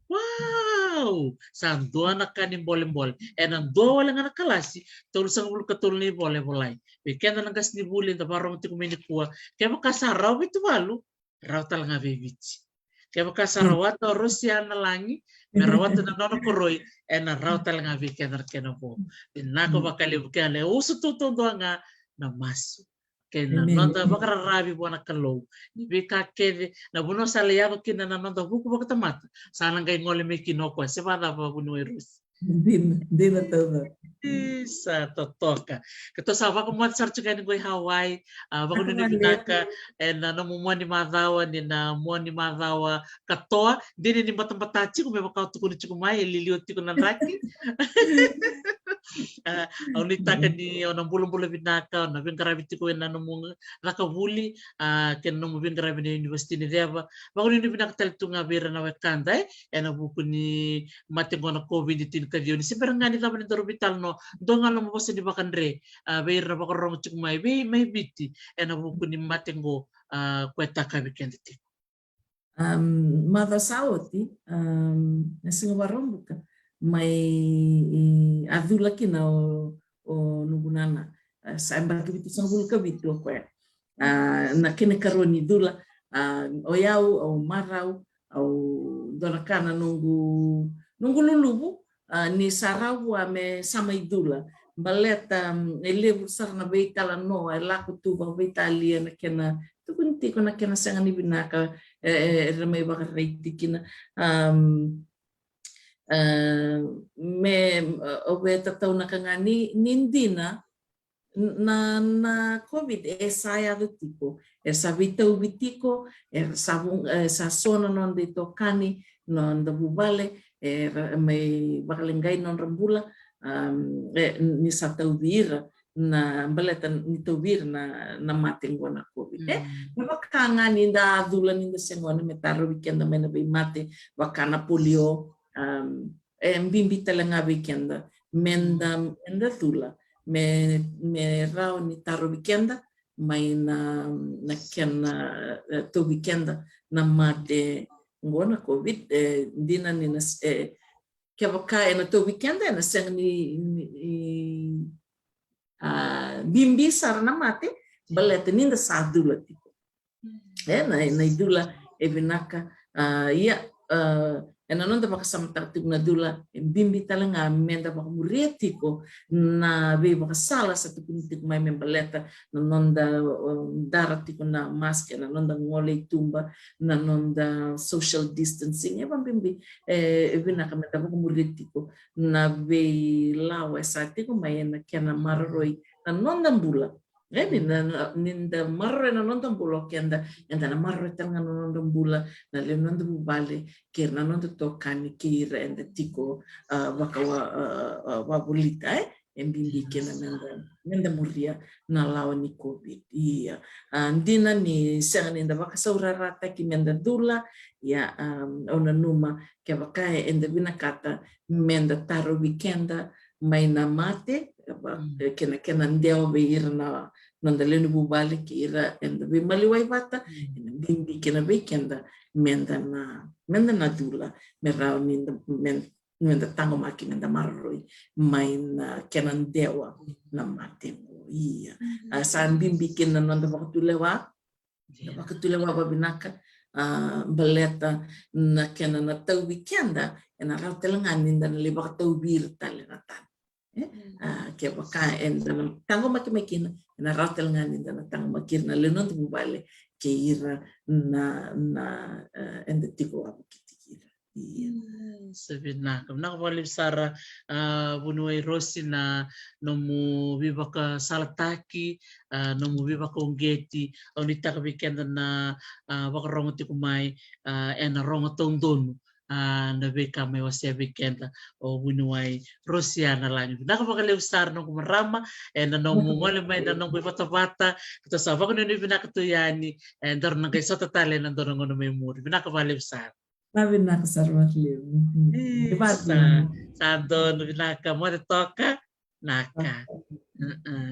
Wow! Sa dua na ka ni bolebole. E na dua wale ga na kalasi, tolusagavulu ka tolu na ivola e volai. Vei keda na qasenivuli eda vakarorogo tiko mai nikua, kevaka sa rawa vei Tuvalu, rawa tale ga vei Viti. Kevaka sa rawata o Rosiana Lagi me rawata na nona koroi, e na rawa tale ga vei keda na kena vo. Vinaka vakalevu. Kena e usutu taudua ga na masu kei na noda vakararavi vua na Kalou. Ni veika kece na vanua sa lai yaco kina na noda vuku vakatamata, sa na qai gole mai kina o koya se vakacava, vuniwai Rosi? Dina, dina taucoko. Isa, totoka. Keitou sa vakamoce sara tiko yani qo i Hawaii. A, vakanuinui vinaka ena nomu mua ni macawa, ni na mua ni macawa katoa. Dina ni batabata tiko me vaka o tukuna tiko mai, e liliwa tiko na draki. A, au nuitaka ni o na bulabula vinaka, o na veiqaravi tiko ena nomu caka vuli, a, kei na nomu veiqaravi na University ni Ceva. Vakanuinui vinaka tale tu ga vei ira na wekada, e, ena vuku ni mate qo na COVID tinikaciwa. Ni se bera ga ni cava ni daru veitalanoa, dua ga na nomu vosa ni vakadre, a, vei ira na vakarorogo tiko mai, vei, mai Viti, ena vuku ni mate qo, a, ko e takavi keda tiko. Am, macawa sa oti, am, na siga Vakaraubuka, mai, e, a cula kina o, o noqu nana. A, sa yabaki vitusagavulu ka vitu o koya. A, na kena ikarua ni cula, a, o yau, au marau, au dua na ka na noqu, noqu luluvu, a, ni sa rawa vua me sa mai cula. Baleta, mm, e levu sara na veitalanoa e lako tu vakaveitalia na kena tukuni tiko na kena sega ni vinaka, e, e, era mai vakaraiti kina. Am, e, me, e, au via tataunaka ga ni, ni dina, na, na COVID e sa yaco tiko, e sa veitauvi tiko, e sa vu-, e sa so na noda itokani, noda vuvale, e ra-, mai vakaleqai nodra bula, am, e, ni sa tauvi ira na, baleta ni tauvi ira na, na mate qo na COVID, e. Mm. Me vaka ga ni da cula ni da se gone, me tarovi keda mai na veimate, vaka na polio, am, e bibi tale ga vei keda me da, me da cula, me, me rawa ni tarovi keda mai na, na kena, e, tauvi keda na mate qo na COVID, e, dina ni na s-, e, kevaka ena tauvi keda, ena sega ni, ni, ni, a, bibi sara na mate, baleta ni da sa cula tiko. E, na, na icula e vinaka, a, ia, a, ena noda vakasamataka tiko na cula, e bibi tale ga me da vakamuria tiko na veivakasala sa tukuni tiko mai me baleta na noda, a, dara tiko na mask, na noda gole i tuba, na noda social distancing, e vakabibi, e, e vinaka me da vakamuria tiko na veilawa e sa tiko mai ena kena maroroi na noda bula. E, ni na, na, ni da maroroya na noda bula o keda, eda na maroroya tale ga na noda bula, na lewe ni noda vuvale, kei ira na noda tokani, kei ira eda tiko, a, vaka wa-, a, a, wavolita, e, e bibi kina me da, me da muria na lawa ni COVID. Ia, a, dina ni sega ni da vakasaurarataki me da cula, ia, a, au nanuma kevaka eda vinakata me da tarovi keda mai na mate, va-, mm, kei na, kei na dewa vei ira na noda lewe ni vuvale, kei ira eda veimaliwai vata, mm, ena bibi kina vei keda me da na, me da na cula, me rawa ni da, me, me da taqomaki, me da maroroi mai na kena dewa na mate qo. Ia. Mm. A, sa bibi kina na noda vakatulewa, na vakatulewa vakavinaka, a, baleta na kena na tauvi keda, ena rawa tale ga ni da na lai vakatauvi ira tale na tani. E? Mm. A, kevaka eda na taqomaki mai kina, ena rawa tale ga ni da na taqomaki ira na lewe ni noda vuvale, kei ira na, na, a, eda tiko wavokiti kei ira. Ia. Mm, sa vinaka. Vinaka vakalevu sara, a, vuniwai Rosi, na nomu veivakasalataki, a, nomu veivakauqeti. Au nuitaka vei keda na, a, vakarogo tiko mai, a, ena rogo taudonu, a, na veika mai wasea vei keda o vuniwai Rosiana Lagi. Vinaka vakalevu sara noqu marama, ena nomu gole mai na noqu ivatavata. Keitou sa vakanuinui vinaka tu yani, e, daru na qai sota tale ena dua na gauna mai muri. Vinaka vakalevu sara. Sa vinaka sara vakalevu. Mm. Isa, sa donu, vinaka, moce toka. Naka.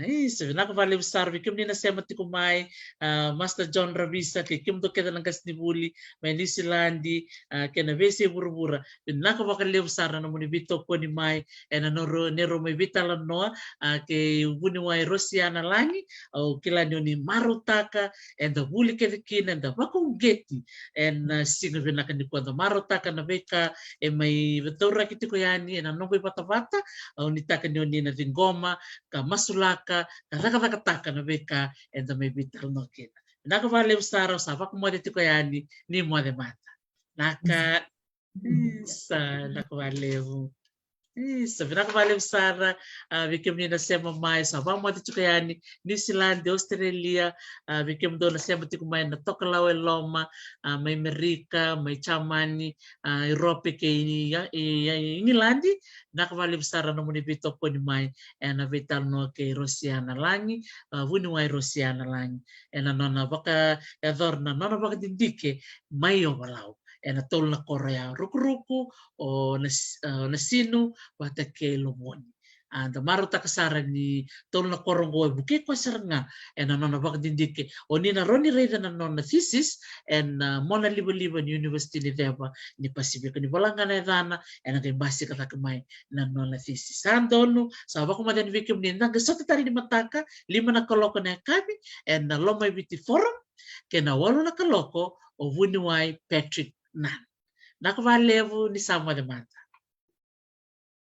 Isa, vinaka vakalevu sara vei kemuni na sema tiko mai, a, Master John Ravisa, kei kemudou kece na qasenivuli mai Niusiladi, a, kei na veiyasai vuravura. Vinaka vakalevu sara na nomuni veitokoni mai ena nodaru, neirau mai veitalanoa, a, kei vuniwai Rosiana Lagi. Au kila ni oni marautaka eda vuli kece kina, eda vakauqeti ena, a, siga vinaka nikua, da marautaka na veika e mai vatauraki tiko yani ena noqu ivatavata. Au nuitaka ni oni na ciqoma ka masulaka ka cakacakataka na veika eda mai veitalanoa kina. Vinaka vakalevu sara, au sa vakamoce tiko yani, ni moce mada. Naka. Isa, vinaka vakalevu. Isa, vinaka vakalevu sara, a, vei kemuni na sema mai, sa vakamoce tiko yani, New Zealand, Australia, a, vei kemudou na sema tiko mai na tokalau e loma, a, mai Merika, mai Jamani, a, Europe kei ni, a, i, i, Igiladi, vinaka vakalevu sara na nomuni veitokoni mai, ena veitalanoa kei Rosiana Lagi, a, vuniwai Rosiana Lagi, ena nona vakayacora na nona vakadidike mai Ovalau. Ena tolu na koro ya, Rukuruku, o Nas-, a, Nasinu, vata kei Lovoni. A, da marautaka sara ni tolu na koro oqo e vukei koya sara ga ena nona vakadidike. O ni na rawa ni raica na nona thesis ena, a, mona livaliva ni University ni Ceva ni Pasifika. Ni vola ga na yacana, ena qai basika cake mai na nona thesis. Sa donu, sa vakamoce yani vei kemuni, da qai sota tale ni mataka, lima na kaloko na yakavi, ena Lomaiviti Forum, kei na walu na kaloko, o vuniwai Patrick Nunn. Vinaka vakalevu, ni sa moce mada.